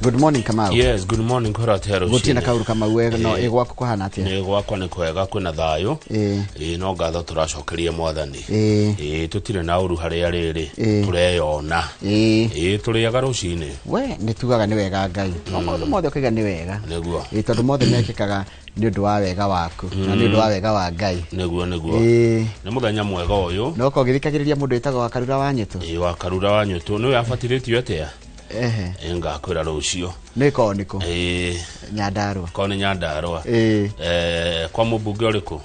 Good morning, Kamau. Yes, good morning. Kwĩra atĩa rũcinĩ? Gũtirĩ na kaũru, Kamau. We no ĩ gwaku kũhana atĩa? Nĩ gwakwa nĩ kwega, kwĩna thayũ. Ĩĩ, no ngatho tũracokeria Mwathani. Ĩĩ, tũtirĩ na ũru harĩa rĩrĩ. Tũreyona. Ĩĩ, tũrĩaga rũcinĩ. We nĩ tugaga nĩ wega Ngai, no maũndũ mothe ũkaiga nĩ wega. Nĩguo. Ĩĩ, tondũ mothe mekĩkaga nĩ ũndũ wa wega waku na nĩ ũndũ wa wega wa Ngai. Nĩguo. Nĩ mũthenya mwega ũyũ. No ko gĩthikagĩrĩria mũndũ wĩtagwo wa Karura wa Nyĩtũ. Ĩĩ, wa Karura wa Nyũtũ nĩwe abatithĩtio atĩa? Ehe. Ĩĩ, ngakwĩra rũciũ. Nĩ korwo nĩkũ? Ĩĩ. Nyandarũa. Korwo nĩ Nyandarũa. Ĩĩ. Kwa mũmbunge ũrĩkũ?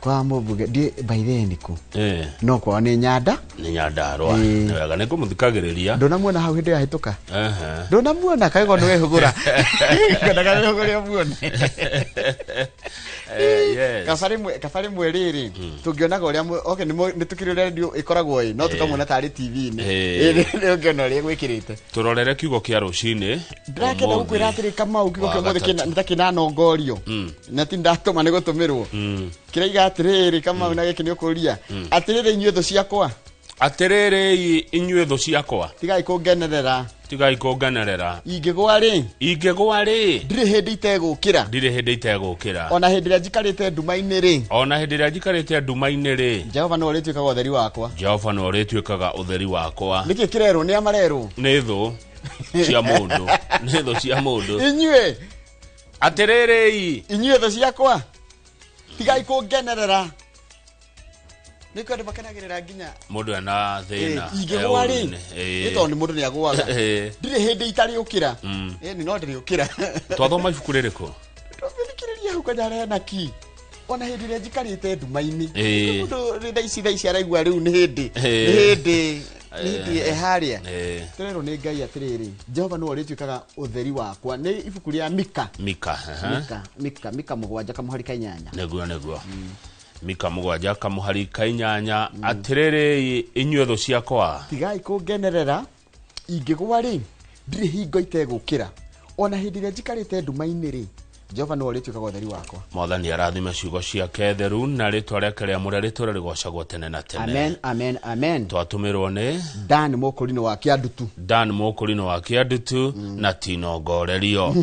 Kwa mũmbunge ndi by the way nĩkũ? Ĩĩ. No kwao nĩ Nyanda. Nĩ Nyandarũa. Ĩĩ. Nĩ wega, nĩ ngũmũthikagĩrĩria. Ndũnamuona hau hĩndĩ yahĩtũka? Ehe. Ndũnamuona kaĩgo nĩ wehũgũra, ngwendaga wehũgũre ũmuone. Yes. Kaba rĩmwe rĩrĩ tũngĩonaga ũrĩa okay, nĩ tũkĩrĩ ũrĩa radio ĩkoragwo ĩ no tũkamuona tarĩ TV-inĩ. Nĩ ũngĩona ũrĩa gwĩkĩrĩte. Tũrorere kiugo kĩa rũcinĩ. Ndĩrakenda ũmũthĩ. gũkwĩra atĩrĩ, Kamau, kiugo Wa kĩa ũmũthĩ gatatũ. nĩ ta kĩnanongorio na ti ndatũma nĩ gũtũmĩrwo. Kĩraiga atĩrĩrĩ, Kamau, na gĩkĩ nĩ ũkũria atĩrĩrĩ, inyuĩ thũ ciakwa. Atĩrĩrĩ inyuĩ thũ ciakwa. Tigai kũngenerera. Tigai kũngenerera. Ingĩgwa rĩ, Ingĩgwa rĩ, ndirĩ hĩndĩ itegũkĩra. Ndirĩ hĩndĩ itegũkĩra. Ona hĩndĩ ĩrĩa njikarĩte nduma-inĩ rĩ, Ona hĩndĩ ĩrĩa njikarĩte nduma-inĩ rĩ, Jehova nĩwe ũrĩtuĩkaga ũtheri wakwa. Jehova nĩwe ũrĩtuĩkaga ũtheri wakwa. Nĩkĩ kĩrerwo? Nĩ amarerwo? Nĩ thũ cia mũndũ, nĩ thũ cia mũndũ. Inyuĩ Atĩrĩrĩ inyuĩ thũ ciakwa, tigai kũngenerera. Nĩ kwendũ makenagĩrĩra nginya mũndũ ena thĩna. Ingĩgwa rĩ, ũru-inĩ. Nĩ tondũ nĩ mũndũ nĩ agũaga. Ndirĩ hĩndĩ itarĩũkĩra. Ĩni no ndĩrĩũkĩra. Twathoma ibuku rĩrĩkũ? Ndũngĩthikĩrĩria hau kanya hena ki ona hĩndĩ ĩrĩa njikarĩte nduma-inĩ. Mũndũ rĩ thaa ici araigua rĩu nĩ hĩndĩ nĩ hĩndĩ nĩ hĩndĩ eharĩa. Tũrerwo nĩ Ngai atĩrĩrĩ, Jehova nĩwe ũrĩtuĩkaga ũtheri wakwa. Nĩ ibuku rĩa Mika. Mika, aha. Mika 7 kamũhari ka 8. Nĩguo, Mika 7 kamũhari ka 8. Atĩrĩrĩ inyuĩ thũ ciakwa, tigai kũngenerera. Ingĩgwa rĩ, ndirĩ hingo itegũkĩra. Ona hĩndĩ ĩrĩa njikarĩte nduma-inĩ rĩ, Jehova nĩwe ũrĩtuĩkaga ũtheri wakwa. Mwathani arathime ciugo ciake theru na rĩtwa rĩake rĩamũre rĩtũre rĩgocagwo tene na tene. Amen, amen, amen. Twatũmĩrwo nĩ Dan Mũkũrinũ wa Kĩandutu. Dan Mũkũrinũ wa Kĩandutu na Tinongorerio.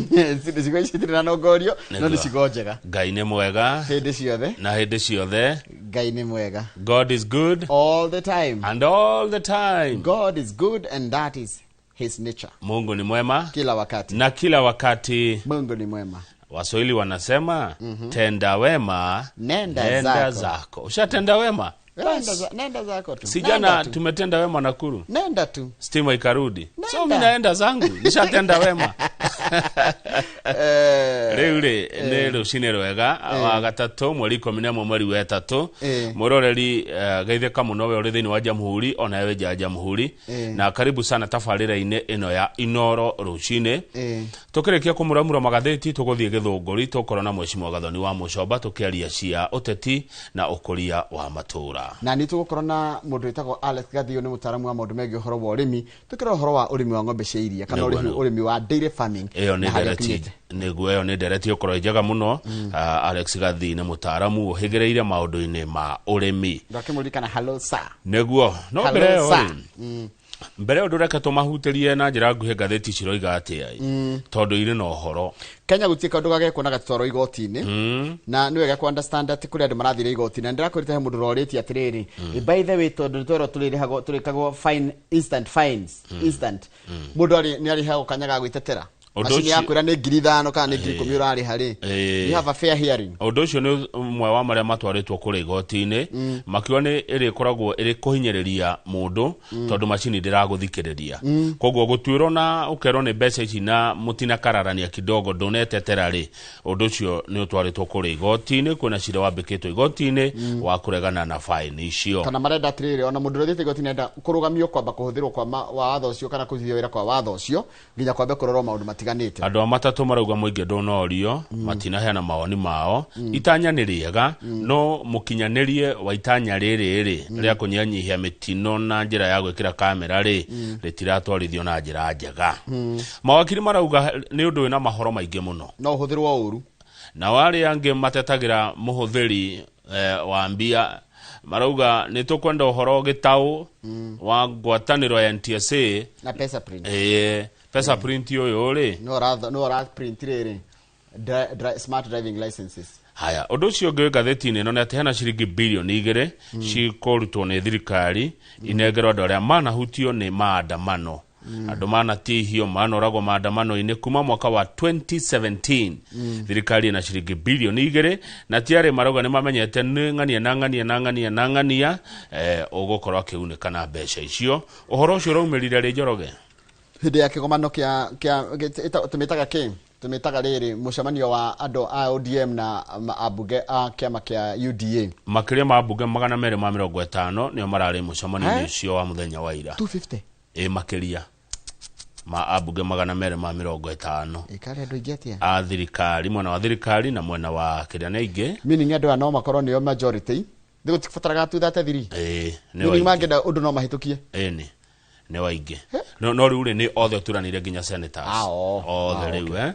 Cigo ici itirĩ na nongorio, no nĩ cigo njega. Ngai nĩ mwega hĩndĩ ciothe. Na hĩndĩ ciothe. Ngai nĩ mwega. God is good all the time. And all the time. God is good and that is his nature. Mungu ni mwema kila wakati. Na kila wakati. Mungu ni mwema. Waswahili wanasema, tenda wema, nenda nenda zako. Zako. Ushatenda wema. Nenda zako tu. Si Nenda jana tu. tumetenda wema Nakuru, Nenda tu. Stima ikarudi, so Nenda. mi naenda zangu, nishatenda wema. Rĩu rĩ nĩ rũcinĩ rwega wa gatatũ, mweri 11 mweri wa ĩtatũ. Mwĩroreri, geithĩka mũno we ũrĩ thĩinĩ wa jamhuri ona we nja ya jamhuri, na karibu sana tabarĩra-inĩ ĩno ya Inoro rũcinĩ. Tũkĩrĩkia kũmuramura magathĩti, tũgũthiĩ Gĩthũngũri, tũkorwo na Mheshimiwa Gathoni wa Mũcomba tũkĩaria cia ũteti na ũkũria wa matũũra. Na nĩ tũgũkorwo na mũndũ wĩtagwo Alex Gathio, nĩ mũtaaramu wa maũndũ megiĩ ũhoro wa ũrĩmi, tũkĩrora ũhoro wa ũrĩmi wa ng'ombe cia iria kana Nĩguo, ũrĩmi, nĩguo. ũrĩmi wa dairy farming Ĩyo nĩ na harĩa ndereti ũkinyĩte. Nĩguo, ĩyo nĩ ndereti ĩkorwo ĩ njega mũno. Alex Gathi nĩ mũtaaramu ũhĩgĩrĩire maũndũ-inĩ ma ũrĩmi. Ndakĩmũririkana, hello sir. Nĩguo, no Hello, mbere ĩyo sir. rĩ, mbere ĩyo ndũreke tũmahutĩrie na njĩra nguhĩ ngathĩti ciroiga atĩa, tondũ irĩ na ũhoro. Kenya gũtirĩ kaũndũ gagekwo na gatitwarwo igoti-inĩ, na nĩ wega ku understand atĩ kũrĩ andũ marathire igoti-inĩ, na ndĩrakwĩrĩte he mũndũ ũrorĩtie atĩrĩrĩ, by the way, tondũ nĩ twerwo tũrĩrĩhagwo, tũrĩkagwo fine, instant fines, instant, mũndũ nĩ arĩhagwo kanya ga gwĩtetera? Ũndũ Macini yakwĩra nĩ 5,000 kana nĩ 10,000 ũrarĩha rĩ, you have a fair hearing. Ũndũ ũcio nĩ ũmwe wa marĩa matwarĩtwo kũrĩa igoti-inĩ, makiuga nĩ ĩrĩkoragwo ĩrĩ kũhinyĩrĩria mũndũ, tondũ macini ndĩragũthikĩrĩria, koguo gũtuĩrwo na ũkerwo nĩ mbeca ici na mũtinakararania kidogo, ndũnetetera rĩ. Ũndũ ũcio nĩ ũtwarĩtwo kũrĩa igoti-inĩ, kwĩna cira wambĩkĩtwo igoti-inĩ wa kũregana na faini icio. Kana marenda atĩrĩrĩ, ona mũndũ ũrĩa ũthiĩte igoti-inĩ enda kũrũgamio kwamba kũhũthĩrwo kwa watho ũcio kana kũrutithio wĩra kwa watho ũcio nginya kwambe kũrorwo maũndũ matiganĩte. Andũ a matatũ marauga mũingĩ ndũnorio, matinaheana mawoni mao. Itanya nĩ rĩega, no mũkinyanĩrie wa itanya rĩrĩ rĩ rĩa kũnyihanyihia mĩtino na njĩra ya gwĩkĩra kamera rĩ, rĩtiratwarithio na njĩra njega. Mawakiri marauga nĩ ũndũ wĩna mahoro maingĩ mũno, no ũhũthĩrwo ũru. Nao arĩa angĩ matetagĩra mũhũthĩri wa mbia marauga nĩ tũkwenda ũhoro gĩtaũ wa ngwatanĩro ya NTSA na Pesa Print. Pesa. Pesa print ũyũ rĩ no ora no ora print rĩrĩ smart driving licenses. Haya, ũndũ ũcio ũngĩ wĩ ngathĩti-inĩ ĩno nĩ atĩ hena ciringi bilioni 2 cikũrutwo nĩ thirikari inengerwo andũ arĩa manahutio nĩ maandamano. Andũ manatihio manoragwo maandamano-inĩ kuma mwaka wa 2017. Thirikari ĩna ciringi bilioni 2 na ti arĩ marauga nĩ mamenyete nĩ ng'ania na ng'ania na ng'ania na ng'ania ũgũkorwo akĩgunĩka na mbeca icio. Ũhoro ũcio ũraumĩrire rĩ Njoroge? Hĩndĩ ya kĩgomano kĩa tũmĩtaga kĩ? Tũmĩtaga rĩrĩ mũcemanio wa andũ a ODM na ambunge a kĩama kĩa UDA. Makĩria ma ambunge 250 nĩo mararĩ mũcemanio-inĩ ũcio wa mũthenya wa ira. 250? Ĩ makĩria ma ambunge 250. Ĩkarĩ andũ aingĩ atĩa? A thirikari, mwena wa thirikari na mwena wa kĩrĩa nĩ aingĩ. Meaning andũ aya no makorwo nĩo majority. Nĩgũtibataraga 233. Ĩ, nĩ Meaning waingĩ. mangĩenda ũndũ no mahĩtũkie. Ĩni. Nĩ waingĩ. No rĩu rĩ nĩ othe ũturanĩire nginya senators. Othe rĩu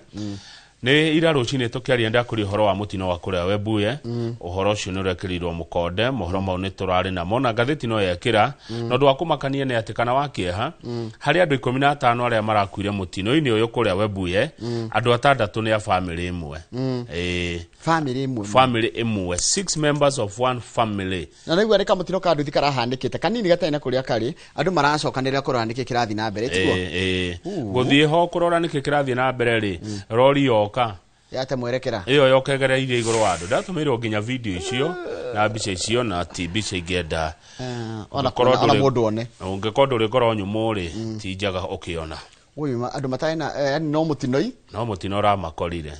Nĩ ira rũcinĩ tũkĩaria ndakũria ũhoro wa mũtino wa kũrĩa Webuye. Ũhoro ũcio nĩ ũrekĩrirwo mũkonde, mohoro mau nĩ tũrarĩ namo na ngathĩti no yekĩra. Na ũndũ wa kũmakania nĩ atĩ kana wa kĩeha, harĩ andũ 15 arĩa marakuire mũtino-inĩ ũyũ kũrĩa Webuye, andũ 6 nĩ a famĩlĩ ĩmwe. Famĩlĩ ĩmwe. Famĩlĩ ĩmwe, 6 members of one family. Na rĩu arĩ kamũtino ka nduthi karahanĩkĩte kanini gatarĩ na kũrĩa karĩ, andũ maracokanĩrĩra kũrora nĩkĩ kĩrathiĩ na mbere, tiguo? Gũthiĩ ho kũrora nĩkĩ kĩrathiĩ na mbere rĩ, rori yoka yate mwerekera ĩyo yoka ĩgereirie igũrũ wa andũ. Ndatũmĩirwo nginya video icio na mbica icio, na ti mbica ingĩenda ona mũndũ one. Ũngĩkorwo ndũrĩ ngoro nyũmũ rĩ, ti njega ũkĩona. Ũyũ andũ matarĩ na yani no mũtinoi, no mũtino ũramakorire.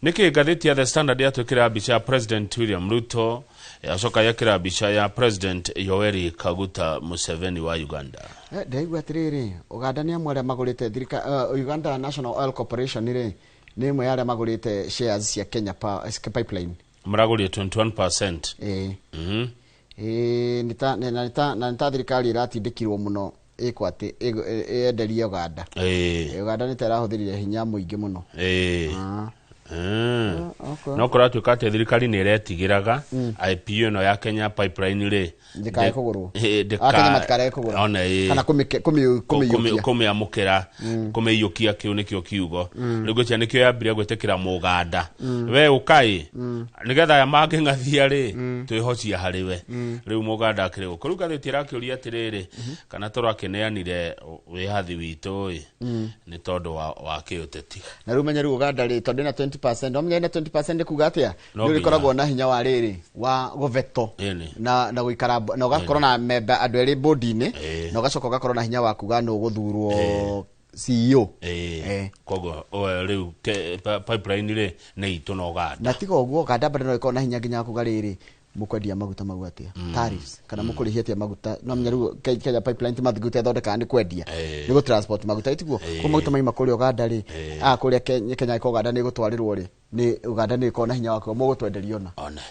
Nĩkĩ ngathĩti ya The Standard yatwĩkĩra mbica ya President William Ruto, yacoka yekĩra mbica ya President Yoweri Kaguta Museveni wa Uganda. Ndaigua atĩrĩrĩ, Uganda nĩ amwe arĩa magũrĩte Uganda National Oil Corporation rĩ, nĩ ĩmwe ya arĩa magũrĩte shares cia Kenya Pipeline. Maragũrire 21%. Na nĩ ta thirikari ĩratindĩkirwo mũno ĩkwo atĩ ĩenderie Uganda. Uganda nĩ ta ĩrahũthĩrire hinya mũingĩ mũno. No kũratuĩka atĩ thirikari nĩ ĩretigĩraga IPO ĩno ya Kenya Pipeline rĩ ndĩkae kũgũrwo. Akenya matikarege kũgũra. Kana kũmĩiyũkia. Kũmĩamũkĩra, kũmĩiyũkia kĩu nĩkĩo kiugo. Rĩu ngwĩciria nĩkĩo yambirie gwĩtĩkĩra Mũganda. We ũkai, nĩgetha aya mangĩng'athia rĩ, twĩhocie harĩ we. Rĩu Mũganda akĩrĩ gũkũ. Rĩu ngathĩti ĩrakĩũria atĩrĩrĩ, kana tũrakĩneanire wĩyathi witũ ĩ, nĩ tondũ wa kĩũteti. Na rĩu menye rĩu Uganda rĩ, tondũ ĩna 20%, no menye ĩna 20% nĩ kuga atĩa? Nĩ ũrĩkoragwo na hinya wa rĩrĩ, wa gũveto. Na gũikara na ũgakorwo na memba andũ erĩ board-inĩ, na ũgacoka ũgakorwo na hinya wa kuga nũ ũgũthurwo CEO. Koguo rĩu pipeline rĩ nĩ itũ na Uganda. Na tiga ũguo Uganda bado no ĩkorwo na hinya nginya wa kuga rĩrĩ, mũkwendia maguta mau atĩa? Tariffs, kana mũkũrĩhia atĩa maguta? No menya rĩu Kenya Pipeline ti maguta ĩthondekaga nĩ kwendia. Nĩ gũ transport maguta, tiguo? Koguo maguta maima kũrĩa Uganda rĩ, kũrĩa Kenya ĩkorwo Uganda nĩ ĩgũtwarĩrwo rĩ, nĩ Uganda nĩ ĩkorwo na hinya wa kuga mũgũtwenderia ona. One.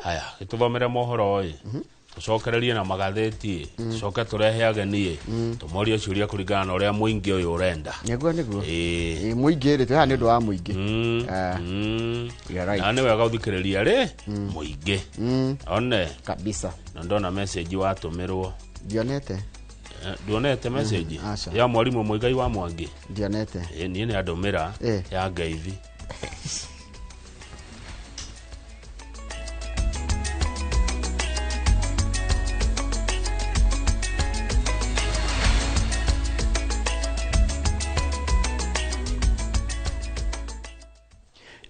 Haya, gĩtũthomere mohoro ĩ. Tũcokererie na magathĩti, tũcoke tũrehe ageni, tũmorie ciũria kũringana na ũrĩa mũingĩ ũyũ ũrenda. Nĩguo, nĩguo. Mũingĩ rĩ, twĩ haha nĩ ũndũ wa mũingĩ. Na nĩ wega ũthikĩrĩria rĩ, mũingĩ. One. Kabisa. Na ndona message watũmĩrwo. Ndionete. Ndionete message? Ya mwarimũ Muigai wa Mwangi. Ndionete. Niĩ nĩ andũmĩra ya ngeithi.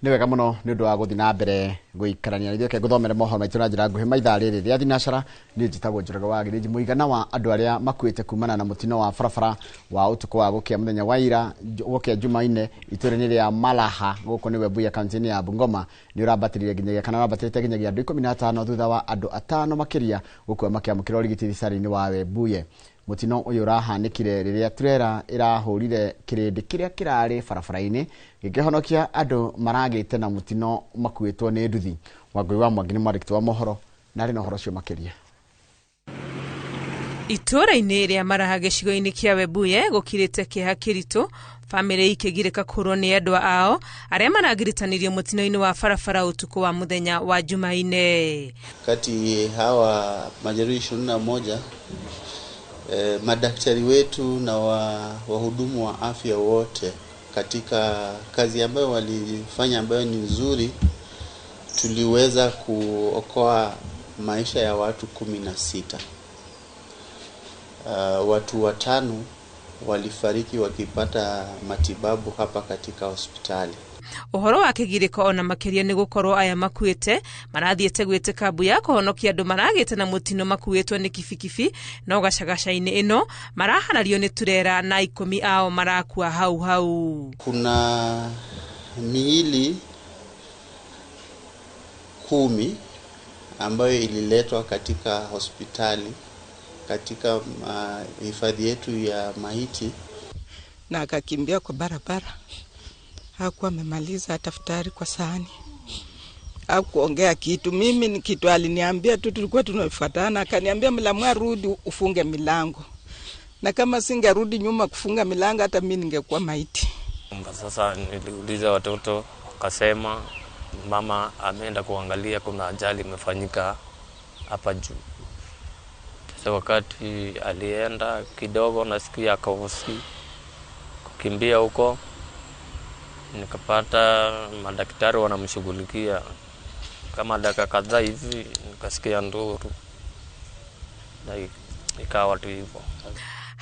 Nĩ wega mũno nĩ ũndũ wa gũthiĩ na mbere gũikarania na ithuĩ. Reke ngũthomere mohoro maitũ na njĩra nguhĩ maithaa rĩrĩ rĩa thinacara. Niĩ njĩtagwo Njoroge wa Gĩthĩnji. Mũigana wa andũ arĩa makuĩte kumana na mũtino wa barabara wa ũtukũ wa gũkĩa mũthenya wa ira, gũkĩa Jumaine, itũũra-inĩ rĩa Malaha gũkũ nĩ Webuye kaunti-inĩ ya Bungoma nĩ ũrambatĩrire nginyagia kana ũrambatĩrĩte nginyagia andũ 15 thutha wa andũ 5 makĩria gũkua makĩamũkĩra ũrigiti thibitarĩ-inĩ wa Webuye. Mũtino ũyũ ũrahanĩkire rĩrĩa trailer ĩrahũrire kĩrĩndĩ kĩrĩa kĩrarĩ barabara-inĩ gĩkĩhonokia andũ maragĩte na mũtino makuĩtwo nĩ nduthi. Wangũi wa Mwangi nĩ mwandĩki wa mohoro na arĩ na ũhoro ũcio makĩria. Itũũra-inĩ rĩa Maraha gĩcigo-inĩ kĩa Webuye gũkirĩte kĩeha kĩritũ, bamĩrĩ ikĩgirĩka kũrwo nĩ endwa ao arĩa maragiritanirio mũtino-inĩ wa barabara ũtukũ wa mũthenya wa Jumaine. Kati hawa majeruhi 21, Madaktari wetu na wahudumu wa afya wote katika kazi ambayo walifanya ambayo ni nzuri, tuliweza kuokoa maisha ya watu 16. Watu 5 walifariki wakipata matibabu hapa katika hospitali. Uhoro wa kigiriko ona makiria ni gukorwo aya makuite marathiete gwitika mbu ya kuhonokia andu maragite na mutino makuitwo ni kibikibi no gacagaca-ini ino maraharario ni turera na 10 ao marakua hau hau. Kuna miili 10 ambayo ililetwa katika hospitali katika hifadhi yetu ya maiti, na akakimbia kwa barabara. Hakuwa amemaliza hata futari kwa sahani, hakuongea kitu. Mimi ni kitu aliniambia tu, tulikuwa tunafuatana, akaniambia Mlamwa, rudi ufunge milango, na kama singerudi nyuma kufunga milango hata mimi ningekuwa maiti. Sasa niliuliza watoto, wakasema mama ameenda kuangalia kuna ajali imefanyika hapa juu. Sasa wakati alienda kidogo, nasikia akahosi kukimbia huko, nikapata madaktari wanamshughulikia. Kama dakika kadhaa hivi nikasikia nduru na ikawa tu hivyo.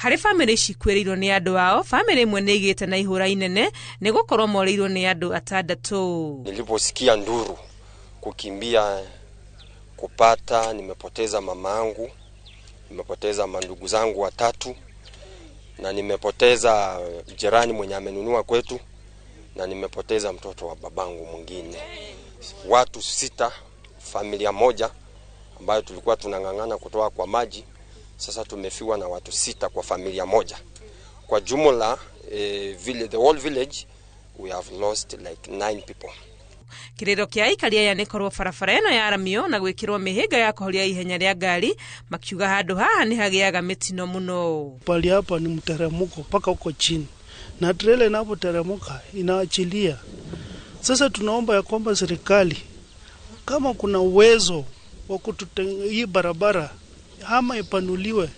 Harĩ bamĩrĩ ici ikuĩrĩirwo nĩ andũ ao, bamĩrĩ ĩmwe nĩ ĩgĩte na ihũra inene nĩ gũkorwo morĩirwo nĩ andũ 6. Niliposikia nduru kukimbia kupata, nimepoteza mamangu, nimepoteza mandugu zangu 3, na nimepoteza jirani mwenye amenunua kwetu, na nimepoteza mtoto wa babangu mwingine. Watu 6, familia moja ambayo tulikuwa tunang'ang'ana kutoa kwa maji. Sasa tumefiwa na watu 6 kwa familia moja. Kwa jumla, the whole village, we have lost like 9 people. Kiriro kia aikari aya nĩ korwo barabara ĩno yaramio na gwĩkĩrwo mĩhĩnga ya kũhoria ihenya rĩa ngari, makiuga handũ haha nĩ hagĩaga mĩtino mũno. Pali hapa ni mteremko mpaka huko chini, na trela inapoteremka inaachilia. Sasa tunaomba ya kwamba serikali kama kuna uwezo wa hii barabara ama ipanuliwe,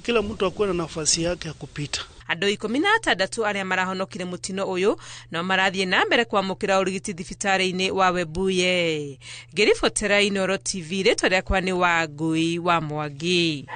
kila mtu akuwe na nafasi yake ya kupita. Andũ 16 arĩa marahonokire mũtino ũyũ no marathiĩ na mbere kwamũkĩra ũrigiti thibitarĩ-inĩ wa Webuye. Ngĩribotera Inooro TV, rĩtwa rĩakwa nĩ Wangui wa Mwangi.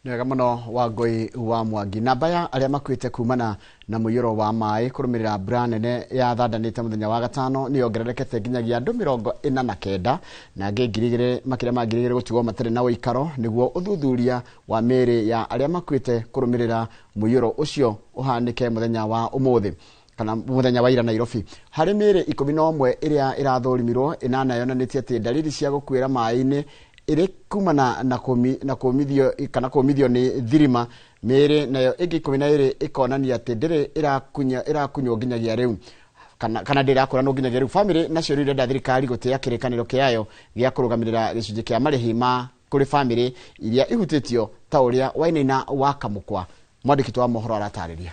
Nĩ wega mũno Wangui wa Mwangi. Namba ya arĩa makuĩte kumana na mũiyũro wa maĩ kũrũmĩrĩra mbura nene ya thandanĩte mũthenya wa gatano nĩ yongererekete nginyagia andũ 49 na angĩ 2,000 makĩria ma 2,000 gũtigwo matarĩ na ũikaro nĩguo ũthuthuria wa mĩĩrĩ ya arĩa makuĩte kũrũmĩrĩra mũiyũro ũcio ũhanĩke mũthenya wa ũmũthĩ kana mũthenya wa ira Nairobi. Harĩ mĩĩrĩ 11 ĩrĩa ĩrathũrimirwo, 8 yonanĩtie atĩ dalili cia gũkuĩra maĩ-inĩ ĩrĩ kumana na kũmithio kana kũmithio nĩ thirima. Mĩĩrĩ nayo ĩngĩ 12 ĩkonania atĩ ndĩrĩ ĩrakunywo nginyagia rĩu kana ndĩrĩ ĩrakũranwo nginyagia rĩu. Bamĩrĩ nacio rĩu irenda thirikari gũtĩĩa kĩrĩkanĩro kĩayo gĩa kũrũgamĩrĩra gĩcunjĩ kĩa marĩhi ma kũrĩ bamĩrĩ iria ihutĩtio ta ũrĩa Wainaina wa Kamũkwa mwandĩki wa mohoro aratarĩria.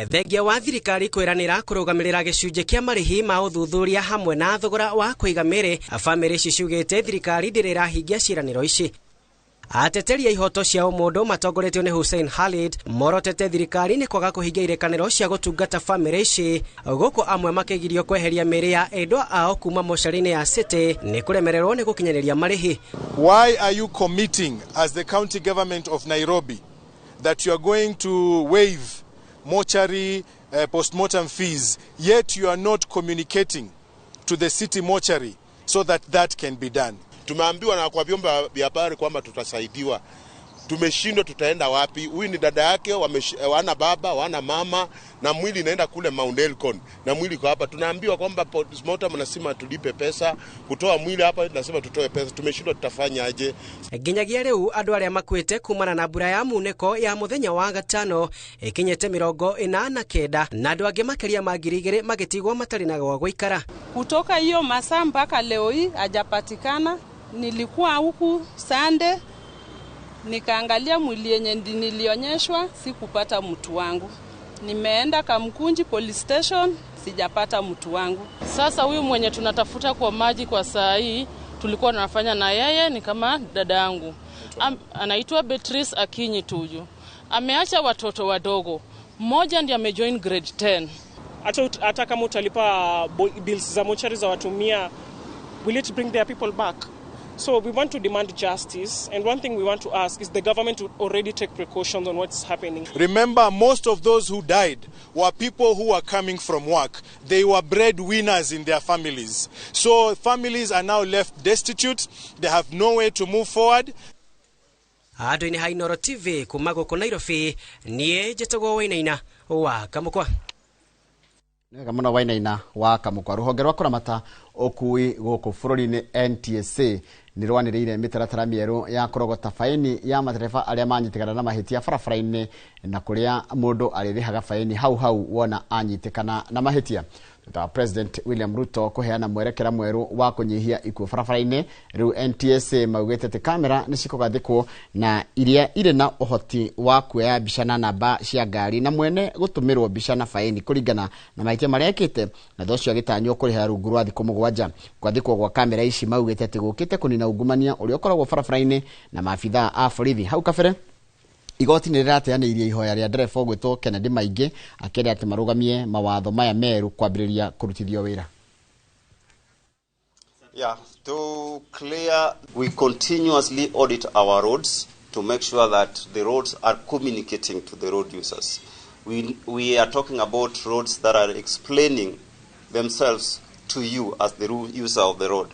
Thengia wa thirikari kwĩranĩra kũrũgamĩrĩra gĩcunjĩ kĩa marĩhi ma ũthuthuria hamwe na thogora wa kũiga mĩĩrĩ, bamĩrĩ ici ciugĩte thirikari ndĩrĩ ĩrahingia ciĩranĩro ici. Ateteri a ihoto cia ũmũndũ matongoretio nĩ Hussein Khalid morotete thirikari nĩ kwaga kũhingia irĩkanĩro cia gũtungata bamĩrĩ ici, gũkũ amwe makĩgirio kweheria mĩĩrĩ ya endwa ao kuma mocarĩ-inĩ ya City nĩ kũremererwo nĩ gũkinyanĩria marĩhi. Why are you committing as the county government of Nairobi that you are going to waive mortuary postmortem fees, yet you are not communicating to the city mortuary so that that can be done? Tumeambiwa na kwa vyombo vya habari kwamba tutasaidiwa. Tumeshindwa, tutaenda wapi? Huyu ni dada yake, wana baba, wana mama, na mwili inaenda kule Mount Elgon, na mwili kwa hapa. Tunaambiwa kwamba postmortem nasema tulipe pesa, kutoa mwili hapa nasema tutoe pesa. Tumeshindwa, tutafanya aje? Nginyagia riu andu aria makuite kumana na mbura ya muneko ya muthenya wa gatano ikinyete 49 na andu angi makiria ma 2,000 magitigwo matari na gwa guikara. Kutoka hiyo masaa mpaka leo hii hajapatikana. Nilikuwa huku Sunday, nikaangalia mwili yenye nilionyeshwa, sikupata mtu wangu. Nimeenda Kamkunji police station, sijapata mtu wangu. Sasa huyu mwenye tunatafuta kwa maji kwa saa hii Tulikuwa tunafanya na yeye ni kama dada yangu. Anaitwa Beatrice Akinyi Tuju. Ameacha watoto wadogo. Mmoja ndiye amejoin grade 10. Hata kama utalipa bills za mochari za watu 100, will it bring their people back? So we want to demand justice, and one thing we want to ask is the government to already take precautions on what's happening. Remember, most of those who died were people who were coming from work. They were breadwinners in their families. So families are now left destitute. They have no way to move forward. Andũ-inĩ ha Inooro TV kuma gũkũ Nairobi, niĩ njĩtagwo Wainaina wa Kamũkwa. Nĩwega mũno Wainaina wa Kamũkwa. Rũhonge rwa kũramata ũkui gũkũ bũrũri-inĩ NTSA nĩ rwanĩrĩire mĩtaratara mĩerũ ya kũrogota baini ya matereba arĩa manyitĩkana na mahĩtia barabara-inĩ, na kũrĩa mũndũ arĩrĩhaga baini hau hau wona anyitĩkana na mahĩtia. Thutha wa President William Ruto kũheana mwerekera mwerũ wa kũnyihia ikuũ barabara-inĩ, rĩu NTSA maugĩte atĩ kamera nĩ cikũgathĩkwo na iria irĩ na ũhoti wa kuoya mbica na namba cia ngari na mwene gũtũmĩrwo mbica na baini kũringana na mahĩtia marĩa ekĩte, na thutha ũcio agĩtanywo kũrĩha rungu rwa thikũ 7. Gwathĩkwo gwa kamera ici maugĩte atĩ gũkĩte kũnina ungumania ũrĩa ũkoragwo barabara-inĩ na maabithaa a borithi. Hau kabere igoti nĩ rĩrateanĩirie ihoya rĩa ndereba ũgwĩtwo Kennedy Maingĩ akĩenda atĩ marũgamie mawatho maya merũ kwambĩrĩria kũrutithio wĩra. Yeah, to clear, we continuously audit our roads to make sure that the roads are communicating to the road users. We are talking about roads that are explaining themselves to you as the user of the road.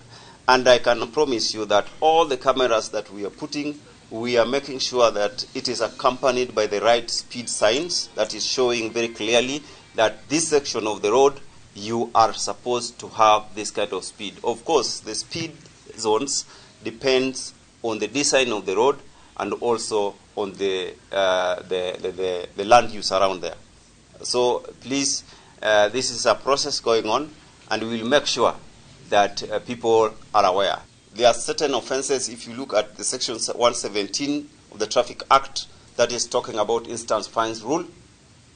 And I can promise you that all the cameras that we are putting, we are making sure that it is accompanied by the right speed signs that is showing very clearly that this section of the road, you are supposed to have this kind of speed. Of course, the speed zones depends on the design of the road and also on the land use around there. So please, this is a process going on, and we will make sure that people are aware. There are certain offenses, if you look at the section 117 of the Traffic Act that is talking about instant fines rule,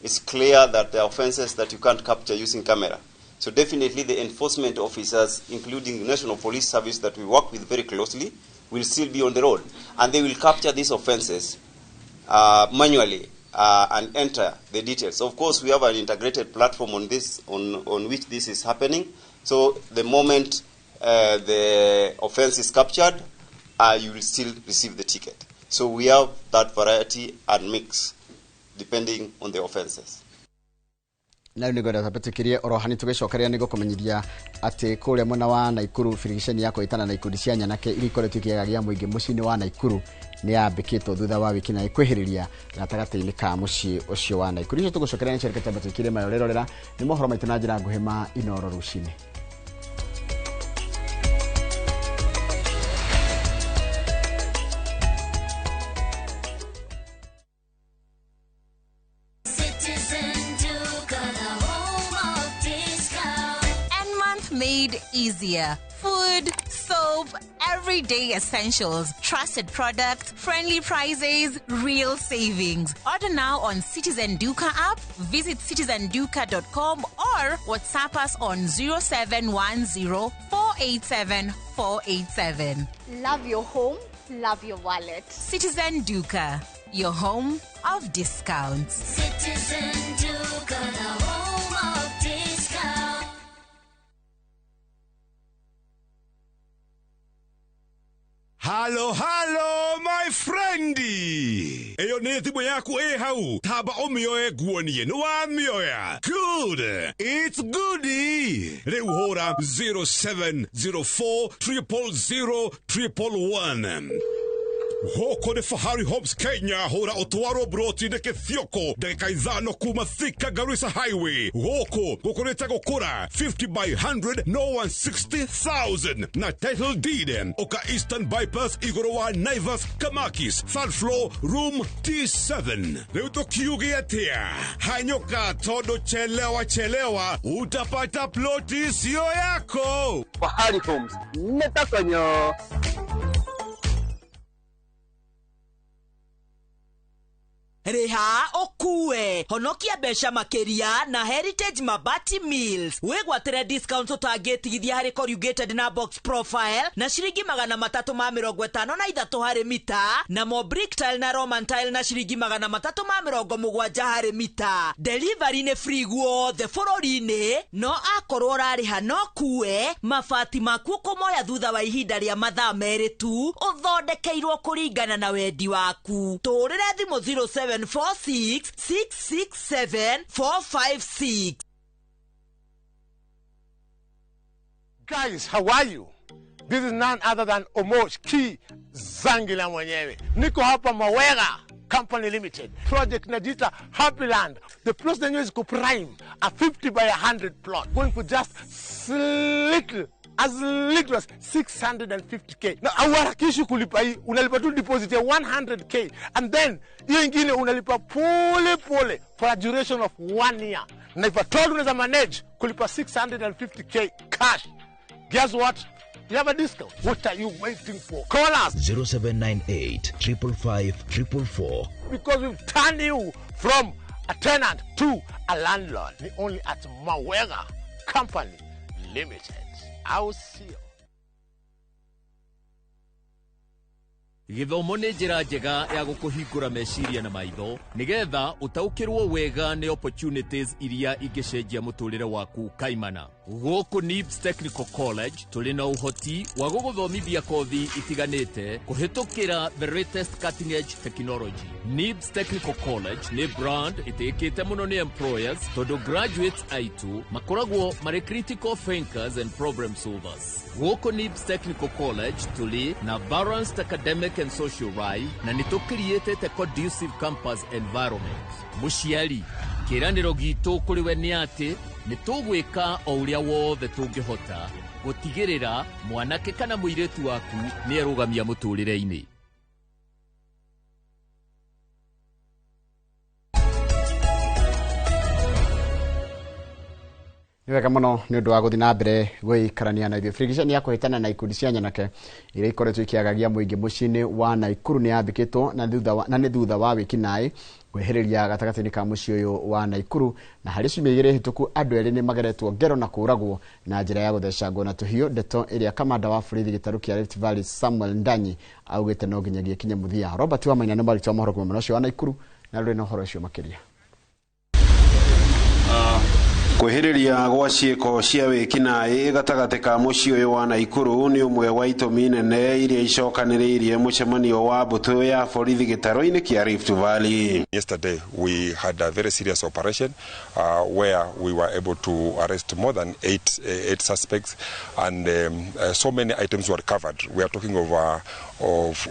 it's clear that there are offenses that you can't capture using camera. So definitely the enforcement officers, including the National Police Service that we work with very closely, will still be on the road. And they will capture these offenses manually and enter the details. Of course, we have an integrated platform on this, on which this is happening. So the moment the offense is captured, you will still receive the ticket. So we have that variety and mix depending on the offenses. Na nĩ ngwenda tapĩtũkĩrie oro hani tũgĩcokeria nĩ gũkũmenyithia atĩ kũrĩa mwena wa Naikuru birigiceni ya kũhĩtana na ikundi cia nyanake iria ikoretwo ikĩagagia mũingĩ mũciĩ-inĩ wa Naikuru nĩ yambĩkĩtwo thutha wa wiki na kwĩhĩrĩria gatagatĩ-inĩ ka mũciĩ ũcio wa Naikuru. Icio tũgũcokeria nĩ cereke tapĩtũkĩrie mayo rĩrorera nĩ mohoro maitũ na njĩra nguhĩ ma Inooro rũcinĩ. Made easier. Food, soap, everyday essentials, trusted products, friendly prices, real savings. Order now on Citizen Duka app, visit citizenduka.com or WhatsApp us on 0710 487 487. Love your home, love your wallet. Citizen Duka, your home of discounts. Citizen Duka, the home of discounts. Halo, halo, my friendi. Eyo nĩ thimũ yaku ĩ hau. Tamba ũmĩoe nguonie nĩ wamĩoya. Good. It's goodie. Rĩu hũra 0704 000 111. Gũkũ nĩ Fahari Homes Kenya, hũra ũtwarwo broti-inĩ Kĩthioko ndagĩka 5 kuma Thika Garissa Highway. Gũkũ gũkũrĩte gũkũra 50 by 100 no 160,000 na title deed. Ũka Eastern Bypass igũrũ wa Naivas Kamakis, third floor room T7. Rĩu tũkiuge atĩa? Hanyũka tondũ chelewa chelewa utapata ploti sio yako. Fahari Homes nĩtakonyo. Rĩha ũkue, honokia mbeca makĩria na Heritage Mabati Mills. Wĩgwatĩre discount ũtangĩtigithia harĩ corrugated na box profile na ciringi 353 harĩ mita, na mo brick tile na Roman tile na ciringi 370 harĩ mita. Delivery nĩ free guothe bũrũri-inĩ, no akorwo ũrarĩha no kue mabati maku ũkũmoya thutha wa ihinda rĩa mathaa 2 tu, ũthondekeirwo kũringana na wendi waku. Tũrĩre thimũ 0746 667 456. Guys, how are you? This is none other than Omosh Ki Zangila mwenyewe. Niko hapa Mawega Company Limited. Project Najita Happy Land. The plot yenyewe is prime, a 50 by 100 plot, going for just little as little as 650k. Na hauharakishi kulipa hii, unalipa tu deposit ya 100k and then hiyo ingine unalipa pole pole for a duration of 1 year. Na if at all unaweza manage kulipa 650k cash, guess what? You have a discount. What are you waiting for? Call us 0798 555 444. Because we've turned you from a tenant to a landlord. Only at Mawega Company Limited. I will see you. Gĩthomo nĩ njĩra njega ya gũkũhingũra meciria na maitho nĩgetha ũtaũkĩrwo wega nĩ opportunities iria ingĩcenjia mũtũrĩre waku kaimana. Gũkũ NIBS Technical College tũrĩ na ũhoti wa gũgũthomithia kothi itiganĩte kũhĩtũkĩra the latest cutting edge technology. NIBS Technical College nĩ brand ĩtĩkĩte mũno nĩ employers tondũ graduates aitũ makoragwo marĩ critical thinkers and problem solvers. Gũkũ NIBS Technical College tũrĩ na balanced academic and social life na nĩ tũcreatĩte conducive campus environment. Mũciari, kĩĩranĩro gitũ kũrĩ we nĩ atĩ nĩ tũgwĩka o ũrĩa wothe tũngĩhota gũtigĩrĩra mwanake kana mũirĩtu waku nĩ erũgamia mũtũrĩre-inĩ. Nĩ wega mũno nĩ ũndũ wa gũthiĩ na mbere gũikarania na ithuĩ. Birigiceni ya kũhĩtana na ikundi cia nyanake iria ikoretwo ikĩagagia mũingĩ mũciĩ-inĩ wa Naikuru nĩ yambĩkĩtwo na nĩ thutha wa wĩkinaĩ kwehereria gatagatĩ-inĩ ka mũciĩ ũyũ wa Naikuru, na harĩ ciumia igĩrĩ hĩtũku andũ erĩ nĩ mageretwo ngero na kũũragwo na njĩra ya gũthecangwo na tũhiũ, ndeto ĩrĩa kamanda wa borithi gĩtarũ kĩa Rift Valley Samuel Ndanyi augĩte no nginyagia ikinye mũthia. Robert Wamaina nĩ mwandĩki wa mohoro kuma mwena ũcio wa Naikuru na rũrĩ na ũhoro ũcio makĩria. Kwĩhĩrĩria gwa ciĩko cia wĩkinaĩ gatagatĩ ka mũciĩ ũyũ wa Naikuru nĩ ũmwe wa itũmi nene iria icokanĩrĩirie mũcemanio wa mbũtũ ya borithi gĩtarũ-inĩ kĩa Rift Valley. Yesterday we had a very serious operation where we were able to arrest more than eight suspects and so many items were recovered. We are talking of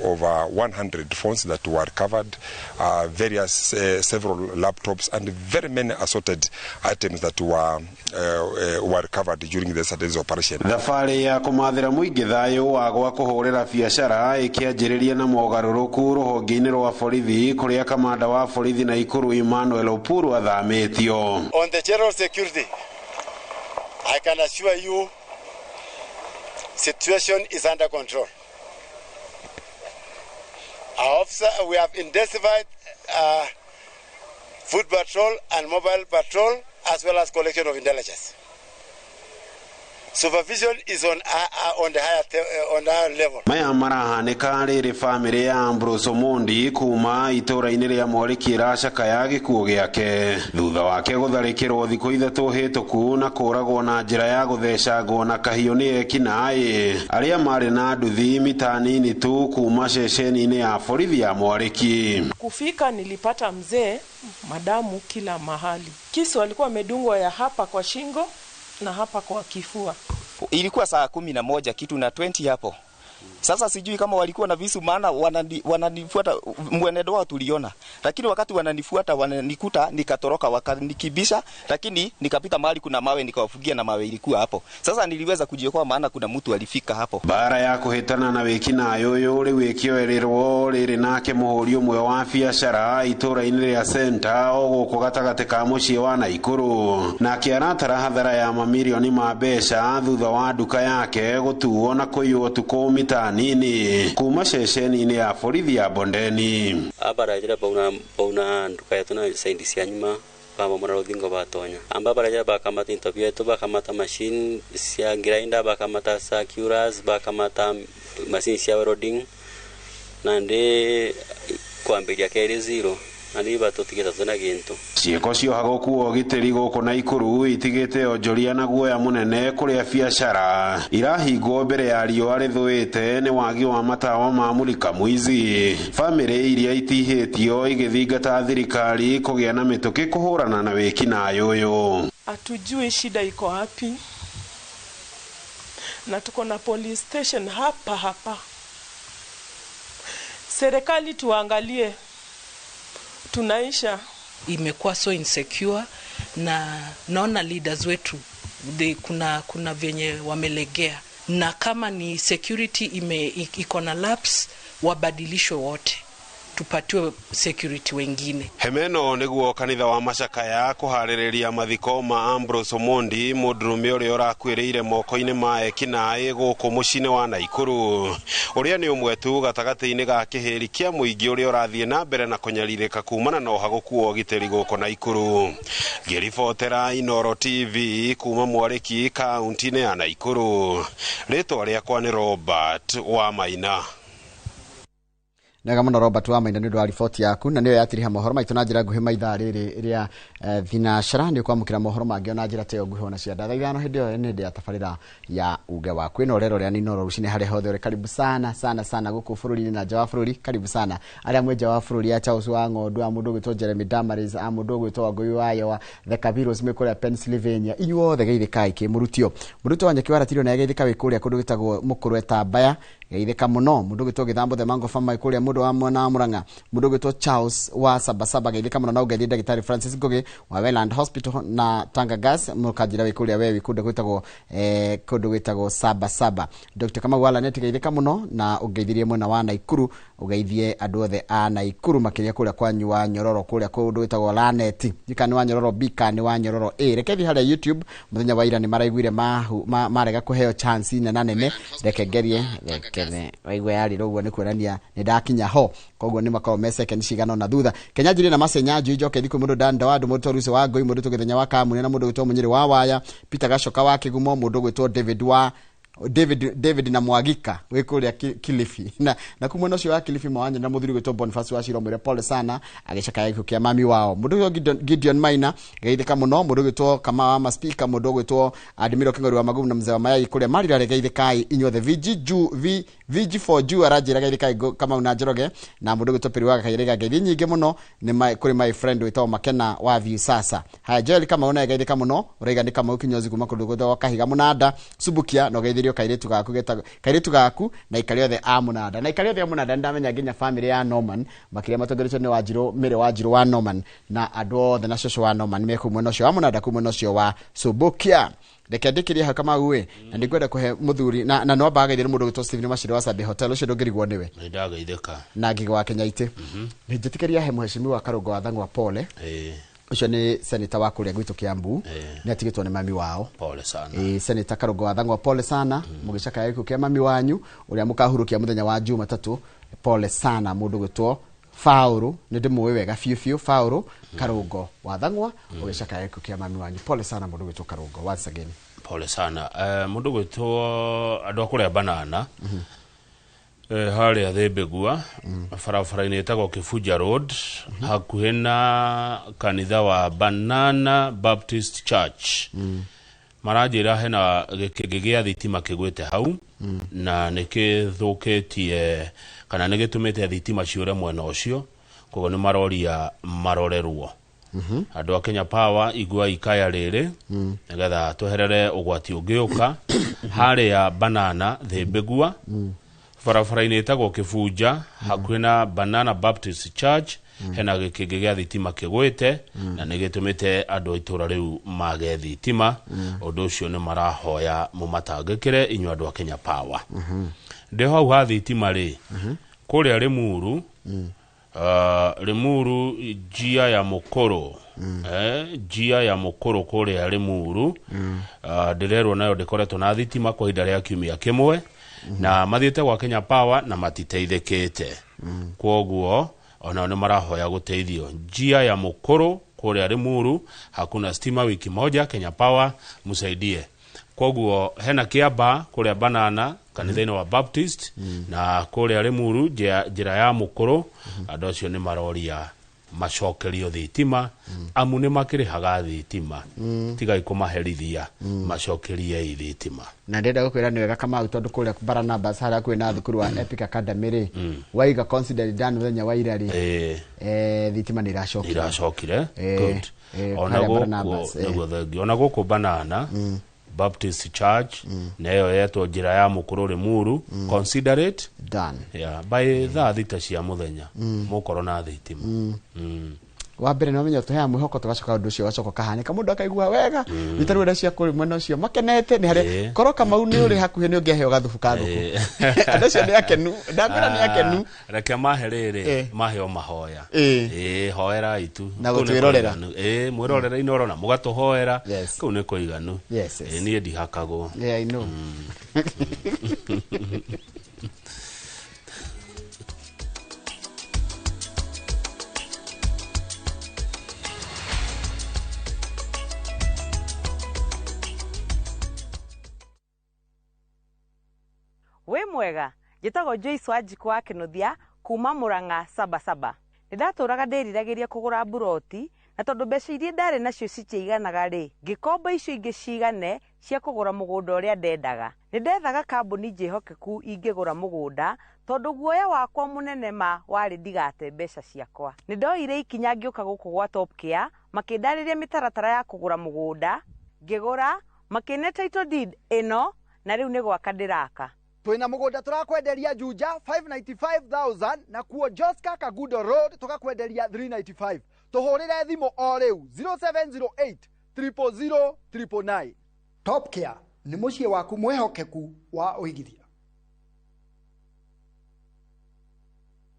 over 100 phones that were recovered, various several laptops and very many assorted items that were recovered during the Saturday's operation. Thabarĩ ya kũmathĩra mũingĩ thayũ wa gwa kũhũrĩra biacara ĩkĩanjĩrĩria na mogarũrũku rũhonge-inĩ rwa borithi kũrĩa kamanda wa borithi Naikuru Emmanuel Opuru athamĩtio. On the general security, I can assure you situation is under control. Our officer, we have intensified foot patrol and mobile patrol as well as collection of intelligence. Supervision is on the higher level. Maya marahanĩka rĩrĩ bamĩrĩ ya Ambrose Omondi kuma itũũra-inĩ rĩa Mwarĩki ĩracakaya gĩkuũ gĩake thutha wake gũtharĩkĩrwo thikũ 3 hĩtũku na kũũragwo na njĩra ya gũthecangwo na kahiũ nĩ ekinaĩ arĩa marĩ na nduthi mita nini tu kuma ceceni-inĩ ya borithi ya Mwarĩki. Kufika nilipata mzee madamu kila mahali. Kisu alikuwa amedungwa ya hapa kwa shingo na hapa kwa kifua. Ilikuwa saa 11 kitu na 20 hapo. Sasa sijui kama walikuwa na visu, maana wananifuata mwenendo wao tuliona. Lakini wakati wananifuata wananikuta nikatoroka, wakanikibisha, lakini nikapita mahali kuna mawe nikawafugia na mawe ilikuwa hapo. Sasa niliweza kujiokoa maana kuna mtu alifika hapo. Bara ya kuhitana na wĩkinaĩ ũyũ rĩu ĩkĩoererwo rĩrĩ nake mũhũri ũmwe wa biacara itũũra-inĩ rĩa Center o gũkũ gatagatĩ ka mũciĩ wa Naikuru, nake aratara hathara ya mamirioni ma mbeca thutha wa nduka yake gũtuo na kũiywo ũtukũ mita hanini kuma ceceni-inĩ ya borithi ya Bondeni. Abarajira bauna nduka yetu na saindi cia nyuma bamomora ruthingo batonya amba barajira bakamata into bietu, bakamata machine cia grinder, bakamata circulars, bakamata machine cia welding na ndi kwambiria keri zero na batutigita tuna gintu. Ciĩko ciohagwo ũgitĩri gũkũ Naikuru itigĩte onjoria na guoya mũnene kũrĩa biacara irahingwo mbere ya riũa rĩthũĩte nĩ wagi wa matawa ma mũrika mwizi. Bamĩrĩ iria itihĩtio igĩthingata thirikari kũgĩa na mĩtũkĩ kũhũrana na wĩkinaĩ ũyũ. Hatujui shida iko wapi, na tuko na police station hapa hapa. Serikali tuangalie, tunaisha. Imekuwa so insecure na naona leaders wetu kuna venye wamelegea, na kama ni security iko na lapse, wabadilishwe wote, tupatiwe security wengine. Hemeno niguo kanitha wa Macakaya kuharĩrĩria mathiko ma Ambrose Omondi mũndũrũme ũrĩa ũrakuĩrĩire moko-inĩ ma ekinaĩ gũkũ mũciĩ-inĩ wa Naikuru, ũrĩa nĩ ũmwe tu gatagatĩ-inĩ ga kĩhĩri kĩa mũingĩ ũrĩa ũrathiĩ na mbere na kũnyarirĩka kumana na ũhagũku wa ũgitĩri gũkũ Naikuru. Ngĩribotera Inooro TV kuma Mwarĩki kaunti-inĩ ya Naikuru, rĩtwa rĩakwa nĩ Robert wa Maina. Nega muno Robert wa Maina nĩ ũndũ wa riboti yaku, na nĩyo yatiriha mohoro maitũ na njĩra nguhĩ maithaa rĩrĩ rĩa thinashara. Nĩ ũkwamũkĩra mohoro mangĩ ona njĩra ta ĩyo nguhĩ ona cia thaa 5 hĩndĩ ĩyo nĩ hĩndĩ ya tabarĩra ya uge waku. Ĩno rero rĩa Inooro rũcinĩ harĩa hothe ũrĩ, karibu sana sana sana gũkũ bũrũri-inĩ na nja wa bũrũri, karibu sana arĩa mwĩ nja wa bũrũri, a Charles wa Ng'ondu, a mũndũ ũgwĩtwo Jeremy Damaris, a mũndũ ũgwĩtwo Wangũi wa Iowa, The Kabiros mwĩ kũrĩa Pennsylvania, inyuothe geithĩkai kĩ mũrutio mũrutwo wa Nyeki wa Ratirio naye geithĩka wĩ kũrĩa kũndũ gwĩtagwo Mũkũrwe Tambaya, geithĩka mũno. Mũndũ ũgwĩtwo Gĩthambo The Mango Farmer kũrĩa mũndũ wa mwena wa Murang'a, mũndũ ũgwĩtwo Charles wa Sabasaba geithĩka mũno, na ũgeithie ndagĩtarĩ Francis Ngugi wa Wayland Hospital na Tanga Gas mũkanjĩra wĩ kũrĩa we wĩ kũndũ gwĩtagwo Sabasaba. Dr. Kamau wa Lanet geithĩka mũno, na ũgeithirie mwena wa Naikuru, ũgeithie andũ othe a Naikuru makĩria kũrĩa kwanyu wa Nyororo kũrĩa kũndũ gwĩtagwo Lanet, ndika nĩ wa Nyororo B ka nĩ wa Nyororo A. Reke thiĩ harĩa YouTube mũthenya wa ira nĩ maraiguire marega kũheo chance nene nene, reke ngerie reke waigua yarĩ ũguo nĩ kuonania nĩ ndakinya ho, koguo nĩ makorwo me second cigana na thutha. Kenya njiri na Masenya njui njoke thiku mũndũ Danda wa mũndũ Ruce wa Ngoi, mũndũ Gĩthenya wa Kamune na mũndũ gwĩtwo Mũnyĩrĩ wa Waya, Peter Gacoka wa Kĩgumo, mũndũ gwĩtwo David na Mwagika wĩ kũrĩa Kilifi na kuma ũcio wa Kilifi mwanya na mũthuri gwĩtwo Boniface wa Shiro mwĩre pole sana agĩcakaya gĩkuũ kĩa mami wao. Mũndũ gwĩtwo Gideon Maina geithĩka mũno, mũndũ gwĩtwo Kamau wa Maspika, mũndũ gwĩtwo Admiro Kĩng'ori wa Magumu na mzee wa Mayai kũrĩa Marira, geithĩkai inyuothe. VG4 Ju aranjĩra geithĩkai Kamau na Njoroge, na mũndũ gwĩtwo Peri wa Kairega ngeithi nyingĩ mũno nĩ kũrĩ my friend wĩtagwo Makena wa View Sasa. Haya, Joel Kamau naye geithĩka mũno, ũraiga nĩ Kamau kinyozi kuma kũndũ gwĩtagwo Kahiga Mũnanda Subukia, no geithĩrio kairitu gaku getagwo kairitu gaku na ikari othe a Mũnanda, na ikari othe a Mũnanda ndamenya nginya family ya Norman makĩria matongoretio nĩ Wanjirũ Mĩrĩ Wanjirũ wa Norman na andũ othe na cũcũ wa Norman me kũu mwena ũcio wa Mũnanda kũu mwena ũcio wa Subukia. Reke ndĩkĩrie hau Kamau ĩ, na nĩngwenda kũhe mũthuri na no ambaga geithĩrio mũndũ ũgwĩtwo Stephen Machire wa Sabi Hotel, ũcio ndũngĩrigwo nĩwe. Nĩ ndageithĩka. Na Ngĩgĩ wa Kenya-itĩ. Nĩ njĩtĩkĩria he mheshimiwa Karũngo wa Thang'wa pole. Ũcio nĩ senator wa kũrĩa gwitũ Kiambu, nĩ atigĩtwo nĩ mami wao. Pole sana. Senator Karũngo wa Thang'wa pole sana, mũgĩcakaya gĩkuũ kĩa mami wanyu ũrĩa mũkahurũkia mũthenya wa Jumatatũ. Pole sana mũndũ ũgwĩtwo Faũrũ, nĩ ndĩmũĩ wega biũ biũ, Faũrũ Karũngo wa Thang'wa ũgĩcakaya gĩkuũ kĩa mami wanyu. Pole sana mũndũ ũgwĩtwo Karũngo once again. Pole sana. Mũndũ ũgwĩtwo andũ a kũrĩa Banana harĩa Thĩmbĩgua barabara-inĩ ĩtagwo Kĩbunja Road hakuhĩ na kanitha wa Banana Baptist Church. Maranjĩra hena gĩkĩngĩ gĩa thitima kĩgwĩte hau na nĩkĩthũkĩtie kana nĩgĩtũmĩte thitima ciũre mwena ũcio, koguo nĩ maroria marorerwo. Andũ a Kenya Power igua ikaya rĩrĩ nĩgetha tweherere ũgwati ũngĩũka harĩa Banana Thĩmbĩgua barabara-inĩ ĩtagwo Kĩbunja hakuhĩ na Banana Baptist Church hena gĩkĩngĩ gĩa thitima kĩgwĩte na nĩgĩtũmĩte andũ a itũra rĩu mage thitima. Ũndũ ũcio nĩ marahoya mũmatangĩkĩre inyuĩ andũ a Kenya Power. Ndĩ hau ha thitima rĩ, kũrĩa Limuru, Limuru njia ya Mũkũrũ, njia ya Mũkũrũ kũrĩa Limuru, ndĩrerwo nayo ndĩkoretwo na thitima kwa ihinda rĩa kiumia kĩmwe. Na mathiĩte gwa Kenya Power na matiteithĩkĩte. Kwoguo onao nĩ marahoya gũteithio. Njia ya Mukuru kũrĩa Limuru hakuna stima wiki moja, Kenya Power msaidie. Kwoguo hena kĩamba kũrĩa Banana kanitha-inĩ wa Baptist na kũrĩa Limuru njĩra ya Mukuru, andũ acio nĩ maroria macokerio thitima amu nĩ makĩrĩhaga thitima. Tigai kũmaherithia, macokeriei thitima. Na ndĩrenda gũkwĩra nĩ wega Kamau, tondũ kũrĩa Barnabas harĩa kwĩna thukuru wa Epic Academy rĩ, waiga consider done mũthenya wa ira rĩ, thitima nĩ iracokire. Iracokire. Good. Ona Harĩa gũkũ Barnabas. Nĩguo, thengiũ. Ona gũkũ Banana Baptist Church neyo yetwo njĩra ya Mukuru Limuru, consider it done. Yeah, by thaa 6 cia mũthenya mũkorwo na thitima. Wa mbere nĩ wamenya tũheaga mwĩhoko, tũgacoka ũndũ ũcio ũgacoka ũkahanĩka, mũndũ akaigua wega. Nĩ tarĩu arĩa cia kũrĩ mwena ũcio makenete nĩ harĩa korwo Kamau nĩ ũrĩ hakuhĩ nĩ ũngĩaheo gathubu ka ngũkũ. Andũ acio nĩ akenu, ndakwĩra nĩ akenu. Ah, reke mahe rĩrĩ maheo mahoya. Ĩĩ, hoerai tu. Na Kũu nĩ gũtwĩrorera. kũiganu. Ĩĩ, mwĩrorera inoro na mũgatũhoera. Kũu nĩ kũiganu. Yes. Ĩĩ, niĩ ndihakagwo. Yeah, I know. Wĩ mwega, njĩtagwo Joyce Wanjikũ wa Kĩnuthia kuma Murang'a Sabasaba. Nĩ ndatũraga ndĩriragĩria kũgũra mburoti, na tondũ mbeca iria ndarĩ nacio citiaiganaga rĩ, ngĩkomba icio ingĩ cigane cia kũgũra mũgũnda ũrĩa ndendaga. Nĩ ndethaga kambuni njĩhokeku ingĩgũra mũgũnda, tondũ guoya wakwa mũnene ma warĩ ndigate mbeca ciakwa. Nĩ ndoire ikinya ngĩũka gũkũ gwa Top Care, makĩndarĩria mĩtaratara ya kũgũra mũgũnda, ngĩgũra, makĩne title deed ĩno, na rĩu nĩ gwaka ndĩraka. Twina mugunda turakwenderia Juja 595,000, na kuo Joska Kagudo Road tukakwenderia 395. Tuhurire thimu o riu 0708 000 999. Top Care ni muciĩ waku mwihokeku wa ũigithia.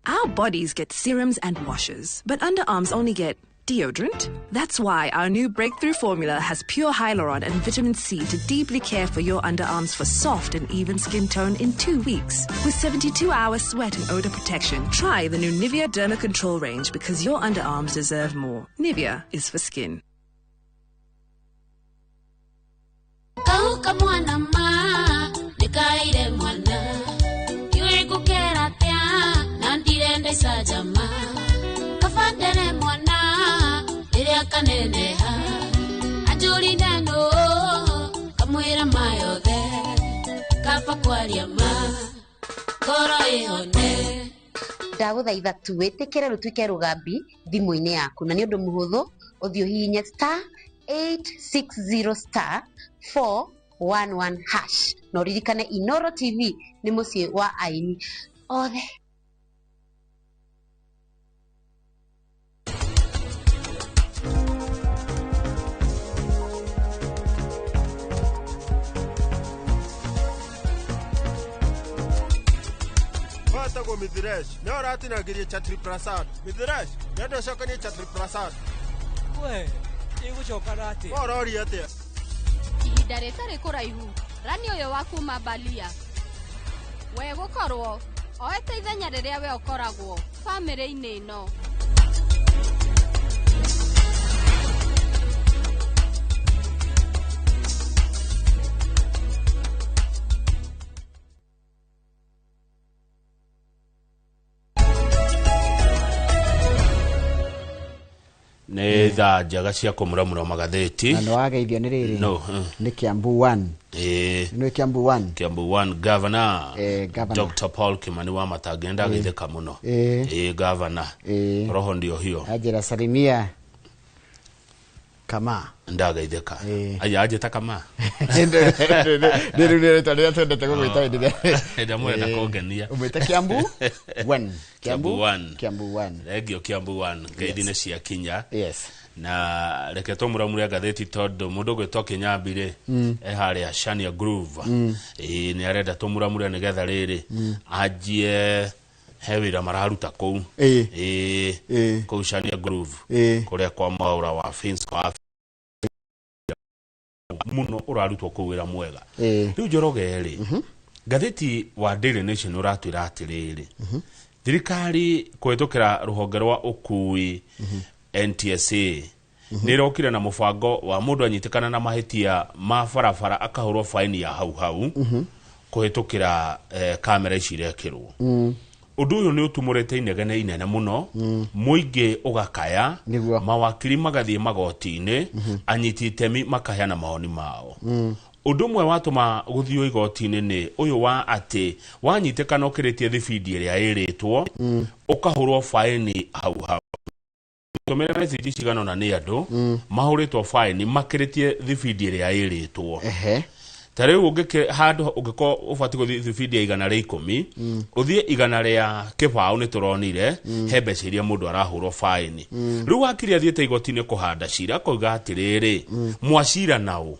Our bodies get serums and washes, but underarms only get deodorant. That's why our new breakthrough formula has pure hyaluron and vitamin C to deeply care for your underarms for soft and even skin tone in 2 weeks. With 72-hour sweat and odor protection, try the new Nivea Derma Control range because your underarms deserve more. Nivea is for skin. Kauka mwana ma nikaire mwana iwe ngukera atia na ndirenda icanjama kabandere mwana rĩrĩa kaneneha anjũrire nũ kamwĩra ma yothe kaba kwaria ma ngoro ĩhone. Ndagũthaitha tu wĩtĩkĩre rũtuĩke rũgambi thimũ-inĩ yaku, na nĩ ũndũ mũhũthũ, ũthiĩ ũhihinye *860*411# na ũririkane Inoro TV nĩ mũciĩ wa aini othe. Watagwo Mithiresh nĩ ũratinangĩrie Chatri Prasad. Mithiresh, ndenda ũcokanie Chatri Prasad. We ĩgũcoka na atĩa? Ũroria atĩa? Ihinda rĩtarĩ kũraihu rani ũyũ wa kuma Balia we gũkorwo oete ithenya rĩrĩa we ũkoragwo bamĩrĩ-inĩ ĩno. Nĩ thaa njega cia kũmuramura magathĩti. Na nĩ wageithio nĩ rĩrĩ no nĩ Kiambu 1. Nĩ Kiambu 1. Kiambu 1 governor. Governor. Dr Paul Kimani wa Matangi, ndagithĩka mũno. Ĩĩ, governor. Roho ndio hiyo. Anjĩra salimia kama. Ndagaithĩka aya anjĩta kama. Rĩu nĩ rĩtwa rĩrĩa twendete gũgwĩta hĩndĩ ĩrĩa ndamwenda kũngenia. Ũmwĩte Kiambu 1. Kiambu 1. Kiambu 1. Thengio Kiambu 1, ngeithi nĩ ciakinya. Yes. Na reke tũmuramure ngathĩti tondũ mũndũ ũgwĩtwo Kĩnyambi rĩ, e harĩa Shania Groove. Ĩĩ, nĩ arenda tũmuramure nĩgetha rĩrĩ anjie he wĩra mararuta kũu. Ĩĩ, kũu Shania Groove, kũrĩa kwa Mwaũra wa Fins wa mũno ũrarutwo kũu wĩra mwega. Rĩu Njoroge rĩ, Ngathĩti wa Daily Nation ũratwĩra atĩrĩrĩ, thirikari kũhĩtũkĩra rũhonge rwa ũkui NTSA nĩ ĩrokire na mũbango wa mũndũ anyitĩkana na mahĩtia ma barabara akahũrwo faini ya hau hau kũhĩtũkĩra kamera ici irekĩrwo. Ũndũ ũyũ nĩ ũtumũrĩte inegene inene mũno, mũingĩ ũgakaya, mawakiri magathiĩ magoti-inĩ, anyiti itemi makaheana mawoni mao. Ũndũ ũmwe watũma gũthiĩ igoti-inĩ nĩ ũyũ wa atĩ wanyitĩkana ũkĩrĩtie thibindi ĩrĩa ĩrĩtwo, ũkahũrwo faini hau hau. Tũmĩre message cigana ũna nĩ andũ mahũrĩtwo faini makĩrĩtie thibindi ĩrĩa ĩrĩtwo. Ta rĩu ũngĩkĩ handũ ũngĩkorwo ũbatiĩ gũthiĩ thibindi ya 110, ũthiĩ 120, nĩ tũronire he mbeca iria mũndũ arahũrwo faini. Rĩu wakiri athiĩte igoti-inĩ kũhanda cira akauga atĩrĩrĩ, mwacira naũ?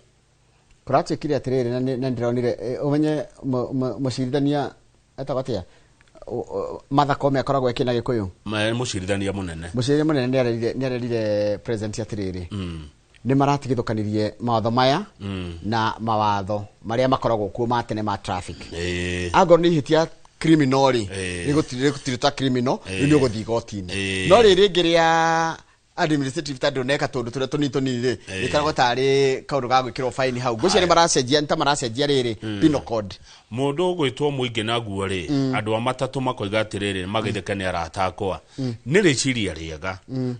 Kũratuĩkire atĩrĩrĩ, na na ndĩronire ũmenye mũcirithania etagwo atĩa, Martha Koome akoragwo ekĩ na Gĩkũyũ? Mũcirithania mũnene. Mũcirithania mũnene nĩ arerire president atĩrĩrĩ, nĩ maratigithũkanirie mawatho maya na mawatho marĩa makoragwo kuo ma tene ma traffic. Angorwo nĩ ihĩtia criminal rĩ, rĩgũtirĩ ta criminal, rĩu nĩ ũgũthiĩ igoti-inĩ. No rĩrĩ rĩngĩ rĩa administrative, ta ndũneka tũndũ tũrĩa tũnini tũnini rĩ, rĩkoragwo tarĩ kaũndũ ga gwĩkĩrwo faini hau. Ngwĩciria nĩ maracenjia, nĩ ta maracenjia rĩrĩ penal code. Mũndũ ũgwĩtwo mũingĩ naguo rĩ, andũ a matatũ makoiga atĩrĩrĩ, magĩtheke nĩ arata akwa, nĩ rĩciria rĩega,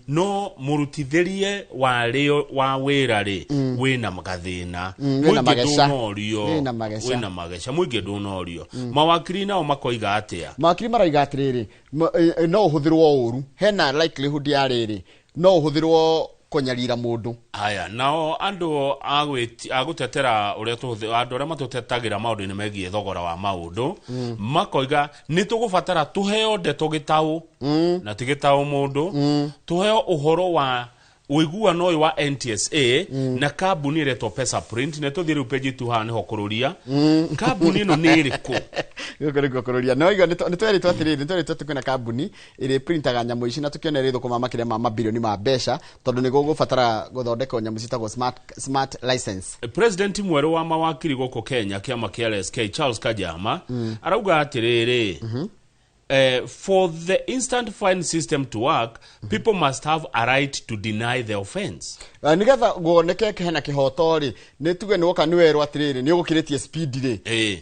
no mũrutithĩrie warĩo wa wĩra rĩ, wĩna gathĩna. Wĩna Mũingĩ mageca. ndũnorio. Wĩna mageca. Wĩna mageca, mũingĩ ndũnorio. Mawakiri nao makoiga atĩa? Mawakiri maroiga atĩrĩrĩ, no ũhũthĩrwo ũru, hena likelihood ya rĩrĩ no ũhũthĩrwo kũnyarira mũndũ. Haya, nao andũ a a gũtetera ũrĩa andũ arĩa matũtetagĩra maũndũ-inĩ megiĩ thogora wa maũndũ makoiga nĩ tũgũbatara tũheo ndeto gĩtaũ, na ti gĩtaũ mũndũ, tũheo ũhoro wa ũiguano ũyũ wa NTSA na kambuni ĩretwo Pesa Print. Nĩ tũthiĩ rĩu page tu haha nĩho kũrũria kambuni ĩno nĩ ĩrĩkũ. Gũkũ nĩkuo kũrũria no igua nĩ twerĩtwo atĩrĩrĩ, nĩ twerĩtwo atĩ kwĩna kambuni ĩrĩ printaga nyamũ ici, na tũkĩona ĩrĩ thũkũma makĩria ma mabirioni ma mbeca, tondũ nĩ gũgũbatara gũthondekwo nyamũ ciĩtagwo smart license. President mwerũ wa mawakiri gũkũ Kenya, kĩama kĩa LSK, Charles Kajama, arauga atĩrĩrĩ, for the instant fine system to work, people must have a right to deny the offense. Nĩgetha guoneke hena kĩhoto rĩ, nĩ tuge nĩ woka nĩ werwo atĩrĩrĩ nĩ ũgũkĩrĩtie speed rĩ,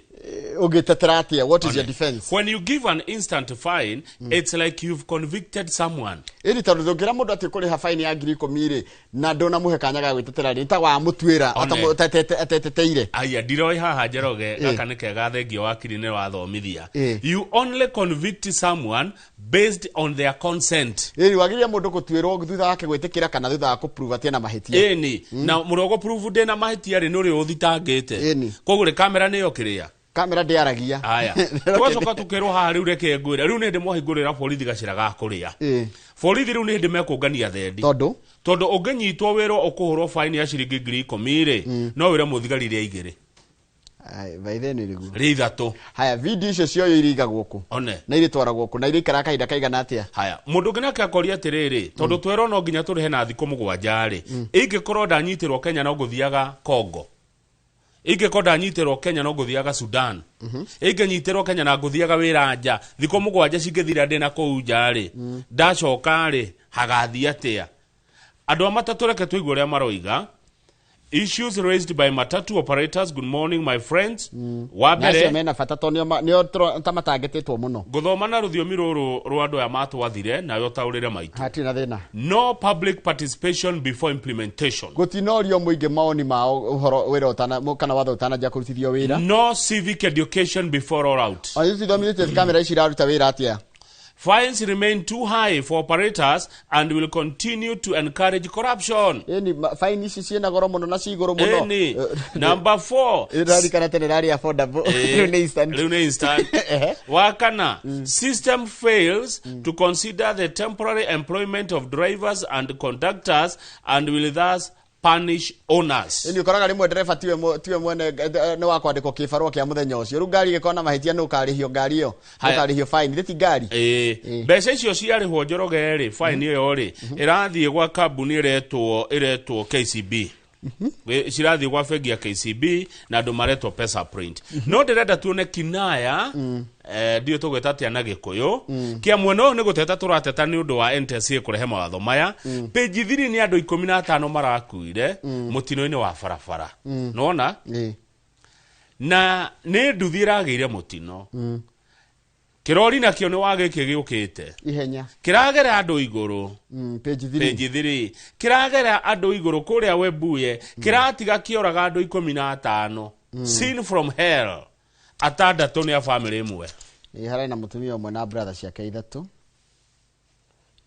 ũngĩtetera atĩa? What is your defense? When you give an instant fine, it's like you've convicted someone. Ĩni tondũ ndũngĩra mũndũ atĩ kũrĩha faini ya 10,000 rĩ, na ndũnamũhe kanya ga gwĩtetera rĩ, nĩ ta wamũtuĩra One. ateteteire. Aya, ndiroĩ haha Njoroge, gaka nĩ kega, thengio wakiri nĩ wathomithia. You only convict someone based on their consent. Ĩni wagĩrĩire mũndũ gũtuĩrwo thutha wake gwĩtĩkĩra kana thutha wa kũprove atĩ ena mahĩtia. Ĩni na mũrĩa ũgũprove ndĩna mahĩtia rĩ, nĩ ũrĩa ũthitangĩte. Koguo rĩ, kamera nĩyo kĩrĩa? Kamera ndĩaragia. Aya, tũgacoka tũkerwo haha rĩu, reke ngwĩre, rĩu nĩ hĩndĩ mwahingũrĩra borithi gacĩra ga kũrĩa. Borithi rĩu nĩ hĩndĩ mekũngania thendi. Tondũ? Tondũ ũngĩnyitwo wĩrwo ũkũhũrwo faini ya ciringi 10,000 rĩ, no wĩre mũthigari rĩa igĩrĩ. Ai, by then nĩguo. Rĩa ithatũ. Haya, video icio cioyo irĩigagwo kũ? One. Na irĩtwaragwo kũ? Na irĩikaraga kahinda kaigana atĩa? Haya, mũndũ ũngĩ nake akoria atĩrĩrĩ, tondũ twerwo no nginya tũrĩhe na thikũ 7 rĩ, ingĩkorwo ndanyitĩrwo Kenya no ngũthiaga Congo, ingĩkorwo ndanyitĩrwo Kenya no ngũthiaga Sudan, ingĩnyitĩrwo Kenya na ngũthiaga wĩra nja, thikũ 7 cingĩthira ndĩ na kũu nja rĩ, ndacoka rĩ, hagathiĩ atĩa? Andũ a matatũ, reke tũigue ũrĩa maroiga. Issues raised by matatu operators. Good morning, my friends. Wa Na acio mbere, mena bata tondũ nĩo ta matangĩtĩtwo mũno. Ngũthoma na rũthiomi rũrũ rwa andũ aya matwathire, nawe ũtaũrĩre maitũ. Hatirĩ na thĩna. No public participation before implementation. Gũtinorio mũingĩ maoni mao ũhoro wĩra ũtana kana watho ũtananjia kũrutithio wĩra. No civic education before rollout. Ona ithuĩ tũthomithĩtie kamera ici iraruta wĩra atĩa. Fines remain too high for operators and will continue to encourage corruption. Ĩni faini ici ciĩna goro mũno na ci igũrũ mũno. Ĩni. Number four. Ĩraririkana tene ĩrarĩ affordable. Rĩu nĩ instant. Rĩu nĩ instant. Wa kana, system fails to consider the temporary employment of drivers and conductors and will thus punish owners. Ĩni ũkoraga rĩmwe ndereba tiwe mwene, nĩ wa kwandĩkwo kĩbarũa kĩa mũthenya ũcio. Rĩu ngari ĩgĩkorwo na mahĩtia nĩ ũkarĩhio ngari ĩyo. Haya. Ũkarĩhio fine thĩ ti ngari. Ĩĩ, mbeca icio ciarĩhwo Njoroge rĩ, fine ĩyo rĩ, ĩrathiĩ gwa kambuni ĩretwo KCB. Cirathiĩ gwa bengi ya KCB na andũ maretwo Pesa Print. No ndĩrenda tuone kinaya, ndiũ tũgwĩta atĩa na Gĩkũyũ, kĩa mwena ũyũ nĩ gũteta tũrateta nĩ ũndũ wa NTSA kũrehe mawatho maya. Page 3 nĩ andũ 15 marakuire mũtino-inĩ wa barabara. Nona na nĩ nduthi ĩragĩire mũtino, kĩrori nakĩo nĩ wa gĩkĩ gĩũkĩte ihenya, kĩragera andũ igũrũ. Page 3. Page 3, kĩragera andũ igũrũ kũrĩa Webuye, kĩratiga kĩoraga andũ 15. Scene from hell. Atandatũ nĩ a family ĩmwe. Ĩ, harĩ na mũtumia ũmwe na brother ciake ithatũ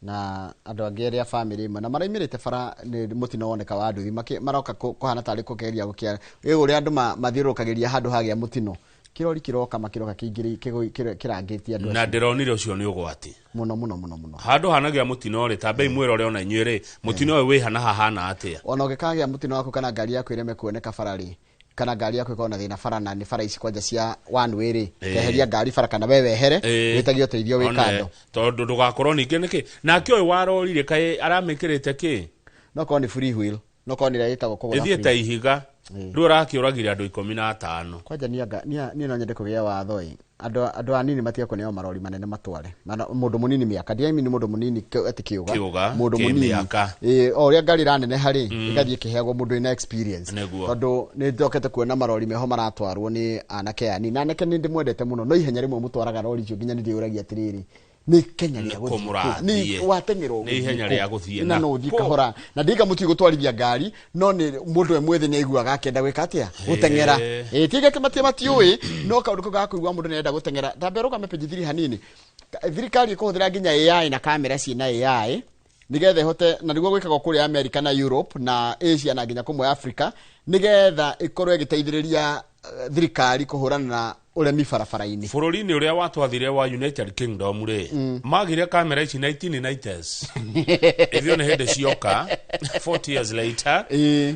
na andũ angĩ erĩ a family ĩmwe, na maraimĩrĩte bara nĩ mũtino woneka wa nduthi. Maroka kũhana tarĩ kũgeria gũkĩa ĩ ũrĩa andũ mathiũrũrũkagĩria handũ hagĩa mũtino, kĩrori kĩroka makĩroka kĩingĩrĩ kĩrangĩtie andũ na acio. Ndĩronire ũcio nĩ ũgwati mũno mũno mũno mũno. Handũ hanagĩa mũtino rĩ, tambei mwĩrore ona inyuĩ rĩ, mũtino ũyũ wĩ hana hahana atĩa? Ona ũngĩkagĩa mũtino waku kana ngari yaku ĩreme kuoneka bara rĩ, kana ngari yaku ĩkorwo na thĩna bara, na nĩ bara ici kwanja cia one way rĩ, keheria ngari bara kana we wehere, wĩtagie ũteithio wĩ One, kando. Tondũ ndũgakorwo ningĩ nĩkĩ nake ũyũ warorire kaĩ aramĩkĩrĩte kĩ? No korwo nĩ free wheel, no korwo nĩ ĩrĩa ĩtagwo kũgũra ĩthiĩ ta free. ihiga rĩu arakĩũragire andũ 15. Kwanja niĩ no nyende kũgĩa watho ĩ andũ anini matige kũneo marori manene matware. Mana mũndũ mũnini mĩaka, ndiramini mũndũ mũnini atĩ kĩũga. Kĩũga, mũndũ mũnini. Kĩmĩaka. Ĩ, o ũrĩa ngari ĩraneneha rĩ, ĩgathiĩ ĩkĩheagwo mũndũ wĩna experience. Nĩguo. Tondũ nĩ njokete kuona marori meho maratwarwo nĩ anake anini, na anake nĩ ndĩmwendete mũno, no ihenya rĩmwe mũtwaraga rori icio nginya nĩ ndĩyũragia atĩrĩrĩ, nĩ Kenya rĩa Nĩkũ gũthiĩ kũ? mũrathiĩ? Nĩ wateng'era Nĩ ihenya ũgũthiĩ rĩa kũ? gũthiĩ na na no ũthiĩ kũ? kahora, na ndinga mũtiĩ gũtwarithia ngari, no nĩ mũndũ we mwĩthĩ nĩ aiguaga akĩenda gwĩka atĩa, gũteng'era. Ĩ tiga kĩmatia matiũĩ, no kaũndũ kau ga kũigua mũndũ nĩarenda gũteng'era. Tambe rũgame page 3 hanini. Thirikari ĩkũhũthĩra nginya AI na kamera ciĩna AI nigetha ĩhote, na nĩguo gwĩkagwo kũrĩa America na Europe na Asia na nginya kũmwe Africa, nigetha ĩkorwo ĩgĩteithĩrĩria thirikari kũhũrana na ũremi barabara-inĩ. Bũrũri-inĩ ũrĩa watwathire wa United Kingdom rĩ, magire kamera ici 1990s, ithuĩ nĩ hĩndĩ cioka 40 years later.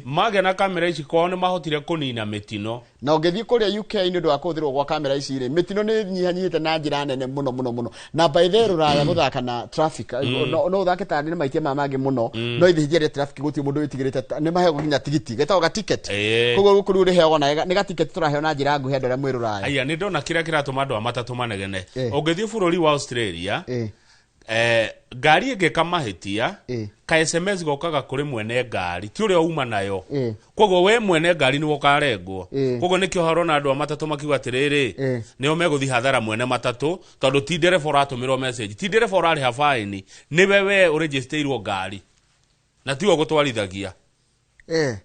Magĩa na kamera ici kwao nĩ mahotire kũnina mĩtino. Na ũngĩthiĩ kũrĩa UK, nĩ ũndũ wa kũhũthĩrwo gwa kamera ici rĩ, mĩtino nĩ nyihanyihĩte na njĩra nene mũno mũno mũno. Na by the way, rũraya gũthaka na traffic, no ũthake ta nĩ maitia maya mangĩ mũno, no ithĩnjia rĩa traffic gũtirĩ mũndũ wĩtigĩrĩte, nĩ maheagwo nginya tigiti getagwo ga ticket. Koguo gũkũ rĩu ũrĩheagwo na nĩ ga ticket tũraheo na njĩra nguhĩ andũ arĩa mwĩ rũraya. Aya, nĩ ndona kĩrĩa kĩratũma andũ a matatũ manegene. Ũngĩthiĩ bũrũri wa Australia, ngari ĩngĩka mahĩtia, ka SMS gokaga kũrĩ mwene ngari, ti ũrĩa uma nayo. Koguo we mwene ngari nĩwe ũkarengwo. Koguo nĩkĩo harona andũ a matatũ makiuga atĩrĩrĩ, nĩo megũthiĩ hathara mwene matatũ, tondũ ti ndereba ũratũmĩrwo message, ti ndereba ũrarĩha baĩni, nĩwe we ũrĩnjĩstĩirwo ngari na tiwe ũgũtwarithagia.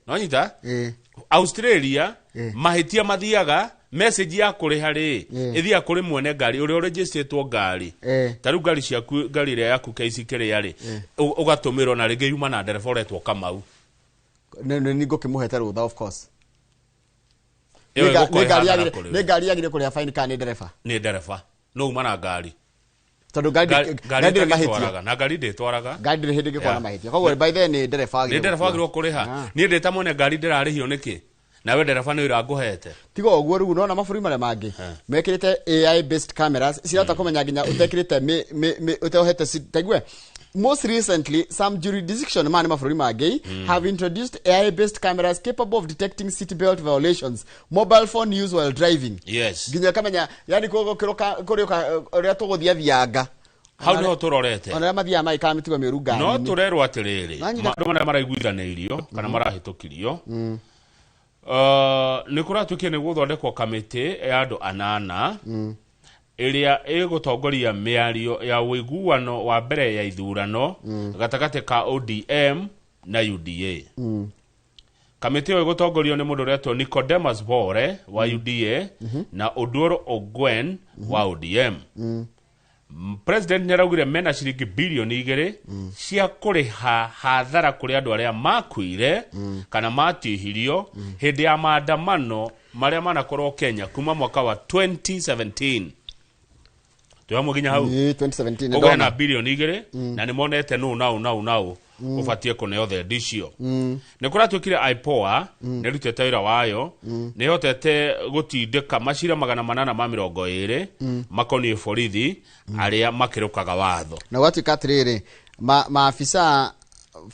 Nonyita Australia, mahĩtia mathiaga message ya kũrĩha rĩ, ĩthiaga kũrĩ mwene ngari ũrĩa ũrĩnjĩstĩtwo ngari. Ta rĩu ngari ciaku, ngari ĩrĩa yaku KC kĩrĩa rĩ, ũgatũmĩrwo na rĩngĩ yuma na ndereba ũretwo Kamau. Nĩ ngũkĩmũhete rũtha, of course. Ĩyo ĩgũkorwo Nĩ ngari ĩhathara kũrĩ nĩ we. ngari yagĩrĩire kũrĩha fine kana nĩ ndereba? Nĩ ndereba, no uma na ngari. Tondũ ngari ngari ngari ndĩrĩ mahĩtia. ĩtagĩtwaraga, na ngari ndĩtwaraga. Ngari ndĩrĩ hĩndĩ ĩngĩkorwo na mahĩtia, koguo by then nĩ ndereba nĩ agĩrĩirwo ndereba gũkua. agĩrĩirwo kũrĩha. Niĩ ndĩ ta mwene ngari ndĩrarĩhio nĩkĩ nawe ndereba nĩ ũira ngũhete? Tiga ũguo, rĩu nona mabũrũri marĩa mangĩ mekĩrĩte AI based cameras cirahota kũmenya nginya ũtekĩrĩte ũteohete taigue. Most recently, some jurisdiction, maya nĩ mabũrũri mangĩ, have introduced AI based cameras capable of detecting seat belt violations, mobile phone use while driving, nginya kamenya yani kũrĩũka ũrĩa tũgũthia thianga. Hau nĩho tũrorete. Ona arĩa mathiaga magĩkaga mĩtugo mĩũru no ngari-inĩ. Tũrerwo atĩrĩrĩ, Nanyita- andũ marĩa maraiguithanĩirio kana marahĩtũkirio, nĩ kũratuĩkire nĩ gũthondekwo kamĩtĩ ya andũ anana ĩrĩa ĩgũtongoria mĩario ya ũiguano wa mbere ya ithurano gatagatĩ ka ODM na UDA. Kamĩtĩ ĩyo ĩgũtongorio nĩ mũndũ ũretwo Nicodemus Bore wa UDA na Oduor Ogwen wa ODM. President nĩ araugire mena ciringi bilioni 2 cia kũrĩha hathara kũrĩ andũ arĩa makuire kana matihirio hĩndĩ ya maandamano marĩa manakorwo Kenya kuma mwaka wa 2017. Twĩ hamwe nginya hau? Ĩĩ, 2017. Koguo hena Ndona. bilioni 2 na nĩ monete nũ nau nau nau ũbatiĩ kũneo thendi icio. Nĩ kũratuĩkire IPOA nĩ ĩrutĩte wĩra wayo, nĩ ĩhotete gũtindĩka macira 820 makoniĩ borithi arĩa makĩrũkaga watho. Na gwatuĩka atĩrĩrĩ, maafisa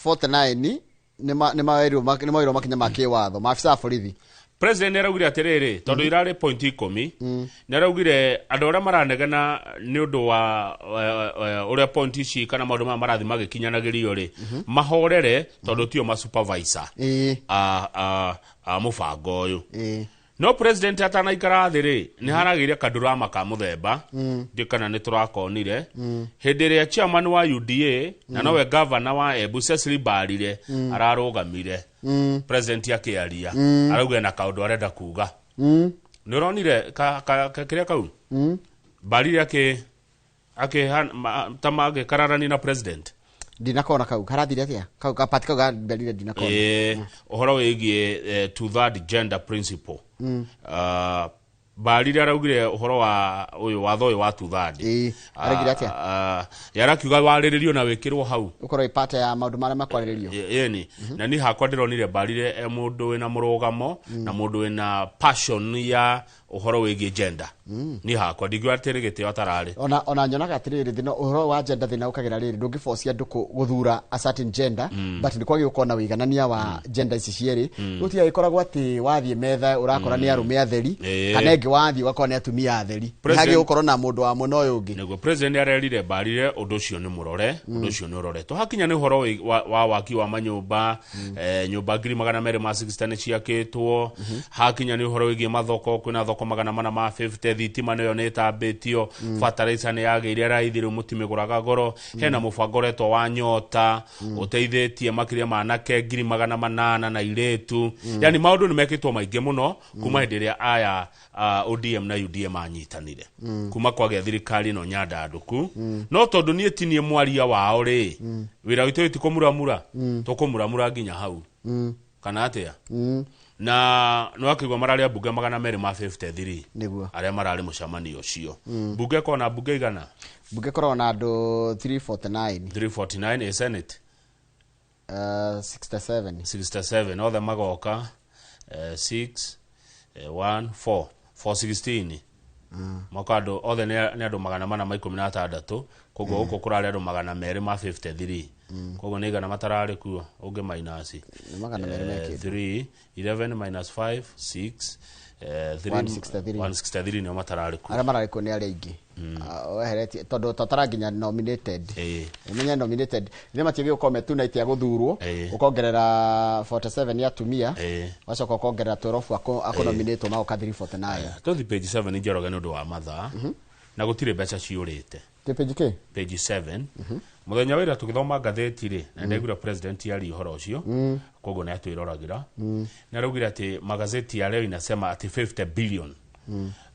49 Nĩ maoirwo makinya ma kĩwatho maabisa a borithi. President nĩ araugire atĩrĩrĩ, tondũ irarĩ point 10, nĩ araugire andũ arĩa maranegena nĩ ũndũ wa ũrĩa point ici kana maũndũ maya marathiĩ magĩkinyanagĩrio rĩ, mahorere tondũ tio ma supervisor a mũbango ũyũ. No president atanaikara thĩ rĩ, nĩ haragĩire kandurama ka mũthemba, ndiũ kana nĩ tũrakonire hĩndĩ ĩrĩa chairman wa UDA na nowe governor wa Embu Cecily Mbarire ararũgamire, president akĩaria, arauga na kaũndũ arenda kuga. Nĩ ũronire kĩrĩa kau Mbarire ta magĩkararania na president? Ndinakona kau karathire atia kau kapati kau gamberire ndinakona. Ũhoro wĩgiĩ two-third gender principle. Mbarire araugire ũhoro wa ũyũ watho ũyũ wa two-third. Araugire atia? Yarakiuga warĩrĩrio na wĩkĩrwo hau, ũkorwo ipata ya maũndũ marĩa makwarĩrĩrio. Yeni na ni hakwa ndĩronire Mbarire e mũndũ wĩna mũrũgamo na mũndũ wĩna passion ya ũhoro wĩgiĩ gender. Ni hakwa ndingiuga atĩ nĩ gĩtĩo atararĩ. Ona nyonaga atĩrĩrĩ, thĩna ũhoro wa gender thĩna ũkagĩra rĩrĩ, ndũngĩbocia andũ gũthura a certain gender, but nĩ kwagĩrĩirwo gũkorwo na ũiganania wa gender ici cierĩ. Gũtirĩ gĩkoragwo atĩ wathiĩ metha ũrakora nĩ arũme atheri, kana ĩngĩ wathiĩ ũgakora nĩ atumia atheri. Nĩ hagĩrĩirwo gũkorwo na mũndũ wa mwena ũyũ ũngĩ. Nĩguo president arerire Mbarire ũndũ ũcio nĩ mũrore, ũndũ ũcio nĩ ũroretwo. Hakinya nĩ ũhoro wa waki wa manyũmba, nyũmba 260 nĩ ciakĩtwo. Hakinya nĩ ũhoro wĩgiĩ mathoko, kwĩna thoko 450, thitima nĩyo nĩ ĩtambĩtio, fertilizer nĩ yagĩire raithi rĩu mũtimĩgũraga goro. Hena mũbango ũretwo wa Nyota ũteithĩtie makĩria ma anake 800 na airĩtu. Yani maũndũ nĩ mekĩtwo maingĩ mũno kuma hĩndĩ ĩrĩa aya ODM na UDA manyitanire, kuma kwagĩa thirikari ĩno nyandandũku. No tondũ niĩ ti niĩ mwaria wao rĩ, wĩra witũ ti kũmuramura, tũkũmuramura nginya hau, kana atĩa? Na nĩ wakĩigua mararĩ ambunge 253 nĩguo arĩa mararĩ mũcemanio ũcio. Mbunge ĩkoragwo na mbunge igana? Mbunge ĩkoragwo na andũ 349. 349 ĩ Senate 67. 67 othe magoka 6 1 4 416. Moka andũ othe nĩ andũ 416, koguo gũkũ kũrarĩ andũ 253. Koguo nĩ igana matararĩ kuo, ũngĩ minus Nĩ 200 mekĩtwo. 3 11 minus 5 6 3 163. 163 nĩo matararĩ kuo. Arĩa mararĩ kuo nĩ arĩa aingĩ. Weheretie tondũ totara nginya nominated. Ũmenye nominated nĩ matiagĩrĩirwo gũkorwo me two night ya gũthurwo, ũkongerera 47 ya atumia, ũgacoka ũkongerera 12 akũnominatwo magoka 349. Tũthiĩ page 7 Njoroge nĩ ũndũ wa mathaa, na gũtirĩ mbeca ciũrĩte. Tĩ page kĩ? Page 7. Mũthenya wa ira tũgĩthoma ngathĩti rĩ, na ndaiguire president aria ũhoro ũcio, koguo nĩ atwĩroragĩra. Nĩ araugire atĩ magazeti ya leo inasema atĩ 50 billion.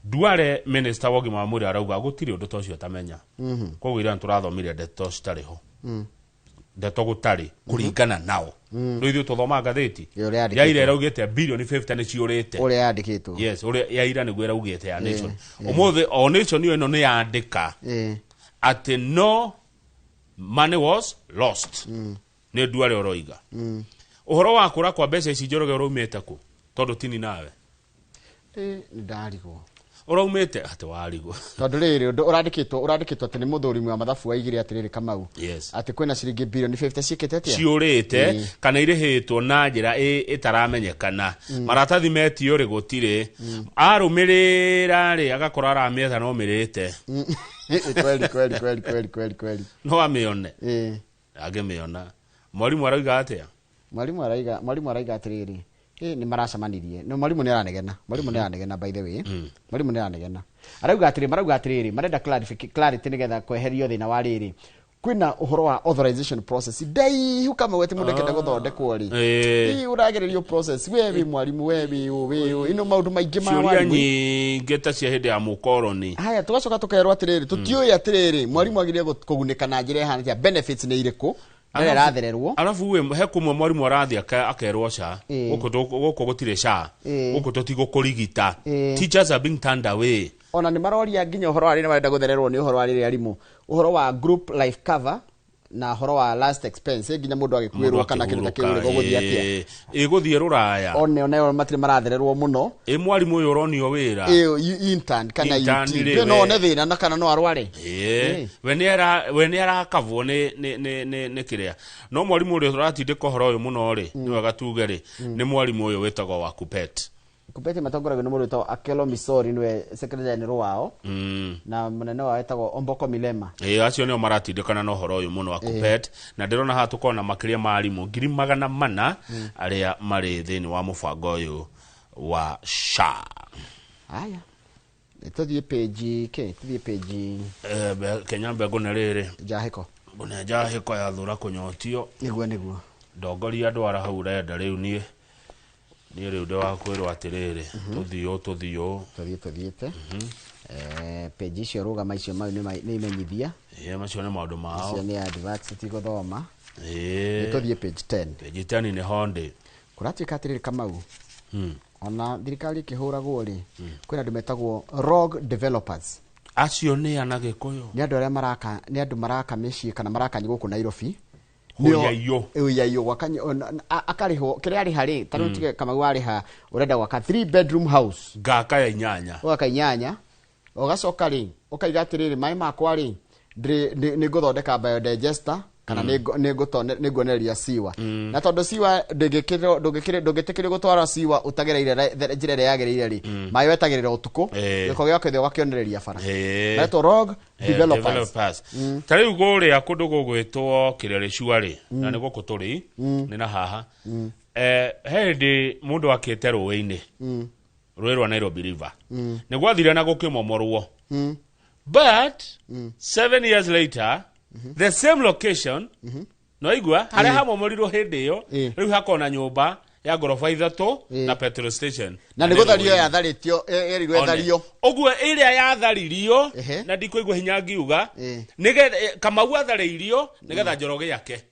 Duale minister wa ũgima wa mwĩrĩ arauga gũtirĩ ũndũ ta ũcio atamenya. Koguo ira nĩtũrathomire ndeto citarĩ ho, ndeto gũtarĩ kũringana nao. Rĩu ithuĩ tũthomaga ngathĩti Ĩ, ũrĩa ya ira yandĩkĩtwo. ĩraugĩte bilioni 50 nĩ ciũrĩte. Ũrĩa yandĩkĩtwo. Yes, ũrĩa ya ira nĩguo ĩraugĩte ya Nation. Ũmũthĩ o Nation ĩyo ĩno nĩ yandĩka atĩ no money was lost. Nĩ Duale ũroiga. Ũhoro wa kũra kwa mbeca ici Njoroge ũraumĩte kũ? Tondũ tini nawe. Nĩ ndarigwo. Ũraumĩte atĩ warigwo. Tondũ rĩrĩ ũndũ ũrandĩkĩtwo atĩ nĩ mũthũrimi wa mathabu waigire atĩrĩrĩ Kamau. Atĩ kwĩna ciringi bilioni 50 ciĩkĩte atĩa? Ciũrĩte kana irĩhĩtwo na njĩra ĩtaramenyekana. Maratathi metio rĩ gũtirĩ. Arũmĩrĩra rĩ agakora aramĩetha no mĩrĩte. Kweli kweli kweli kweli kweli kweli. No amĩone. Angĩmĩona. Mwarimu arauga atĩa? Mwarimu araiga atĩrĩrĩ, nĩ maracemanirie. No mwarimu nĩ aranegena. Mwarimu nĩ aranegena by the way. Mwarimu nĩ aranegena. Arauga atĩrĩ, marauga atĩrĩrĩ, marenda clarity nĩgetha kweherio thĩna wa rĩrĩ. Kwĩna ũhoro wa authorization process ndaihu kama wete mũndũ akĩenda gũthondekwo rĩ. Ĩ, ũragererio process, we wĩ mwarimũ, we wĩ ũ, wĩ ũ, ĩno maũndũ maingĩ ma Ciũria warimũ. nyingĩ ta cia hĩndĩ ya mũkoroni. Haya, tũgacoka tũkerwo atĩrĩrĩ, tũtiũĩ atĩrĩrĩ, mwarimũ agĩrĩire kũgunĩka na njĩra ĩhana atĩa, benefits nĩ irĩkũ, na ĩrĩa ĩrathererwo. Arabu we he kumwe mwarimu arathi akerwo SHA, gũkũ gũtirĩ SHA, gũkũ tũtigũkũrigita. Teachers are being turned away. Ona nĩ maroria nginya ũhoro wa rĩrĩa marenda gũthererwo nĩ ũhoro wa rĩrĩa arimũ, ũhoro wa group life cover Na horo wa last expense nginya mundu agikwirwo kana kindu ta kiu gũgũthiĩ atia. Ĩgũthiĩ rũraya. One onayo matirĩ marathererwo mũno. Ĩ mwarimu ũyũ ũronio wĩra. Ĩ intern kana Intern UT. rĩ, No we. one thĩna na kana no arware. Ĩĩ. We nĩ arakavwo nĩ kĩrĩa. No mwarimu ũrĩa ũratindĩka ũhoro ũyũ mũno rĩ, nĩ wega tuge rĩ, nĩ mwarimũ ũyũ wĩtagwo wa Kupet. Kupet matongoragio nĩ mũndũ wĩtagwo Akelo Misori nĩwe secretary general wao. Na mũnene wao etagwo Omboko Milema. Ĩĩ acio nĩo maratindĩkana na ũhoro ũyũ mũno wa Kupet. Na ndĩrona haha tũkona makĩria ma arimũ 400,000 arĩa marĩ thĩinĩ wa mũbango ũyũ wa SHA. Aya. Tũthiĩ page ke, tũthiĩ page Kenya mbegũ nĩ rĩrĩ. Njahĩko. Ngũne njahĩko ya thũra kũnyotio. Nĩguo nĩguo. Ndongoria ndwara hau ũrenda rĩu niĩ. Niĩ rĩu ndĩ wa kwĩrwo atĩrĩrĩ, tũthiĩ tũthiĩ. Tũthiĩ tũthiĩte. Page icio rũgama icio mau nĩ imenyithia. Ĩĩ macio nĩ maũndũ mao. Icio nĩ adverts tigũthoma. Ĩĩ. Tũthiĩ page 10. Page 10 nĩ honde. Kũratuĩka atĩrĩrĩ Kamau. Ona thirikari ĩkĩhũragwo rĩ, kwĩna andũ metagwo rogue developers. Acio nĩ ana Gĩkũyũ. Nĩ andũ arĩa maraka, nĩ andũ maraka mĩciĩ kana maraka gũkũ Nairobi. Ũiyaiyũ. Ũiyaiyũ gwaka akarĩhwo kĩrĩa arĩha rĩ, ta rĩu tige Kamau arĩha ũrenda gwaka 3 bedroom house. Ngaka ya inyanya. Ũgaka inyanya. Ũgacoka rĩ, ũkaiga atĩrĩrĩ maĩ makwa rĩ, nĩ ngũthondeka biodigester kana nĩ nguonereria siwa. Na tondũ siwa ndũngĩtĩkĩrio gũtwara siwa ũtagereire njĩra ĩrĩa yagĩrĩire rĩ, maĩ wetagĩrĩra ũtukũ, gĩko gĩake thĩ ũgakĩonereria bara. Maretwo rogue developers. Ta rĩu kũrĩa kũndũ gũgwĩtwo Kĩrĩrĩcua rĩ, na nĩ gũkũ tũrĩ, nĩ na haha. He hĩndĩ mũndũ akĩte rũĩ-inĩ, rũĩ rwa Nairobi River. Nĩ gwathire na gũkĩmomorwo. But 7 years later, the same location, no igua haria hamomorirwo hindi iyo riu hakona nyumba ya ngoroba 3 na petrol station na nĩ gũthario yatharĩtio ĩrigwo ĩthario ũguo ĩrĩa yatharirio na ndikũigua hinya ngiuga nĩgetha Kamau atharĩirio nĩgetha Njoroge yake.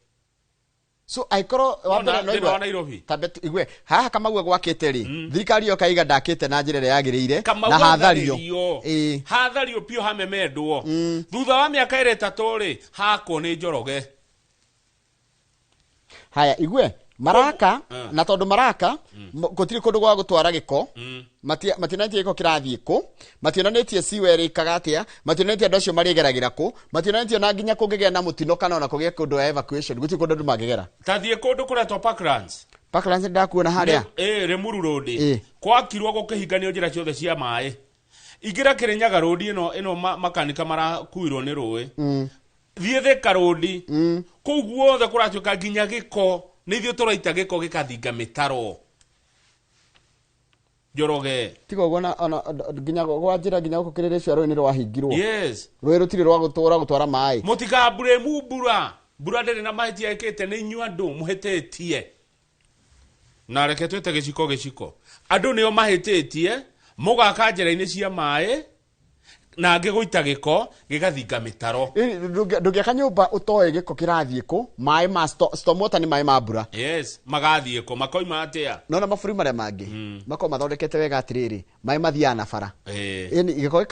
So aikorwo wa mbere no igua tambe igue haha Kamau gwakĩte rĩ, thirikari yo kaiga ndakĩte na njĩra ĩrĩa yagĩrĩire na hathario hathario piũ hamemendwo. Thutha wa mĩaka 3 rĩ hakwo nĩ Njoroge. Haya igue maraka na tondũ maraka gũtirĩ kũndũ gwa gũtwara gĩko, mationanĩtie gĩko kĩrathiĩ kũ, mationanĩtie siwa ĩrĩkaga atĩa, mationanĩtie andũ acio marĩgeragĩra kũ, mationanĩtie ona nginya kũngĩgĩa na mũtino kana ona kũgĩe kũndũ ya evacuation gũtirĩ kũndũ andũ mangĩgera. Ta thiĩ kũndũ kũretwo Parklands. Parklands ndakuona harĩa Limuru Road gwakirwo gũkĩhinganio njĩra ciothe cia maĩ. Ingĩra Kĩrĩnyaga Road ĩno makanika marakuirwo nĩ rũĩ. Thiĩ Thika Road kũu guothe kũratuĩka nginya gĩko nĩ ithuĩ tũraita gĩko gĩkathinga mĩtaro. Njoroge tiga ũguo ona nginya gwa njĩra nginya gũkũ Kĩrĩrĩcua rũĩ nĩ rwahingirwo. Yes. Rũĩ rũtirĩ rwa gũtũra gũtwara maĩ. Mũtikambure mbura. Mbura ndĩrĩ na mahĩtia ĩkĩte nĩ inyuĩ andũ mũhĩtĩtie. Na reke twĩte gĩciko gĩciko. Andũ nĩo mahĩtĩtie mũgaka njĩra-inĩ cia maĩ na angĩ gũita gĩko gĩgathinga mĩtaro. Ndũngĩaka nyũmba ũtoĩ gĩko kĩrathiĩ kũ, maĩ ma stormwater nĩ maĩ ma mbura. Yes, magathiĩ kũ, makoima atĩa? Nona mabũrũri marĩa mangĩ makoragwo mathondekete wega atĩrĩrĩ, maĩ mathiaga na bara. Ĩni gĩko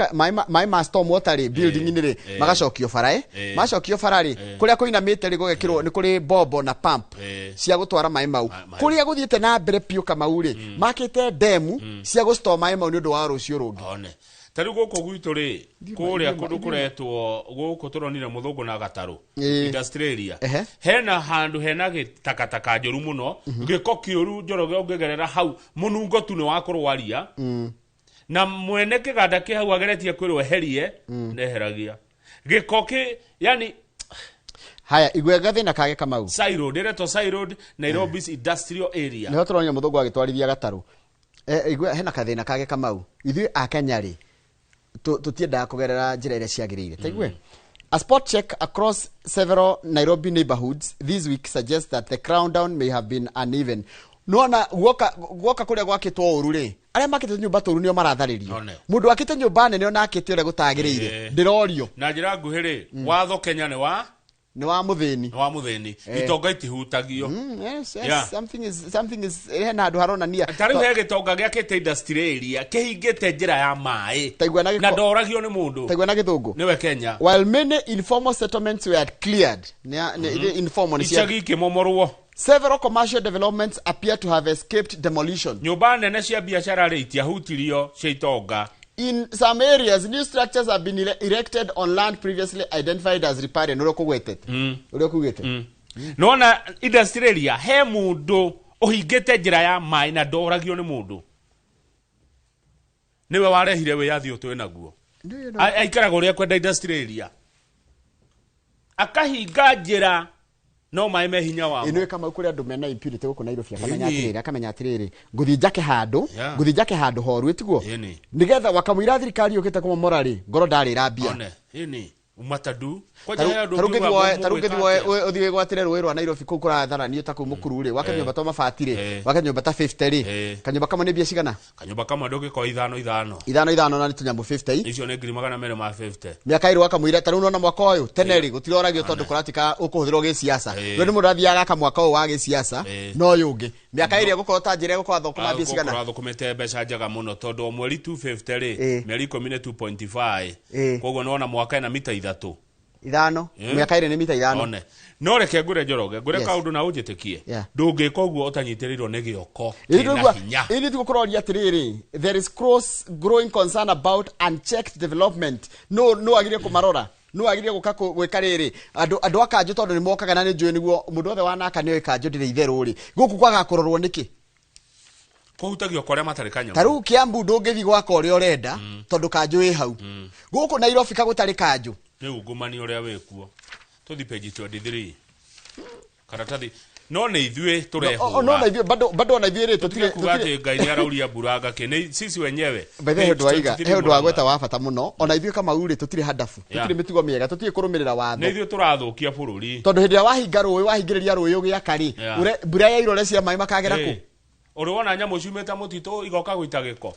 maĩ ma stormwater rĩ building-inĩ rĩ magacokio bara macokio bara rĩ kũrĩa kũinamĩte rĩ gũgekĩrwo nĩ kũrĩ bombo na pump cia gũtwara maĩ mau. Kũrĩa gũthiĩte na mbere piũ Kamau rĩ makĩte demu cia gũstore maĩ mau nĩ ũndũ wa rũciũ rũngĩ. Ta rĩu gũkũ gwitũ rĩ kũrĩa kũndũ kũretwo gũkũ tũronire mũthũngũ na gatarũ industrial area hena handũ hena gĩtakataka njũru mũno gĩko kĩũru Njoroge ũngĩgerera hau mũnungo tu nĩ wa kũrwaria na mwene kĩganda kĩ hau ageretie kwĩrwo eherie neheragia gĩko kĩ yani. Haya igwe gathĩna kage Kamau Sai Road ĩretwo Sai Road Nairobi's industrial area nĩho tũronire mũthũngũ agĩtwarithia gatarũ. Igwe hena kathĩna kage Kamau ithuĩ a Kenya rĩ tũtiendaga kũgerera njĩra iria ciagĩrĩire. Ta igue a spot check across several Nairobi neighborhoods this week suggests that the crackdown may have been uneven. Nona guoka kũrĩa gwakĩtwo ũru rĩ, arĩa makĩte nyũmba tũru nĩo maratharĩrio. Mũndũ akĩte nyũmba nene ona akĩte ũrĩa gũtagĩrĩire ndĩrorio. Na njĩra nguhĩ rĩ, watho Kenya nĩ wa Nĩ wa mũthĩni. Nĩ wa mũthĩni. Itonga itihutagio. Yes, yes. Something is hena handũ haronania. Ta rĩu he gĩtonga gĩakĩte industrial area kĩhingĩte njĩra ya maĩ Taigua na gĩko- na ndoragio nĩ mũndũ. Taigua na gĩthũngũ. Nĩwe Kenya. While many informal settlements were cleared, informal nĩ Icagi ikĩmomorwo. Several commercial developments appear to have escaped demolition. Nyũmba nene cia biacara rĩ itiahutirio cia itonga. In some areas, new structures have been erected on land previously identified as riparian. Ũrĩa ũkũgwetete. Ũrĩa ũkugĩte. Nona industrial area he mũndũ ũhingĩte njĩra ya maĩ na ndoragio nĩ mũndũ, nĩwe warehire wĩyathi ũyũ twĩ naguo. Aikaraga ũrĩa kwenda industrial area, akahinga njĩra, no maĩ me hinya wamo. Ĩno kama kũrĩ andũ mena impunity gũkũ Nairobi, akamenya atĩrĩrĩ, akamenya atĩrĩrĩ, ngũthiĩ njake handũ, ngũthiĩ njake handũ horu ĩtiguo, nĩgetha wakamũira thirikari yũkĩte kũmomora rĩ, ngoro ndarĩ mbia. One ĩni umatadu kwanja he andũ Tarĩu ũngiuga tarĩu mũgwĩka ũngĩthiĩ woe atĩa? Ũthiĩ wĩgwatĩre rũĩ rwa Nairobi kũu kũratharanio ta kũu mũkuru rĩ, wake nyũmba ta mabati rĩ, wake nyũmba ta 50 rĩ, kanyũmba kamwe nĩ mbia cigana? Kanyũmba kamwe ndũngĩkorwo ithano ithano. Ithano ithano, na nĩ tũnyamũ 50. Icio nĩ 250,000. Mĩaka ĩrĩ wakamũira, tarĩu nona mwaka ũyũ tene rĩ, gũtiroragio tondũ kũratuĩka ũkũhũthĩrwo gĩciaca. Rĩu nĩ mũndũ athiaga gaka mwaka ũyũ wa gĩciaca, no ũyũ ũngĩ mĩaka ĩrĩa gũkorwo ta njĩra ĩgũkorwo thũkũma mbia cigana? Thũkũmĩte mbeca njega mũno, tondũ o mweri 250 rĩ, mĩeri 10 nĩ 2.5. Koguo nĩwona mwaka ĩna mita ithatũ. Ithano. Mĩaka ĩrĩ nĩ mita ithano. One no reke ngwĩre, Njoroge, ngwĩre kaũndũ na ũnjĩtĩkie. Ndũngĩka ũguo ũtanyitĩrĩirwo nĩ gĩoko kĩna hinya. Ĩni tiguo kũroria atĩrĩrĩ, there is cross growing concern about unchecked development. No agirie kũmarora, no agirie gũka gwĩka rĩrĩ andũ a kanjũ, tondũ nĩ mokaga na nĩ njũĩ nĩguo mũndũ wothe wanaka nĩ oĩ kanjũ ndĩrĩ itherũ rĩ, gũkũ kwaga kũrorwo nĩkĩ? Kũhutagio kwa arĩa matarĩ kanyamũ. Ta rĩu Kiambu ndũngĩthiĩ gwaka ũrĩa ũrenda tondũ kanjũ ĩ hau. Gũkũ Nairobi kagũtarĩ kanjũ. Nĩ ungumania ũrĩa wĩkuo. Tũthi page 23 karatathi, no nĩ ithuĩ No, no na tũrehũra. Ithuĩ bado ona ithuĩ rĩ, tũtige tũtirĩ kuga atĩ Ngai nĩ arauria mbura ngakĩ, nĩ sisi wenyewe. By the way, Page he ũndũ waiga 23 he ũndũ wagweta Mũrang'a. wa bata mũno, ona ithuĩ Kamau rĩ, tũtirĩ handabu, tũtirĩ mĩtugo mĩega, tũtirĩ kũrũmĩrĩra watho. Nĩ ithuĩ tũrathũkia bũrũri. Tondũ hĩndĩ ĩrĩa wahinga rũĩ, wahingĩrĩria rũĩ ũgĩaka rĩ, mbura ya irore cia maĩ makagera kũ? Ũrĩ wona nyamũ ciumĩte mũtitũ igoka gũita gĩko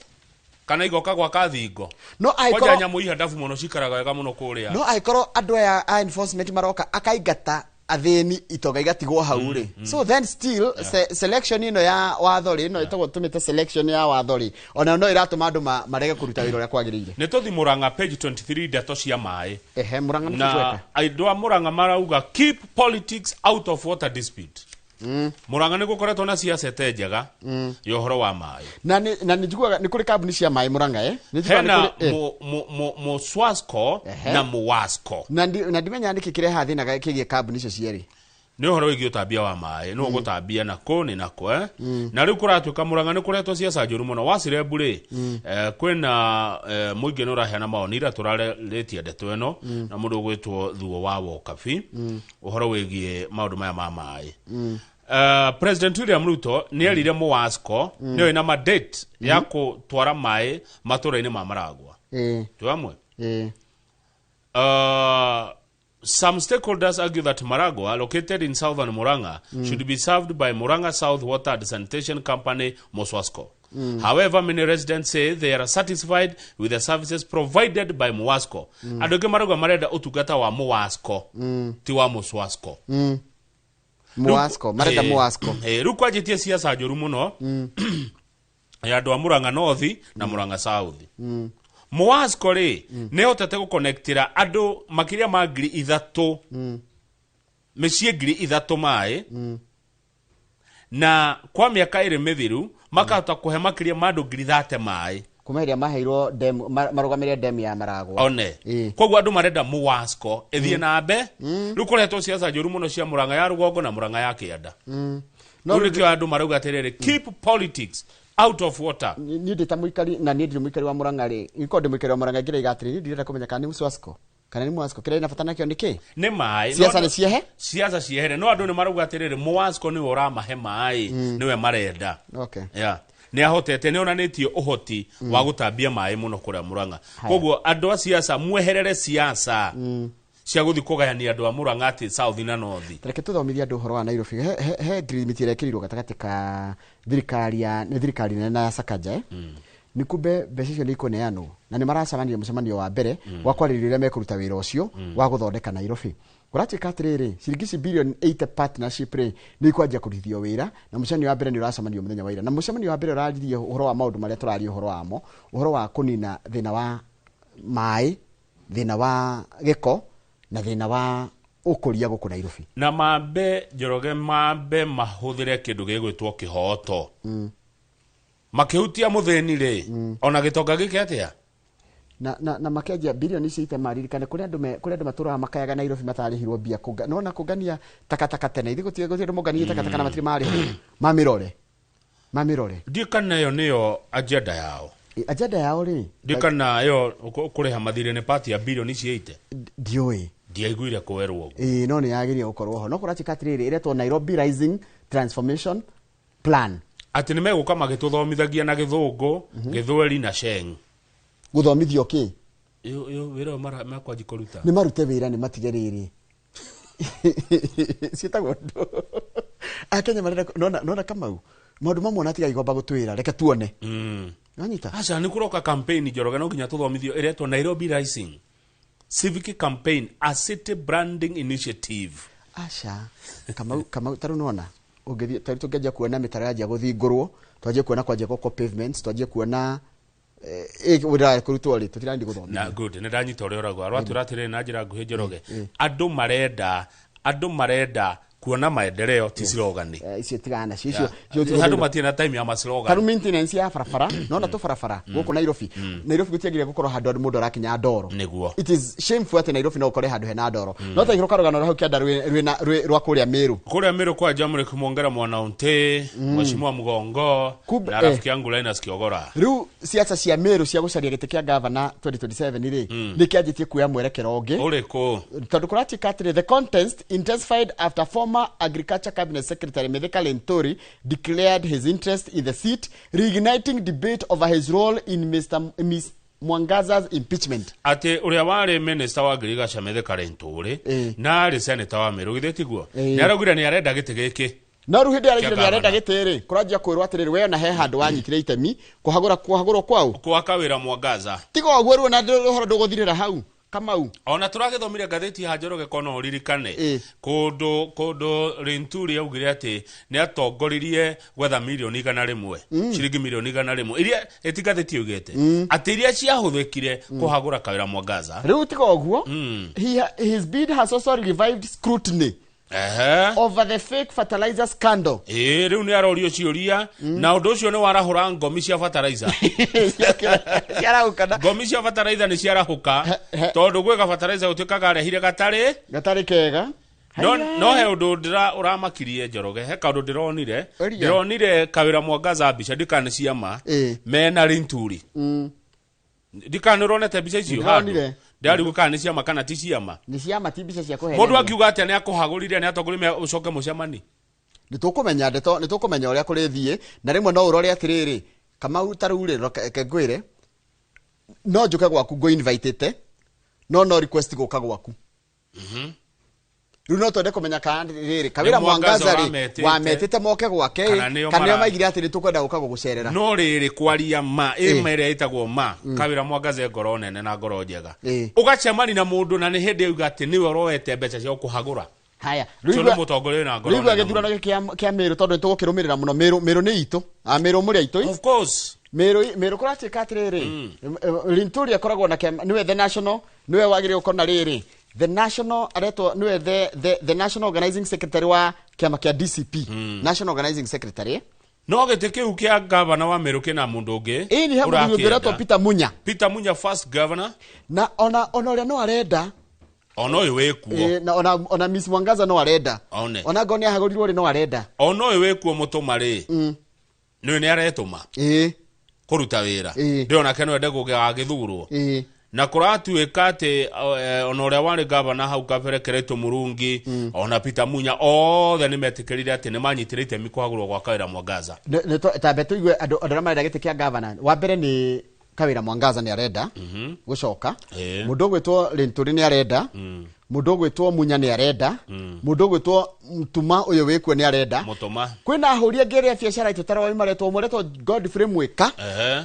kana igoka gwaka thingo? No kwanja angĩkorwo nyamũ ihandabu mũno cikaraga wega mũno kũrĩa. No angĩkorwo andũ aya a enforcement maroka akaingata athĩni, itonga igatigwo hau rĩ, so then still selection ĩno ya watho rĩ, ĩno ĩtagwo tũmĩte selection ya watho rĩ, ona no ĩratũma andũ marege kũruta wĩra ũrĩa kwagĩrĩire. Nĩ tũthi Mũrang'a, page 23, ndeto cia maĩ. Ehe, Mũrang'a nĩ Na tũtweka. andũ a Mũrang'a marauga, "Keep politics out of water dispute." Mũrang'a nĩ gũkoretwo na ciaca ĩte njega ya ũhoro wa maĩ. Na nĩ njiguaga nĩ kũrĩ kambuni cia maĩ Mũrang'a, eh? Nĩ njiguaga nĩ Hena kũrĩ, eh. Mũswasco na Mũwasco. Na ndimenya nĩkĩ kĩrehaga thĩna kĩgiĩ kambuni icio cierĩ. Nĩ ũhoro wĩgiĩ ũtambia wa maĩ, nĩ ũgũtambia nako nĩ nako, eh? Na rĩu kũratuĩka Mũrang'a nĩ kũretwo ciaca njũru mũno wacirebu rĩ, kwĩna mũingĩ nĩ ũraheana mawoni ira tũrarĩtie ndeto ĩno na mũndũ ũgwĩtwo Thuo wa Wokabi ũhoro wĩgiĩ maũndũ maya ma maĩ. President William Ruto nĩ erire Mũwasco nĩyo ĩna mandate ya kũtwara maĩ matũra-inĩ ma Maragwa. Twĩ hamwe? Ĩĩ. Some stakeholders argue that Maragua, located in southern Murang'a, should be served by Murang'a South Water and Sanitation Company, Moswasco. However, many residents say they are satisfied with the services provided by Muwasco. Andũ aingĩ marauga marenda ũtungata wa Muwasco, ti wa Moswasco. Muwasco marenda. Muwasco. Rĩu kwanjĩtie ciaca njũru mũno ya andũ a Murang'a North na Murang'a South. Muwasco rĩ, nĩ hotete gũconnectĩra andũ makĩria ma 3,000, mĩciĩ 3,000 maĩ, na kwa mĩaka 2 mĩthiru makahota kũhe makĩria ma andũ 30,000 maĩ. Kuma ĩrĩa maheirwo demu marũgamĩrĩre demu ya Maragwa. One koguo andũ marenda Muwasco ĩthiĩ na mbe. Rĩu kũrehetwo ciaca njũru mũno cia Murang'a ya rũgongo na Murang'a ya kĩanda. No rĩu nĩkĩo andũ marauga atĩrĩrĩ, "Keep politics out of water." Niĩ ndĩ ta mũikari, na niĩ ndirĩ mũikari wa Murang'a rĩ, ingĩkorwo ndĩ mũikari wa Murang'a ngĩraiga atĩrĩ, niĩ ndirenda kũmenya kana nĩ Mswasco kana nĩ Muwasco, kĩrĩa ina bata nakĩo nĩ kĩ? Nĩ maĩ. Ciaca nĩ ciehe. Ciaca ciehere, no andũ nĩ marauga atĩrĩrĩ, Muwasco nĩwe ũramahe maĩ, nĩwe marenda. Yeah. Nĩ ahotete, nĩ onanĩtie ũhoti wa gũtambia maĩ mũno kũrĩa Murang'a. Haya. Koguo andũ a ciaca mweherere ciaca cia gũthiĩ kũgayania andũ a Murang'a atĩ south na north. Reke tũthomithie andũ ũhoro wa Nairobi. He agreement ĩrĩa ĩkĩrirwo gatagatĩ ka thirikari ya nĩ thirikari nene na ya Sakaja, eh? Nĩ kumbe mbeca icio nĩ ikũneanwo na nĩ maracemanirie mũcemanio wa mbere wa kwarĩrĩria ũrĩa mekũruta wĩra ũcio wa gũthondeka Nairobi. Kũratuĩka atĩrĩrĩ, ciringi ici bilioni 80 partnership rĩ, nĩ ikwanjia kũrutithio wĩra, na mũcemanio wa mbere nĩ ũracemanio mũthenya wa ira, na mũcemanio wa mbere ũraririe ũhoro wa maũndũ marĩa tũraria ũhoro wamo, ũhoro wa kũnina thĩna wa maĩ, thĩna wa gĩko, na thĩna wa ũkũria gũkũ Nairobi. Na mambe Njoroge, mambe mahũthĩre kĩndũ gĩgwĩtwo kĩhoto. Makĩhutia mũthĩni rĩ, ona gĩtonga gĩke atĩa? Na makenjia bilioni ici ite maririkane kũrĩa andũ kũrĩa andũ matũraga makayaga Nairobi matarĩhirwo mbia kũnga nona kũngania takataka tene ithe gũtirĩ andũ monganirie takataka na matirĩ marĩhwo. Mamĩrore. Mamĩrore. Ndiũ kana ĩyo nĩyo agenda yao. Agenda yao rĩ? Ndiũ kana ĩyo kũrĩha mathirĩ nĩ part ya bilioni ici 80. Ndiũĩ. Ndiaiguire kwerwo ũguo. Ĩĩ, no nĩ yagĩrĩire gũkorwo ho. No kũratuĩka atĩrĩrĩ, ĩretwo Nairobi Rising Transformation Plan. Atĩ nĩ megũka magĩtũthomithagia na Gĩthũngũ, Gĩthweri na Sheng. Gũthomithio kĩ? Ĩyo wĩra ũyũ makwanji kũruta. Nĩ marute wĩra, nĩ matige rĩrĩ. Ciĩtagwo ndũ. Akenya marenda nona Kamau. Maũndũ mamwe ona tiga igomba gũtwĩra, reke tuone. Wanyita? Aca, nĩ kũroka campaign Njoroge, no nginya tũthomithio, ĩretwo Nairobi Rising Civic Campaign, a city branding initiative. Aca, Kamau, tarĩu nona ũngĩthiĩ, tarĩu tũngĩanjia kuona mĩtaro yanjia gũthingũrwo, twanjie kuona kwanjia gũkwo pavements, twanjie kuona wĩra kũrutwo rĩ, tũtirandi gũthomithio. Na good, nĩ ndanyita ũrĩa ũrauga. Ũratwĩra atĩrĩrĩ na njĩra nguhĩ Njoroge, andũ marenda kuona maendeleo ti slogan. Icio tigana nacio, icio Andũ matirĩ na time ya maslogan. Tarĩu maintenance ya barabara, nona tũ barabara gũkũ Nairobi. Nairobi gũtiagĩrĩire gũkorwo handũ andũ mũndũ arakinya ndoro. Nĩguo. It is shameful atĩ Nairobi no ũkore handũ hena ndoro. No ta igũrũ karũgano hau kĩanda rwa kũrĩa Meru. Kũrĩa Meru kwa Jamhuri Mwongera mwana Unte, Mheshimiwa Mgongo, na rafiki yangu Linus Kiogora. Rĩu siasa cia Meru cia gũcaria gĩtĩ kĩa gavana 2027 rĩ, nĩ kĩanjĩtie kuoya mwerekero ũngĩ. Ũrĩkũ? Tondũ kũratuĩka atĩrĩ, the contest intensified after former Agriculture Cabinet Secretary Mithika Linturi declared his interest in the seat, reigniting debate over his role in Miss Mwangaza's impeachment. Atĩ ũrĩa warĩ minister wa Agriculture Mithika Linturi, na arĩ senator wa Meru, githĩ tiguo? Nĩ araugire nĩ arenda gĩtĩ gĩkĩ. No rĩu hĩndĩ araugire Kĩa nĩ arenda gavana. gĩtĩ rĩ, kũranjia kwĩrwo atĩrĩrĩ, we ona he handũ wanyitire itemi, kũhagũrwo kwao. Gwaka wĩra Mwangaza. Tiga ũguo rĩu ona ũhoro ndũgũthirĩra hau. Kamau. Ona tũragĩthomire ngathĩti ya Njoroge kono ũririkane. Kũndũ Linturi augire atĩ nĩ atongoririe gwetha milioni igana rĩmwe. Ciringi milioni igana rĩmwe. Iria ĩti ngathĩti ĩugĩte. Atĩ iria ciahũthĩkire kũhagũra Kawĩra Mwangaza. Rĩu tiga ũguo, his bid has also revived scrutiny. Over the fake fertilizer scandal. Rĩu nĩ arorio ciũria, na ũndũ ũcio nĩ warahũra ngomi cia fertilizer. Ciarahũka na- Ngomi cia fertilizer nĩ ciarahũka, tondũ gwĩka fertilizer gũtuĩkaga arehire gatarĩ. Gatarĩ kega. No, no he ũndũ ũramakirie Njoroge, he kaũndũ ndĩronire. Ũria. Ndĩronire Kawĩra Mwangaza mbica, ndikana nĩ ciama, mena Linturi. Ndikana nĩ ũronete mbica icio handũ? Ndĩronire. Ndĩrarigwo kana nĩ ciama kana ti ciama. Nĩ ciama, ti mbica cia kũheneria. Mũndũ akiuga atĩa nĩ akũhagũrire, nĩ atongoririe ũcoke mũcemani? Nĩ tũkũmenya ndeto, nĩ tũkũmenya ũrĩa kũrĩthiĩ, na rĩmwe no ũrore atĩrĩrĩ, Kamau ta rĩu rĩ, reke ngwĩre, no njũke gwaku ngũ invite-ĩte, no request gũka gwaku. Rĩu no twende kũmenya kana rĩrĩ, Kawĩra Nĩ Mwangaza Mwangaza rĩ, wametĩte. wametĩte moke gwake, Kana nĩo kana nĩo mara- maigire atĩ nĩ tũkwenda gũka gũgũcerera. No rĩrĩ kwaria ma, ĩ ma ĩrĩa ĩtagwo ma, Kawĩra Mwangaza e ngoro nene na ngoro njega. Ũgacemania na mũndũ na nĩ hĩndĩ auga atĩ nĩwe ũroete mbeca cia gũkũhagũra. Haya, Ũcio nĩ mũtongoria wĩna ngoro rĩu nene gĩthurano mũno. gĩkĩ kĩa Meru tondũ nĩ tũgũkĩrũmĩrĩra mũno. Meru nĩ itũ. Meru mũrĩ aitũ. Of course. Meru kũratuĩka atĩrĩrĩ, Linturi akoragwo na kĩama, nĩwe the national, nĩwe wagĩrĩirwo gũkorwo na rĩrĩ. The national aretwo nĩwe the national organizing secretary wa kĩama kĩa DCP. National organizing secretary. No gĩtĩ kĩu kĩa gavana wa Meru kĩna mũndũ ũngĩ. Ĩĩ, nĩ he mũndũ ũngĩ ũretwo Peter Munya. Peter Munya first governor. Na ona ũrĩa no arenda. Ona ũyũ wĩkuo. Ĩĩ, na ona Miss Mwangaza no arenda. One. Ona ngoni ahagũrirwo rĩ no arenda. Ona ũyũ wĩkuo mũtũma rĩ. Nĩwe nĩ aretũma. Kũruta wĩra. Ndĩrona ke no ende gũgĩthurwo. Na kũratuĩka atĩ, ona ũrĩa warĩ gavana hau kabere Keretu Murungi, ona Peter Munya, othe nĩ metĩkĩrire atĩ nĩ manyitĩrĩte itemi kũhagũrwo gwa Kawĩra Mwangaza. Tambe tũigue andũ arĩa marenda gĩtĩ kĩa gavana. Wa mbere nĩ Kawĩra Mwangaza nĩ arenda gũcoka. Mũndũ ũgwĩtwo Linturi nĩ arenda. Mundu ugwitwo Munya ni arenda. Mundu ugwitwo Mtuma uyu wikuo ni arenda. Mutuma. Kwina ahuri angi aria biacara itutara maretwo muretwo Godfrey Mwika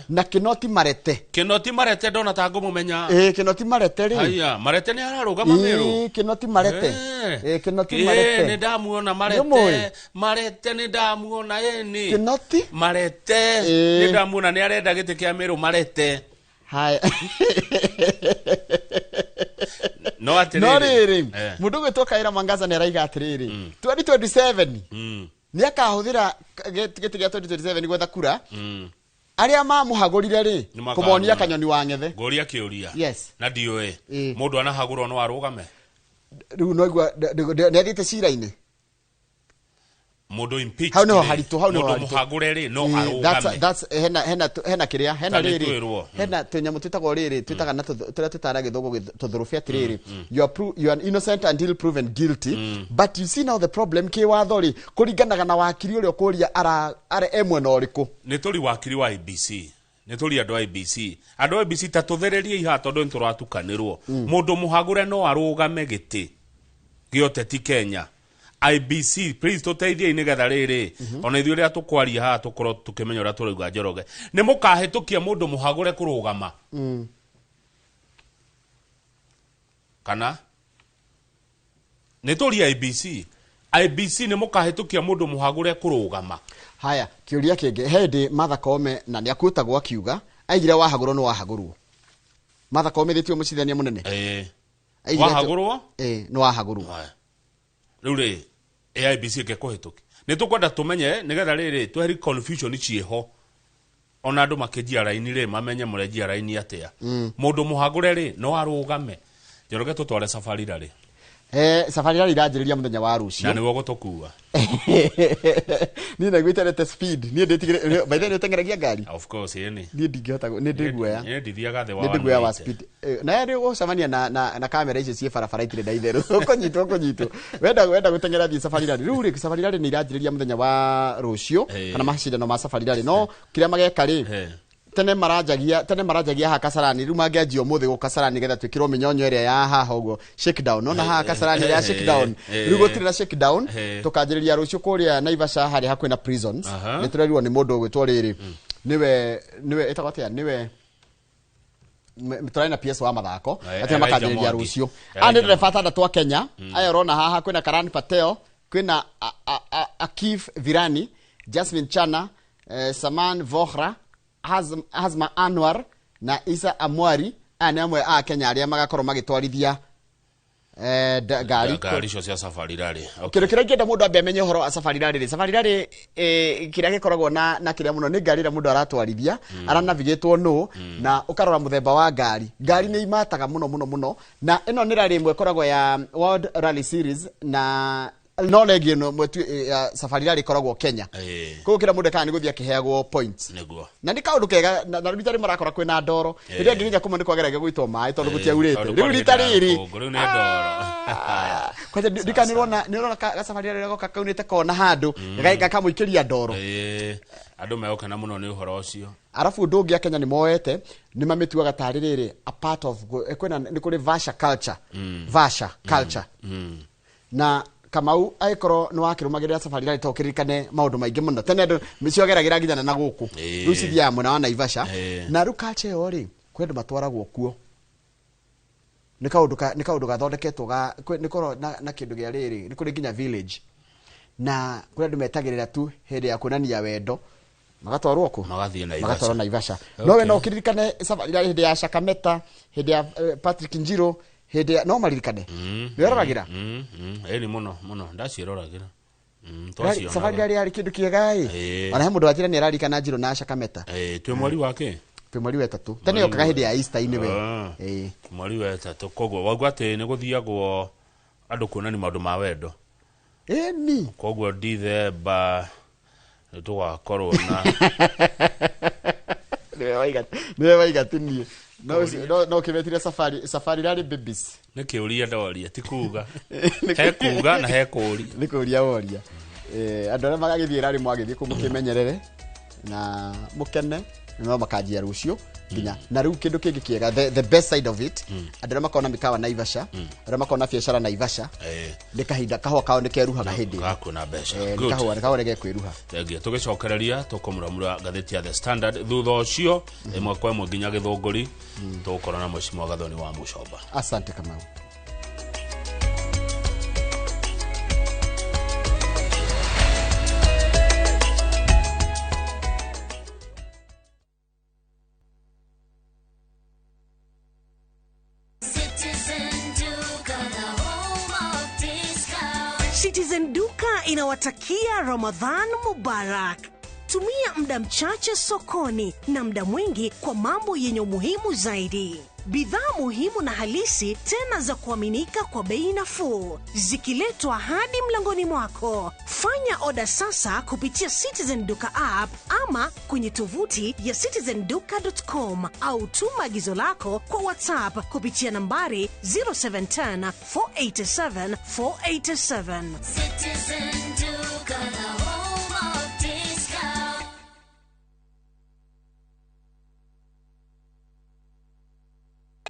na Kinoti Marete. Kinoti Marete ndona ta ngumumenya. Kinoti Marete ri. Haya, Marete ni ararugama Meru. Kinoti Marete. Kinoti Marete. Ni ndamuona Marete. Marete ni ndamuona ni. Kinoti Marete ni ndamuona ni arenda giti kia Meru Marete. Haya. No atiriri. No riri. Mundu gwitwo Kaira Mwangaza ni araiga atiriri. 2027. Ni akahuthira giti gia 2027 gwetha kura. Aria mamuhagurire ri kumonia kanyoni wa ngethe. Ngoria kiuria. Yes. Na ndioe. Mundu anahagurwo no arugame. Riu no igua ni athiite cira-ini. Mundu impeach. Hau niho haritu, hau niho haritu. Mundu muhagure ri no arugame. That's hena kiria, hena riri. Hena tunyamu twitagwo riri, twitaga na turia twitara githungu tuthurubi atiriri. You are innocent until proven guilty. But you see now the problem ki watho ri kuringanaga na wakiri uria ukuria ara e mwena uriku. Ni turi wakiri wa IBC. Ni turi andu IBC. Andu IBC ta tuthererie iha tondu ni turatukanirwo. Mundu muhagure no arugame giti gioteti Kenya. IBC please tuteithie nigetha riri ona ithuĩ rĩrĩa tũkwaria haha tũkorwo tũkĩmenya ũrĩa tũrauga Njoroge nĩ mũkahĩtũkia mũndũ mũhagũre kũrũgama kana nĩ tũria IBC IBC nĩ mũkahĩtũkia mũndũ mũhagũre kũrũgama. Haya kĩũria kĩngĩ hĩndĩ Martha Koome na nĩ akuĩtagwo akiuga aigire wahagũrwo nĩ wahagũrwo. Martha Koome thĩtio mũcithania mũnene wahagũrwo nĩ wahagũrwo. Rĩu rĩ AIBC ĩngĩkũhĩtũkia nĩ tũkwenda tũmenye nĩgetha rĩrĩ tweheri confusion ciĩho ona andũ makĩnjia raini rĩ mamenye mũrenjia raini atĩa. Mũndũ mũhagũre rĩ no arũgame. Njoroge tũtware safari rarĩ. Safari rarĩ iranjĩrĩria mũthenya wa rũciũ na nĩwe ũgũtũkua. Niĩ naiguĩte speed niĩ ndĩtigire by the way nĩ ũteng'eragia ngari. Of course ĩni. Niĩ ndingĩhota nĩ ndĩguoya. Niĩ ndithiaga thĩ wa nĩ ndĩguoya wa speed. Na rĩu ũgũcemania na kamera icio ciĩ barabara itirĩ na itherũ. Ũkũnyitwo wenda gũteng'era thiĩ safari rarĩ. Rĩu rĩ safari rarĩ nĩ iranjĩrĩria mũthenya wa rũciũ kana macindano ma safari rarĩ no kĩrĩa mageka rĩ tene maranjagia haha Kasarani riu mangĩanjia ũmũthĩ gũka Kasarani getha twĩkĩrwo mĩnyonyo ĩrĩa ya haha ũguo shakedown nona haha Kasarani ya shakedown riu gũtirĩ na shakedown tũkanjĩrĩria rũciũ kũrĩa Naivasha harĩa hakuhĩ na prisons nĩ tũrerirwo nĩ mũndũ ũgwĩtwo rĩrĩ niwe ĩtagwo atĩa niwe tũrarĩ na PS wa mathako atĩ makanjĩrĩria rũciũ. Aya nĩ ndereba atandatũ a Kenya aya ũrona haha kwĩna Karan Patel kwĩna Akif Virani, Jasmine Chana, Saman Vohra, Hazma Anwar na Isa Amwari. Aya nĩ amwe a Kenya arĩa magakorwo magĩtwarithia ngari icio cia safari rally. Kĩndũ kĩrĩa ingĩenda mũndũ ambe amenye ũhoro wa safari rally rĩ, safari rally kĩrĩa gĩkoragwo na kĩrĩa mũno nĩ ngari ĩrĩa mũndũ aratwarithia aranavigĩtwo nũ na ũkarora mũthemba wa ngari. Ngari nĩ imataga mũno mũno mũno na ĩno nĩ rally ĩmwe ĩkoragwo ya World Rally Series na no regi ĩno ya safari rally ĩkoragwo Kenya. Koguo kĩrĩa mũndũ ekaga nĩ gũthiĩ akĩheagwo points. Nĩguo. Na nĩ kaũndũ kega na rita rĩmwe marakora kwĩna ndoro. Rĩrĩa nginya kũmwe nĩ kwageragia gũitwo maĩ tondũ gũtiaurĩte. Rĩu rita rĩrĩ rĩu nĩ ndoro. Kwanja ndika nĩ ũrona gasafari rally goka kaunĩte kona handũ gakamũikĩria ndoro. Andũ megũkena mũno nĩ ũhoro ũcio. Arabu ũndũ ũngĩ a Kenya nĩ moete nĩ mamĩtuaga tarĩ rĩrĩ a part of kwĩna nĩ kũrĩ Vasha culture. Vasha culture. Na Kamau agĩkorwo nĩ wakĩrũmagĩrĩra safari rally to kĩririkane maũndũ maingĩ mũno tene andũ mĩciogeragĩra nginya na gũkũ rĩu cithiaga mwena wa Naivasha na rĩu culture ĩyo rĩ kwĩ andũ matwaragwo kuo nĩ kaũndũ gathondeketwo nĩ korwo na kĩndũ gĩa rĩrĩ nĩ kũrĩ nginya village na kũrĩ andũ metagĩrĩra tu hĩndĩ ya kuonania wendo magatwarwo kũ magathiĩ Naivasha magatwarwo Naivasha. No we no ũkĩririkane safari rally hĩndĩ ya Shakameta hĩndĩ ya Patrick Njiro hĩndĩ no maririkane nĩ weroragĩra ĩni mũno mũno ndaciĩroragĩra safari rally yarĩ kĩndũ kĩega ĩ ona he mũndũ wanjĩra nĩ ararikana Njiro na Shakameta. Twĩ mweri wa kĩ twĩ mweri wa ĩtatũ tene yokaga hĩndĩ ya Easter-inĩ we mweri wa ĩtatũ koguo waigua atĩ nĩ gũthiagwo andũ kuonania maũndũ ma wendo ĩni koguo Dithemba nĩ tũgakorwo na nĩwe waiga ti niĩ no kĩmetire safari rally babies. Nĩ kĩũria ndoria ti kuga he kuga na he kũũria nĩ kũũria woria. Andũ arĩa magagĩthiĩ rally mwagĩthiĩ kũu mũkĩmenyerere na mũkene No makanjia rucio nginya na riu kindu kingi kiega, the best side of it, andu aria makoragwo na mikawa Naivasha, aria makoragwo na biacara Naivasha, ni kahinda kahua kao ni keruhaga hindi gakuona mbeca. Ni kahua, ni kahua ni gekwiruha. Thengia. Tũgĩcokereria tũkũmũramũra ngathĩti ya The Standard thutha ũcio ĩmwe kwa ĩmwe nginya Gĩthũngũri, tũgũkorwo na Mheshimiwa Gathoni wa Mũcomba. Asante Kamau. Citizen Duka inawatakia Ramadhan Mubarak. Tumia muda mchache sokoni na muda mwingi kwa mambo yenye umuhimu zaidi. Bidhaa muhimu na halisi tena za kuaminika kwa bei nafuu, zikiletwa hadi mlangoni mwako. Fanya oda sasa kupitia Citizen Duka app ama kwenye tovuti ya citizenduka.com au tuma agizo lako kwa WhatsApp kupitia nambari 0710 487 487. Citizen Duka, the home of discount.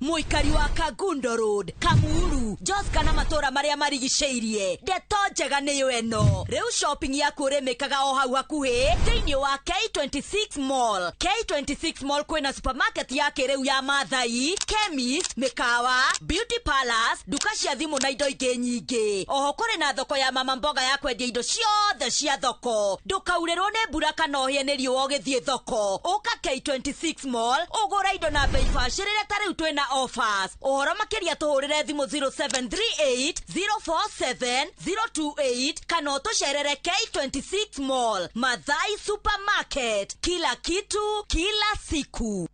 Muikari wa Kangundo Road, Kamuru, Joska na matora maria marigicĩirie, ndeto njega nĩyo ĩno. Rĩu shopping yaku ũrĩmĩkaga o hau hakuhĩ thĩinĩ wa K26 Mall. K26 Mall kwĩna supermarket ya kĩrĩu ya Mathai, chemist, mĩkawa, beauty palace, nduka cia thimũ na indo ingĩ nyingĩ. Oho kũrĩ na thoko ya mama mboga ya kwendia indo ciothe cia thoko. Ndũkaurĩrwo nĩ mbura kana ũhĩe nĩ riũa ũgĩthiĩ thoko. Ũka K26 Mall ũgũre indo na bei bacĩrĩre ta rĩu twĩna offers. Ũhoro makĩria tũhũrĩre thimũ 0738 047 028 kana ũtũcerere K26 Mall, Mathai Supermarket. Kila kitu kila siku.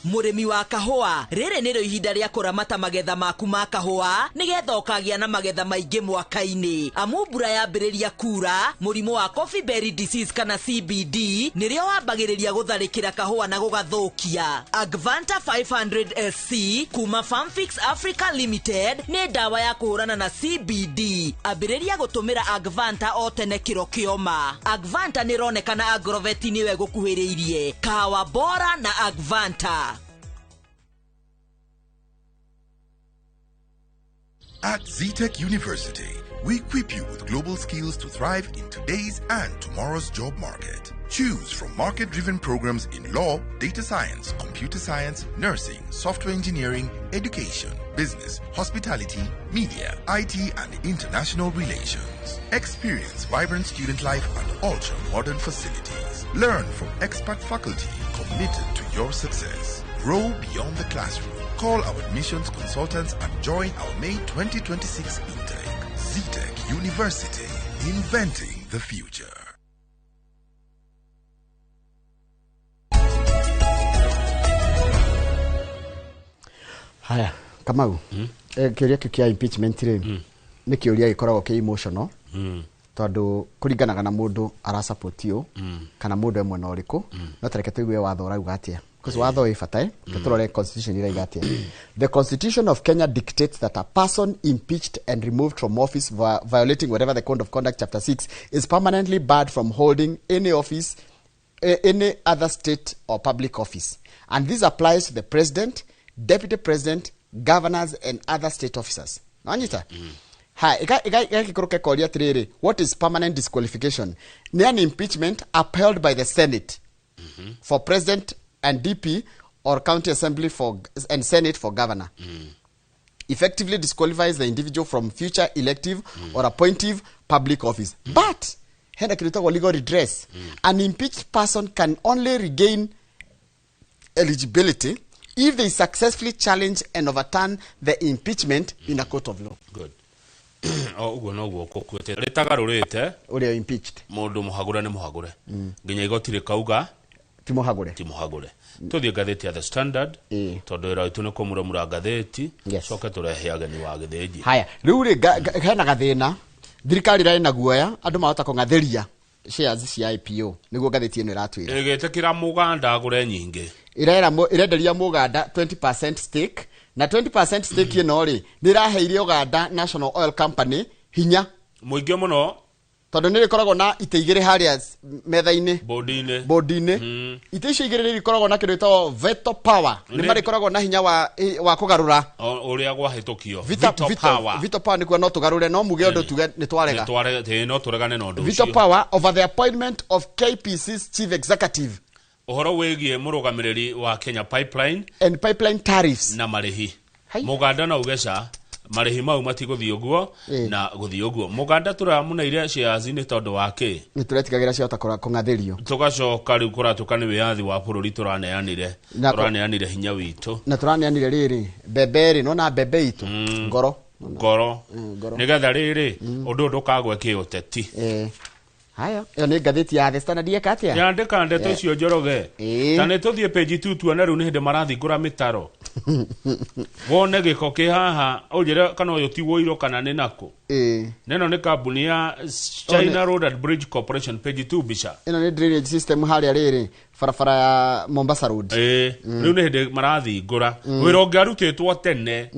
Mũrĩmi wa kahũa, rĩrĩ nĩrĩo ihinda rĩa kũramata magetha maku ma kahũa nĩgetha ũkagĩa na magetha maingĩ mwaka-inĩ. Amu mbura yambĩrĩria kura, mũrimũ wa coffee berry disease kana CBD nĩrĩo wambagĩrĩria gũtharĩkĩra kahũa na gũgathũkia. Agvanta 500 SC kuma Farmfix Africa Limited nĩ ndawa ya kũhũrana na CBD. Ambĩrĩria gũtũmĩra Agvanta o tene kĩro kĩoma. Agvanta nĩĩronekana Agrovet nĩwe gũkuhĩrĩirie. Kahawa bora na Agvanta. At Zetech University, we equip you with global skills to thrive in today's and tomorrow's job market. Choose from market-driven programs in law, data science, computer science, nursing, software engineering, education, business, hospitality, media, IT, and international relations. Experience vibrant student life and ultra-modern facilities. Learn from expert faculty committed to your success. Grow beyond the classroom. Call our admissions consultants and join our May 2026 intake. Zetech University, inventing the future. Haya, Kamau, kĩũria kĩu kĩa impeachment rĩ, nĩ kĩũria gĩkoragwo kĩ emotional, tondũ kũringanaga na mũndũ arasupport ũ kana mũndũ e mwena ũrĩkũ, no tareke tũigue watho ũrauga atĩa. Because watho wĩ bata, tũrore constitution ĩrauga atĩa. The Constitution of Kenya dictates that a person impeached and removed from office violating whatever the Code of Conduct Chapter 6 is permanently barred from holding any office, any other state or public office. And this applies to the president, deputy president, governors and other state officers. Nanyita? Ha, ika koria atiriri, what is permanent disqualification? Ni an impeachment upheld by the Senate for president and DP or county assembly for and Senate for governor. Effectively disqualifies the individual from future elective or appointive public office. But hena kindu legal redress. An impeached person can only regain eligibility if they successfully challenge and overturn the impeachment in a court of law. Good. O uguo noguo gũkuĩte rĩtagarũrĩte ũrĩa impeached mũndũ mũhagũre nĩ mũhagũre nginya igoti rĩkauga ti mũhagũre, ti mũhagũre. Tũthiĩ ngathĩti ya The Standard tondũ wĩra witũ nĩ kũmuramura ngathĩti, coke tũrehe ageni wa gĩthĩnji. Haya, rĩu rĩ hena gathĩna, thirikari ĩrarĩ na guoya andũ mahota kũng'athĩria shares cia IPO, nĩguo ngathĩti ĩno ĩratwĩra. Ĩgĩtĩkĩra mũganda agũre nyingĩ, ĩrenderia mũganda 20% stake, na 20% stake ĩno rĩ nĩ ĩraheire Uganda National Oil Company hinya mũingĩ mũno, Tondũ nĩ rĩkoragwo na itĩ igĩrĩ harĩa metha-inĩ, bodi-inĩ, bodi-inĩ. Itĩ icio igĩrĩ nĩ ikoragwo na kĩndũ gĩtagwo veto power, nĩ marĩkoragwo na hinya wa kũgarũra ũrĩa gwahĩtũkio. Veto power. Veto power nĩ kuga no tũgarũre, no muge ũndũ tuge nĩ twarega. Nĩ twarega, no tũregane na ũndũ Veto ũcio. power over the appointment of KPC's chief executive. Ũhoro wĩgiĩ mũrũgamĩrĩri wa Kenya Pipeline and pipeline tariffs na marĩhi. Mũganda na ugeca marĩhi mau matigũthiĩ ũguo na gũthiĩ ũguo. Mũganda tũramũneire shares nĩ tondũ wa kĩ? Nĩ tũretigagĩra ciahota kũng'athĩrio. Tũgacoka rĩu kũratuĩka nĩ wĩyathi wa bũrũri tũraneanire. Tũraneanire hinya witũ. Na tũraneanire rĩrĩ mbembe rĩ, nona mbembe itũ ngoro. Ngoro. Ngoro. Nĩgetha rĩrĩ ũndũ ũyũ ndũkagwe kĩũteti. Haya, ĩyo nĩ ngathĩti ya The Standard yeka atĩa? Yandĩka ndeto icio Njoroge. Ta nĩ tũthiĩ page 2 tuone rĩu nĩ hĩndĩ marathingũra mĩtaro. Wone gĩko kĩ haha, ũnjĩre kana ũyũ ti wũirũ kana nĩ nakũ. Neno nĩ kambuni ya China Road and Bridge Corporation, page 2 mbica. Ĩno nĩ drainage system harĩa rĩrĩ barabara ya Mombasa Road. Rĩu nĩ hĩndĩ marathingũra. Wĩra ũngĩarutĩtwo tene.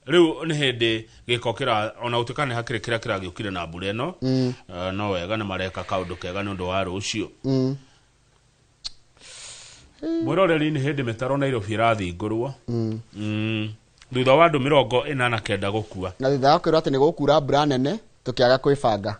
Rĩu nĩ hĩndĩ gĩko kĩra ona gũtuĩka nĩ hakĩrĩ kĩrĩa kĩragĩũkire na mbura ĩno. No wega nĩ mareka kaũndũ kega nĩ ũndũ wa rũciũ. Mwĩroreri nĩ hĩndĩ mĩtaro Nairobi ĩrathingũrwo. Thutha wa andũ 49 gũkua. Na thutha wa kwĩrwo atĩ nĩ gũkura mbura nene tũkĩaga kwĩbanga.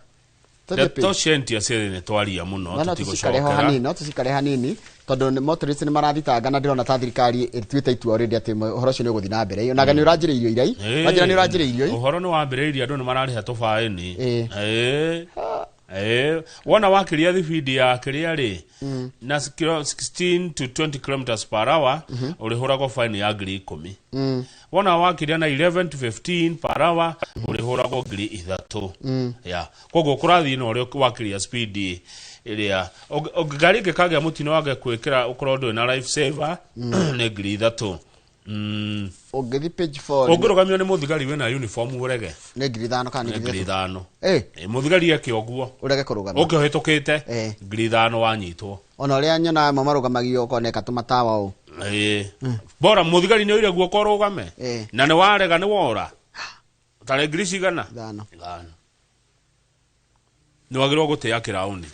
Ndeto cia NTSA nĩ twaria mũno, No tũcikare ho hanini, no tũcikare hanini tondũ motorists nĩ marathitanga na ndĩrona ta thirikari ĩtuĩte itua already atĩ ũhoro ũcio nĩ ũgũthiĩ na mbere. Onaga nĩ ũranjĩrĩirio irai. Wanjĩra nĩ ũranjĩrĩirio i. Ũhoro nĩ wambĩrĩirie andũ nĩ mararĩha tũbaĩni. Wona wakĩria thibindi ya kĩrĩa rĩ na 16 to 20 kilometers per hour ũrĩhũragwo fine ya 10,000. Wona wakĩria na 11 to 15 per hour ũrĩhũragwo 3,000. Ya koguo kũrathiĩ na ũrĩa wakĩria speed ĩrĩa ngari ĩngĩkagĩa mũtino wage kwĩkĩra ũkorwo ndũrĩ na life saver nĩ 3,000. Ũngĩthiĩ page 4 ũngĩrũgamio nĩ mũthigari wĩna uniform ũrege nĩ 5,000 kana nĩ 3,000. 3,000. Mũthigari eke ũguo ũrege kũrũgama ũngĩhĩtũkĩte 5,000 wanyitwo. Ona ũrĩa nyonaga amwe marũgamagio ũkoneka tũmatawa ũũ. Bora mũthigari nĩ oire guoko ũrũgame na nĩ warega nĩ wora tarĩ ngiri cigana? 5. Nĩ wagĩrĩirwo gũtĩa kĩraũni.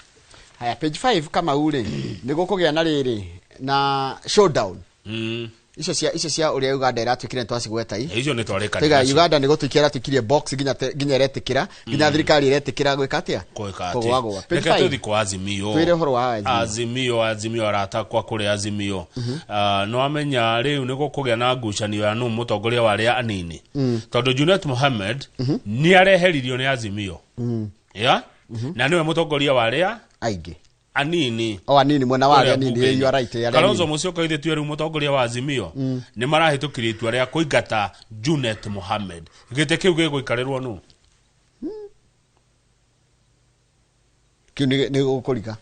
Haya, page 5 kama ũ rĩ nĩ gũkũgĩa na rĩrĩ na showdown. Icio cia ũrĩa Uganda ĩratuĩkire nĩ twacigweta i. Icio nĩ twarĩkanire Tũiga nacio. Uganda nĩ gũtuĩkia ĩratuĩkirie box nginya ĩretĩkĩra, nginya thirikari ĩretĩkĩra gwĩka atĩa? Gwĩka atĩa? Kũgũagũa. Page Reke 5. tũthiĩ kwa Azimio. Twĩre ũhoro wa Azimio. Azimio, Azimio arata kwa kũrĩ Azimio. Nĩ wamenya rĩu nĩ gũkũgĩa na ngucanio ya nũ mũtongoria wa arĩa anini. Tondũ Junet Mohamed nĩ areheririo nĩ Azimio. Ya? Na nĩwe mũtongoria wa arĩa aingĩ. Anini. O anini mwena wa arĩa Ũrĩa anini, mbunge-inĩ. you are right, arĩa Kalonzo anini. Musyoka ithe tuwe rĩu mũtongoria wa Azimio. Nĩ marahĩtũkirie itua rĩa kũingata Junet Mohamed. Gĩtĩ kĩu gĩgũikarĩrwo nũ? Kĩu nĩ gũkũrika.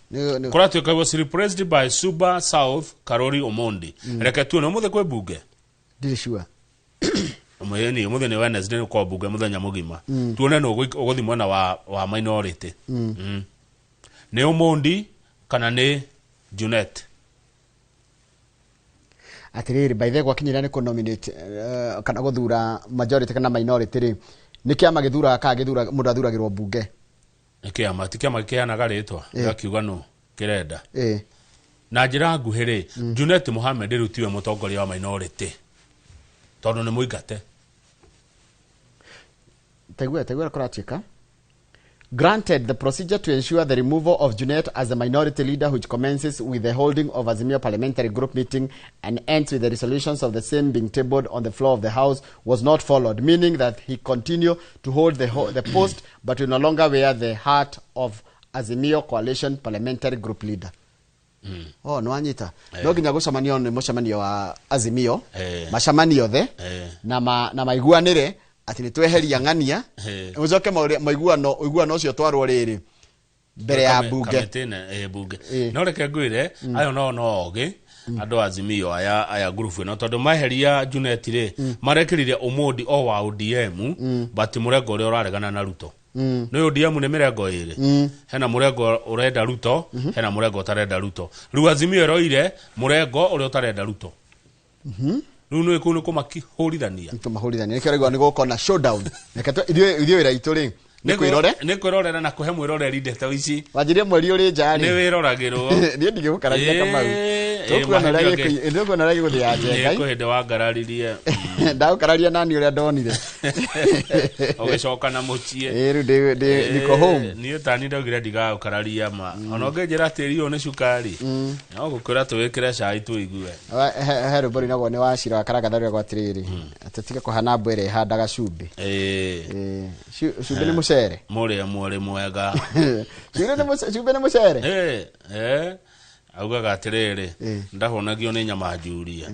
Kũratuĩka was replaced by Suba South Karori Omondi. Reke tuone ũmũthĩ kwĩ mbunge. Ndirĩ sure. Mũthĩ ũmũthĩ nĩ Wednesday nĩ kwa mbunge mũthenya mũgima. Tuone nũ ũgũthiĩ mwena wa minority. Nĩ Omondi kana nĩ Junet? Atĩrĩrĩ, by the way, gwakinyĩra nĩ kũ-nominate, kana gũthura majority kana minority rĩ, nĩ kĩama gĩthuraga kana gĩthuraga mũndũ athuragĩrwo mbunge? Nĩ kĩama, ti kĩama kĩheanaga rĩtwa, gĩgakiuga nũ kĩrenda. Na njĩra nguhĩ rĩ, Junet Mohamed rĩu tiwe mũtongoria wa minority tondũ nĩ mũingate. Taigua, taigua kũratuĩka. Granted the procedure to ensure the removal of Junet as the minority leader, which commences with the holding of Azimio parliamentary group meeting and ends with the resolutions of the same being tabled on the floor of the House, was not followed, meaning that he continued to hold the post but will no longer wear the hat of Azimio coalition parliamentary group leader. Oh, no anyita. No nginya gũcemanio nĩ mũcemanio wa Azimio, macemanio the, na maiguanĩre atĩ nĩ tweheria ng'ania, ũcoke maiguano, ũiguano ũcio twarwo rĩrĩ mbere ya mbunge. Kamĩtĩ mbunge. No reke ngwĩre, ayo no no ogĩ, andũ a Azimio aya group ĩno, tondũ maheria Junet rĩ, marekĩrire Omondi o wa ODM, but mũrengo ũrĩa ũraregana na Ruto. Nĩ ODM nĩ mĩrengo ĩrĩ. Hena mũrengo ũrenda Ruto, hena mũrengo ũtarenda Ruto. Rĩu Azimio ĩroire mũrengo ũrĩa ũtarenda Ruto. Rĩu nĩ kũu nĩ kũmakĩhũrithania. Nĩ kũmahũrithania. Nĩkĩo ũraigua nĩ gũkorwo na showdown. Reke ithuĩ wĩra witũ rĩ, Nĩ kwĩrore? Nĩ kwĩrorera na kũhe mwĩroreri ndeto ici. Wanjirie mweri ũrĩ nja rĩ. Nĩ wĩroragĩrwo. Niĩ ndigĩgũkararia Kamau. Tũkuona ũrĩa tũkuona ũrĩa gĩgũthiĩ njenga. Nĩ kũhĩndĩ wangararirie. Ndagũkararia nani ũrĩa ndonire. Ũgĩcoka na mũciĩ. Ĩĩ rĩu ndĩ niko home. Niĩ tani ndaugire ndigagũkararia ma. Ona ũngĩnjĩra tĩri ũyũ nĩ cukari. No gũkwĩra tũwĩkĩre cai tũigue. He rwĩmbo rũinagwo nĩ Wachira wa Karanga rwĩragwo atĩrĩrĩ, tũtige kũhana mbwe ĩrĩa ĩhandaga cumbĩ. Cumbĩ nĩ mũcere. Mũrĩe mwarĩ mwega. Cumbĩ nĩ mũcere. Augaga atĩrĩrĩ, ndahũnagio nĩ nyama njurie.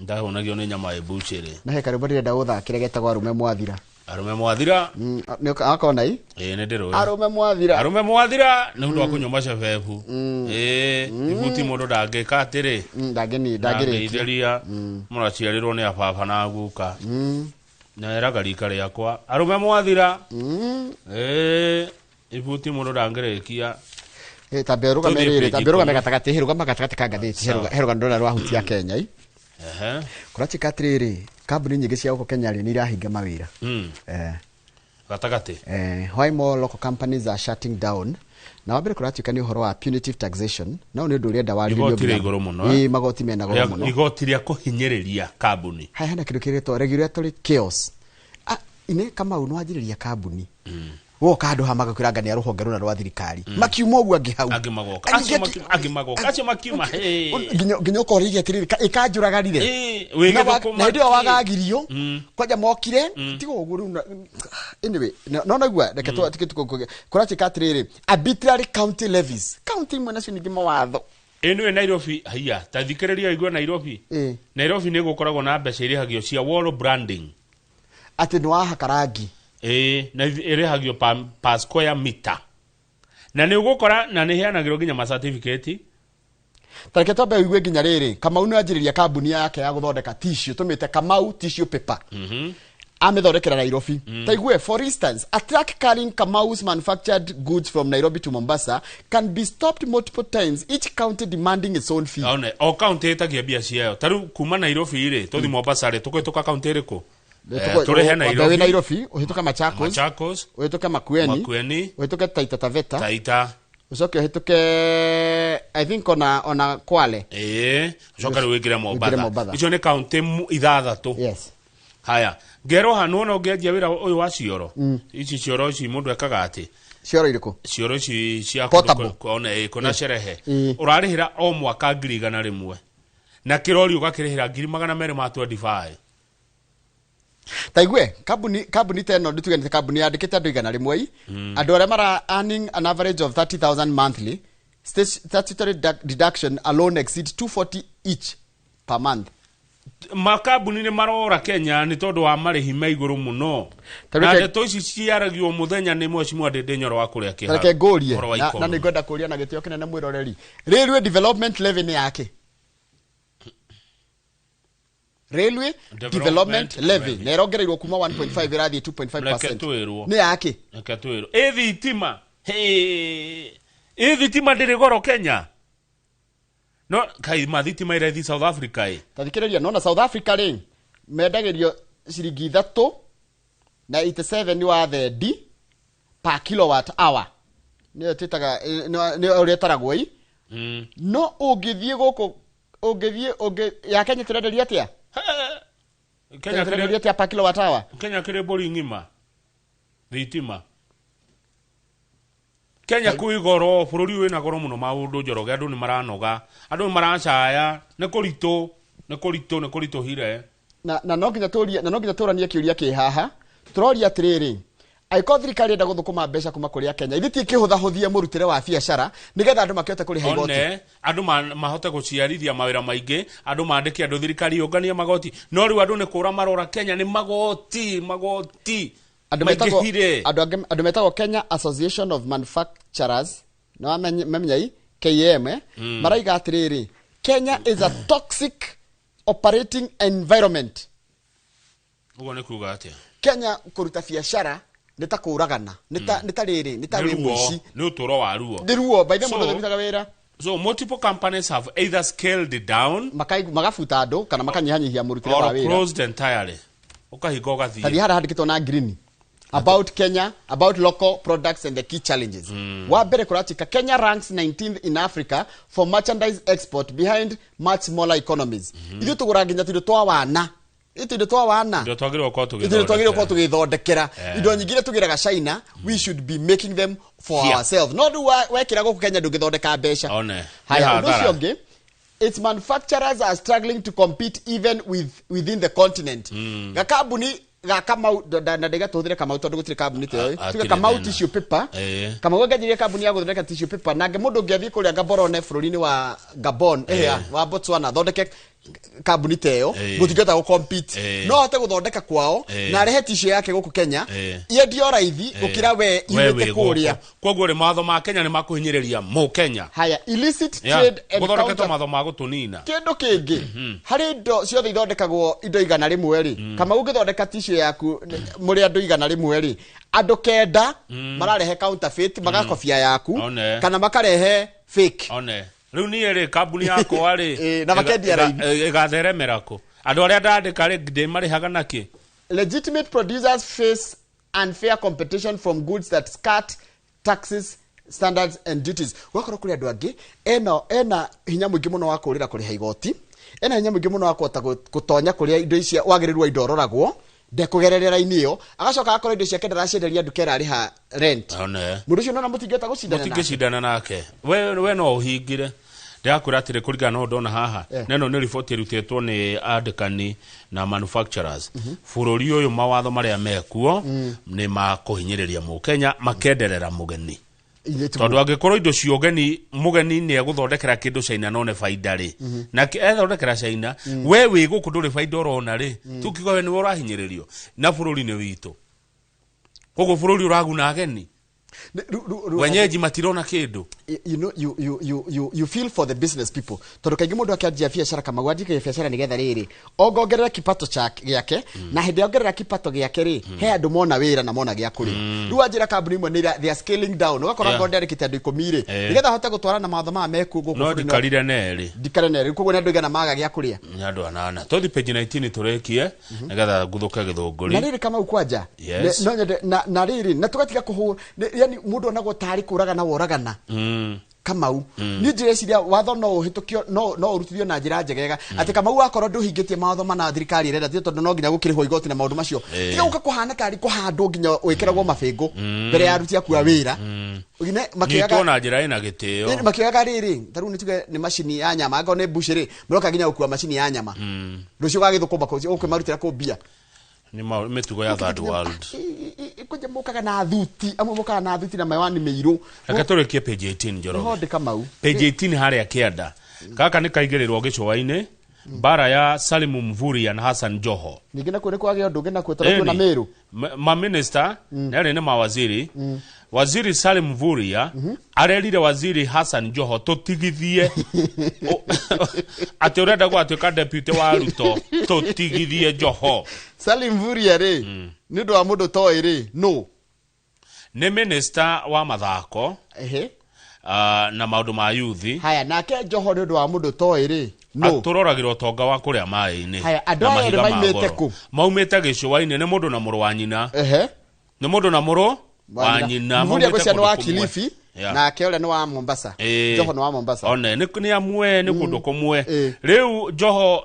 Ndahũnagio nĩ nyama ĩmbucĩrĩ. Na he karwĩmbo ndĩrenda gũthakĩre getagwo Arũme Mwathira. Arũme Mwathira. Akona i? Ĩĩ nĩ ndĩrũĩ. Arũme Mwathira. Arũme Mwathira nĩ ũndũ wa kũnyua macebebu. Ĩĩ, ibuti mũndũ ndangĩka atĩrĩ. Ndangĩrĩkia. Mũraciarirwo nĩ ababa na guka. Na eraga rika rĩakwa. Arũme Mwathira. Ĩĩ, ibuti mũndũ ndangĩrĩkia. Tambe rũgame rĩrĩ, tambe rũgame gatagatĩ, rũgama gatagatĩ ka ngathĩti, he rũgano ndĩrona rwahutia Kenya i. Kũratuĩka atĩrĩrĩ, kambuni nyingĩ cia gũkũ Kenya rĩ nĩ irahinga mawĩra. Gatagatĩ. Why more local companies are shutting down? Na wambere kũratuĩka nĩ ũhoro wa punitive taxation, no nĩ ũndũ ũrenda warĩrĩrio. Igoti rĩ igũrũ mũno. Ĩĩ, magoti mena goro mũno. Igoti rĩa kũhinyĩrĩria kambuni. Haya, hena kĩndũ kĩretwo regulatory chaos. Ine Kamau nĩ wanjĩrĩria kambuni. Woka andũ ha magakwĩra anga nĩ a rũhonge rũna rwa thirikari. Makiuma ũguo angĩ hau. Angĩ magoka. Angĩ magoka. Acio makiuma. Nginya ũkoria atĩrĩrĩ, ĩkanjũragarire. Na hĩndĩ ĩyo wagagirio, kwanja mokire, tiga ũguo rĩu. Anyway, no naigua, reke kũratuĩka atĩrĩrĩ, arbitrary county levies. County imwe nacio ningĩ mawatho. Ĩno Nairobi, haiya, ta thikĩrĩria ũigue Nairobi. Nairobi nĩ gũkoragwo na mbeca irĩhagio cia wall branding. Atĩ nĩ wahaka rangi. Na ĩrĩhagio per square meter. Na nĩ ũgũkora na nĩ ĩheanagĩrwo nginya ma certificate. Ta reke twambe ũigue nginya rĩrĩ, Kamau nĩ anjĩrĩria kambuni yake ya gũthondeka tissue, tũmĩte Kamau Tissue Paper. Amĩthondekera Nairobi. Ta igue, for instance, a truck carrying Kamau's manufactured goods from Nairobi to Mombasa can be stopped multiple times, each county demanding its own fee. One, o county ĩtagia mbia ciayo. Ta rĩu kuma Nairobi rĩ, tũthiĩ Mombasa rĩ, tũkũhĩtũka county ĩrĩkũ? Tũrehe Nairobi. Nairobi, ũhĩtũke Machakos, ũhĩtũke Makueni, ũhĩtũke Taita Taveta, Taita, ũcoke ũhĩtũke I think ona Kwale. Ũcoke rĩu wĩingĩre Mombasa. Icio nĩ county ithathatũ. Yes. Haya, ngerwo ha nĩwona ũngĩanjia wĩra ũyũ wa cioro. Ici cioro ici mũndũ ekaga atĩ. Cioro irĩkũ? Cioro ici cia kũna cerehe. Ũrarĩhĩra o mwaka 100,000. Na kĩrori ũgakĩrĩhĩra 225,000. Ta igue, kambuni ta ĩno ndituge nĩ kambuni yandĩkĩte andũ 100 andũ arĩa mara earning an average of 30,000 monthly, statutory deduction alone exceed 240 each per month. Makambuni nĩ marora Kenya nĩ tondũ wa marĩhi ma igũrũ mũno. Na ndeto ici ciaragio mũthenya nĩ Mheshimiwa Ndindi Nyoro wa kũrĩa Kĩharo. Reke ngũrie, na nĩ ngwenda kũria na gĩtĩo kĩnene mwĩroreri. Railway Development Levy nĩ yake? Railway Development Levy na ĩrongereirwo kuma 1.5 ĩrathiĩ 2.5%. Nĩ yake? Reke twĩrwo. Ĩ thitima. Ĩ thitima ndĩrĩ goro Kenya. No kai mathitima ĩrathiĩ South Africa ĩ. Ta thikĩrĩria, nona South Africa rĩ mendagĩrio ciringi 3 na 87 wa thendi per kilowatt hour. Nĩyo twĩtaga nĩ ũrĩa ĩtaragwo ĩ. No ũngĩthiĩ gũkũ ũngĩthiĩ ya Kenya tũrenderia atĩa? Kenya tũrenderia atĩa per kilowatt hour? Kenya kĩrĩ mbũri ng'ima thitima. Kenya kwĩ goro, bũrũri wĩna goro mũno maũndũ Njoroge, andũ nĩ maranoga, andũ nĩ maracaya, nĩ kũritũ, nĩ kũritũ, nĩ kũritũhire. Na no nginya tũrie, na no nginya tũranie kĩũria kĩ haha. Tũroria atĩrĩrĩ, angĩkorwo thirikari ĩrenda gũthũkũma mbeca kuma kũrĩ Kenya, ithuĩ ti ĩkĩhũthahũthie mũrutĩre wa biacara nĩgetha andũ makĩhote kũrĩha igoti. One, andũ mahote gũciarithia mawĩra maingĩ, andũ mandĩke andũ, thirikari yũnganie magoti. No rĩu andũ nĩ kũra marora Kenya nĩ magoti, magoti. Andũ metagwo Kenya Association of Manufacturers, no mamenya KM, maraiga atĩrĩrĩ, Kenya is a toxic operating environment. Ũguo nĩ kuga atĩa? Kenya kũruta biacara nĩ ta kũragana, nĩ ta rĩrĩ, nĩ ta wĩ mũici. Nĩ ũtũũro wa ruo. Nĩ ruo, by the way, mũndũ ũrutaga wĩra. So multiple companies have either scaled down, magabuta andũ kana makanyihanyihia mũrutĩre wa wĩra, or closed entirely. Ũkahinga ũgathiĩ. Tathiĩ harĩa handĩkĩtwo na green. About Kenya, about local products and the key challenges. Wa mbere kũratika Kenya ranks 19th in Africa for merchandise export behind much smaller economies. Ithuĩ tũgũraga nginya tũindo twa wana. Indo twa wana. Indo twagĩrĩirwo gũkorwo Ithuĩ twagĩrĩirwo gũkorwo tũgĩthondekera. Tũgĩthondekera. Indo nyingĩ iria tũgĩraga China, we should be making them for Here. ourselves. No rĩu wekĩra gũkũ Kenya ndũngĩthondeka mbeca. One. Haya, Nĩ ũndũ ũcio hathara. ũngĩ, its manufacturers are struggling to compete even within the continent. Gakambuni ga Kamau na ndĩgatũhũthĩre Kamau tondũ gũtirĩ kambuni ta ĩyo. A- Tuge akĩrĩ Kamau thĩna. tissue paper. Kamau angejirie kambuni ya gũthondeka tissue paper nake mũndũ ũngĩ athiĩ kũrĩa Gaborone bũrũri-inĩ wa Gabon wa Botswana athondeke kambuni ta ĩyo gũtingĩhota gũ compete. No ahote gũthondeka kwao na arehe tissue yake gũkũ Kenya yendio raithi gũkĩra we We yumĩte wĩ kũrĩa. gũkũ. Koguo rĩ, mawatho ma Kenya nĩ makũhinyĩrĩria mũkenya. Haya, illicit Yeah. trade and Gũthondeketwo counter mawatho ma gũtũnina. Kĩndũ kĩngĩ, harĩ indo ciothe ithondekagwo indo 100 rĩ, Kamau, ũngĩthondeka tissue yaku mũrĩ andũ 100 rĩ, andũ 9 mararehe counterfeit magakobia yaku One. kana makarehe fake. One rĩu niĩ rĩ, kambuni yakwa rĩ, na makendia raithi. Ĩgatheremera kũ? Andũ arĩa ndandĩka rĩ, ndĩmarĩhaga nakĩ? Legitimate producers face unfair competition from goods that skirt taxes, standards and duties. Gwakorwo kũrĩ andũ angĩ ena hinya mũingĩ mũno wa kũrĩra kũrĩha igoti, ena hinya mũingĩ mũno wa kũhota gũtonya kũrĩa indo ici wagĩrĩru wa indo ũroragwo ndekũgererera raini ĩyo, agacoka agakorwo indo ciake ndaracienderia nduka ĩrarĩha rent. One. Mũndũ ũcio nona mũtingĩhota gũcindana nake. Mũtingĩcindana nake. We no ũhingire. Ndĩrakwĩra atĩrĩ, kũringana na ũndũ ndona haha, na ĩno nĩ riboti ĩrutĩtwo nĩ andĩkani na manufacturers, bũrũri ũyũ mawatho marĩa mekuo nĩ ma kũhinyĩrĩria mũkenya, makenderera mũgeni, tondũ angĩkorwo indo cia ũgeni, mũgeni nĩ egũthondekera kĩndũ China none baida rĩ, na ethondekera China, we wĩ gũkũ ndũrĩ baida ũrona rĩ, tukiuga we nĩwe ũrahinyĩrĩrio na bũrũri nĩ witũ. Koguo bũrũri ũraguna ageni, wenyeji matirona kĩndũ. You know, you feel for the business people, tondũ kaingĩ mũndũ akĩanjia biacara, Kamau, anjikagia biacara nĩgetha rĩrĩ ongongerera kipato gĩake, na hĩndĩ ongerera kipato gĩake rĩ, he andũ mona wĩra na mona gĩa kũrĩa. Rĩu wanjĩra kambuni imwe nĩ they are scaling down, ũgakora ngorwo ndĩandĩkĩte andũ 10 rĩ, nĩgetha ahote gũtwarana na mawatho maya mekuo gũkũ No bũrũri-inĩ ndikarire nerĩ. Ndikare nerĩ, koguo nĩ andũ 100 maga gĩa kũrĩa. Nĩ andũ 8. Tũthi page 19 tũrĩkie nĩgetha nguthũke gĩthũngũri. Na rĩrĩ, Kamau, kwanja Yes. no nyende na rĩrĩ na tũgatiga kũhũra, yani mũndũ onagwo tarĩ kũragana woragana. Kamau, niĩ ndĩreciria watho no ũhĩtũkio, no ũrutithio na njĩra njegega, atĩ Kamau, wakorwo ndũhingĩtie mawatho mana thirikari ĩrenda, ti tondũ no nginya gũkĩrĩhwo igoti na maũndũ macio, tiga gũka kũhana tarĩ kũhandwo nginya wĩkĩragwo mabĩngũ mbere ya aruti aku a wĩra. Ũgine Nyitwo makĩoyaga na njĩra ĩna gĩtĩo. Makĩoyaga rĩrĩ, ta rĩu nĩ tuge nĩ macini ya nyama, angorwo nĩ mbuci rĩ, maroka nginya gũkua macini ya nyama, rũciũ gagĩthũkũma ũkĩmarutĩra kũ mbia. Nĩ mĩtugo ya third world. Kũnja mokaga na thuti, amwe mokaga na thuti na mawani mĩirũ. Reke tũrĩkie page 18, Njoroge. Nĩho ndĩ, Kamau. Page 18 harĩa kĩanda gaka nĩ kaigĩrĩrwo gĩcũa-inĩ, mbara ya Salimu Mvurya na Hassan Joho. Ningĩ nakuo nĩ kwagĩa ũndũ ũngĩ nakuo tondũ kwĩna Ĩni. Mĩrũ. Maminista narĩ nĩ mawaziri. Waziri Salim Mvurya arerire waziri Hassan Joho tũtigithie atĩ ũrenda gwatuĩka deputy wa Ruto, tũtigithie Joho. Salim Mvurya rĩ, nĩ ũndũ wa mũndũ toĩ rĩ, no Nĩ minista wa mathako na maũndũ ma yuthi. Haya, nake Joho, nĩ ũndũ wa mũndũ toĩ rĩ, no Atũroragĩra ũtonga wa kũrĩa maĩ-inĩ. Haya, andũ Na aya erĩ mahiga ma maumĩte goro. kũ? Maumĩte gĩcũa-inĩ, nĩ mũndũ na mũrũ wa nyina. Nĩ mũndũ na mũrũ wa nyina. Mvurya maumĩte gwĩcia nĩ wa kũndũ kũmwe. Kilifi. Nake ũrĩa nĩ wa Mombasa. Joho nĩ wa Mombasa. One nĩ amwe, nĩ kũndũ kũmwe. Rĩu Joho,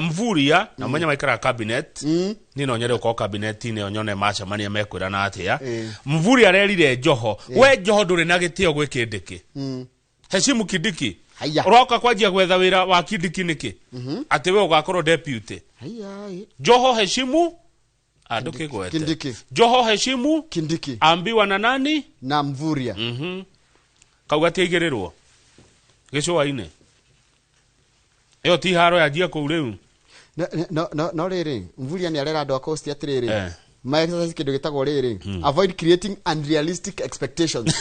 Mvurya na menya maikaraga cabinet, niĩ no nyende gũkorwo cabinet-inĩ ĩyo nyone macemania mekwĩrana atĩa. Mvurya arerire Joho, we Joho ndũrĩ na gĩtĩo gwĩ Kindiki. Heshimu Kindiki. Haya. Ũroka kwanjia gwetha wĩra wa Kindiki nĩkĩ, atĩ we ũgakorwo deputy? Haya. Joho heshimu andũ. Kindiki. Joho heshimu Kindiki. Ambiwa na nani? Na Mvurya. Kau gatiaigĩrĩrwo gĩcũa-inĩ, ĩyo ti haro yanjia kũu rĩu. No rĩrĩ, Mvurya nĩ arera andũ a Coast atĩrĩrĩ, ma exercise kĩndũ gĩtagwo rĩrĩ, avoid creating unrealistic expectations.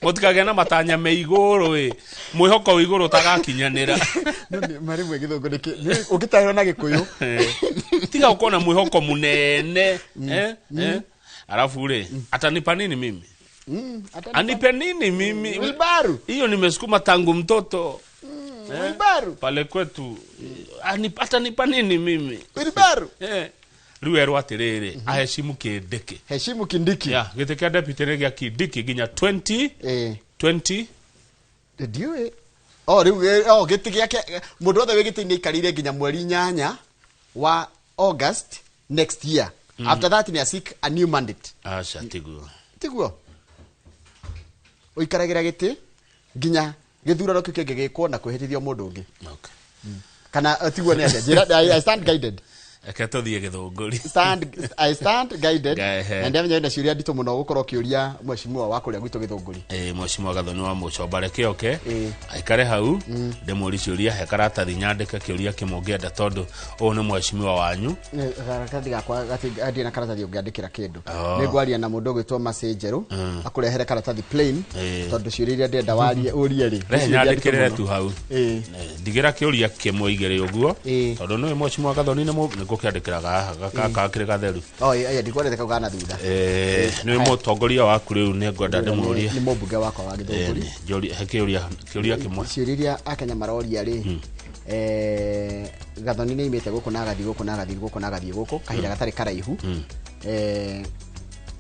Mũtikagĩa na matanya me igũrũ, ĩ mwĩhoko wĩ igũrũ ũtagakinyanĩra. No nĩ marĩmwe gĩthũngũ nĩkĩ ũngĩtarĩrwo na gĩkũyũ. Tiga gũkorwo na mwĩhoko mũnene. Alafu rĩ, atanipa nini mimi? Anipe nini mimi? Wilbaru. Hiyo nimesukuma tangu mtoto. Wilbaru. Pale kwetu. Atanipa nini mimi? Wilbaru. Rĩu erwo atĩrĩrĩ, aheshimu Kindiki. Heshimu Kindiki. Ya gĩtĩ kĩa deputy nĩ gĩa Kindiki nginya 20 20. Ndiũĩ. O rĩu o gĩtĩ gĩake, mũndũ wothe wĩ gĩtĩ-inĩ aikarĩire nginya mweri 8 wa August next year. After that ni seek a new mandate. Aca, tiguo. Tiguo, ũikaragĩra gĩtĩ nginya gĩthurano kĩu kĩngĩ gĩkwo na kwĩhĩtithio mũndũ ũngĩ. Kana tiguo? Nĩ atĩa? Njĩra, I stand guided. Reke tũthiĩ Gĩthũngũri. I stand guided. Ehe. Na ndĩramenya wĩna ciũria nditũ mũno gũkorwo ũkĩũria mheshimiwa wa kũrĩa gwitũ Gĩthũngũri. Ĩĩ, mheshimiwa Gathoni wa Mũcomba, reke oke aikare hau ndĩmũri ciũria. He karatathi nyandĩke kĩũria kĩmwe ũngĩenda, tondũ ũyũ nĩ mheshimiwa wanyu. Karatathi gakwa ndirĩ na karatathi ũngĩandĩkĩra kĩndũ. Oh. Nĩ ngwaria na mũndũ ũgwĩtwo Mercy Njerũ akũrehere karatathi plain, tondũ ciũria iria ndĩrenda warie ũrie rĩ, Rehe nĩ ciũria nditũ nyandĩkĩrĩre mũno. tu hau. Ndigĩra kĩũria kĩmwe igĩrĩ ũguo, tondũ nĩwe mheshimiwa Gathoni nĩ ngũkĩandĩkĩra haha gaka kakĩrĩ gatheru. Oh, ĩ, ndikwendete kau gana thutha. Nĩwe mũtongoria waku, rĩu nĩ ngwenda ndĩmũrie. Nĩ mũmbunge wakwa wa Gĩthũngũri. He kĩũria kĩmwe. Ciũria iria akenya maroria rĩ, Gathoni nĩ imĩte gũkũ na agathiĩ gũkũ na agathiĩ gũkũ na agathiĩ gũkũ kahinda gatarĩ karaihu.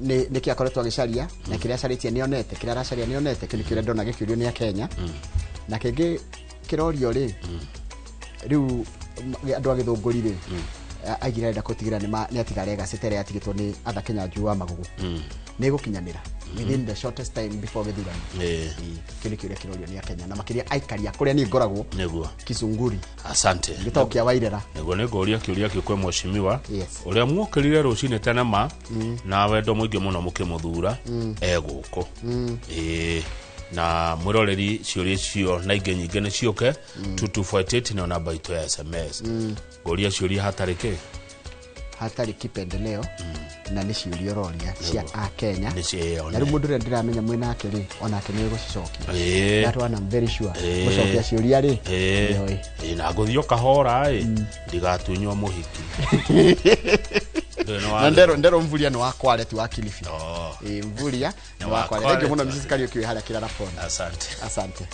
Nĩ nĩkĩ akoretwo agĩcaria, na kĩrĩa acarĩtie nĩ onete, kĩrĩa aracaria nĩ onete? Kĩu nĩ kĩũria ndona gĩkĩũrio nĩ akenya. Na kĩngĩ kĩrorio rĩ, rĩu andũ a Gĩthũngũri rĩ, aigire arenda gũtigĩrĩra nĩ atiga legacy ta ĩrĩa yatigĩtwo nĩ Arthur Kĩnyanjui wa Magugu, nĩ ĩgũkinyanĩra within the shortest time before gĩthurano? Kĩu nĩ kĩũria kĩrorio nĩ akenya, na makĩria aikari a kũrĩa niĩ ngoragwo, Nĩguo. Kisunguri. Asante. Gĩtao kĩa Wairera. Nĩguo, nĩ ngũria kĩũria kĩu kwĩ mheshimiwa Yes. ũrĩa muokĩrire rũcinĩ tene ma na wendo mũingĩ mũno mũkĩmũthura e gũkũ. Ĩĩ, na mwĩroreri, ciũria icio na ingĩ nyingĩ nĩ ciũke 2248, nĩyo namba itũ ya SMS. Ngũria ciũria hatarĩ kĩ. Hatarĩ kipendeleo, na nĩ ciũria ũroria cia akenya. Nĩ cio. Na rĩu mũndũ ũrĩa ndĩramenya mwĩ nake rĩ, onake nĩ gũcicokia. That one I'm very sure. Gũcokia ciũria rĩ, nĩoĩ. Ĩĩ, na ngũthiĩ o kahora ĩ, ndigatunywo mũhiki. Ndũĩ nĩ Na ndero Mvuria nĩ wa Kwale, ti wa Kilifi. Ĩĩ, Mvuria nĩ Nĩ wa wa Kwale. Kwale, Thank you mũno ti wa Mrs. Kariuki wĩ harĩa Kĩrara Pond. Asante. Asante.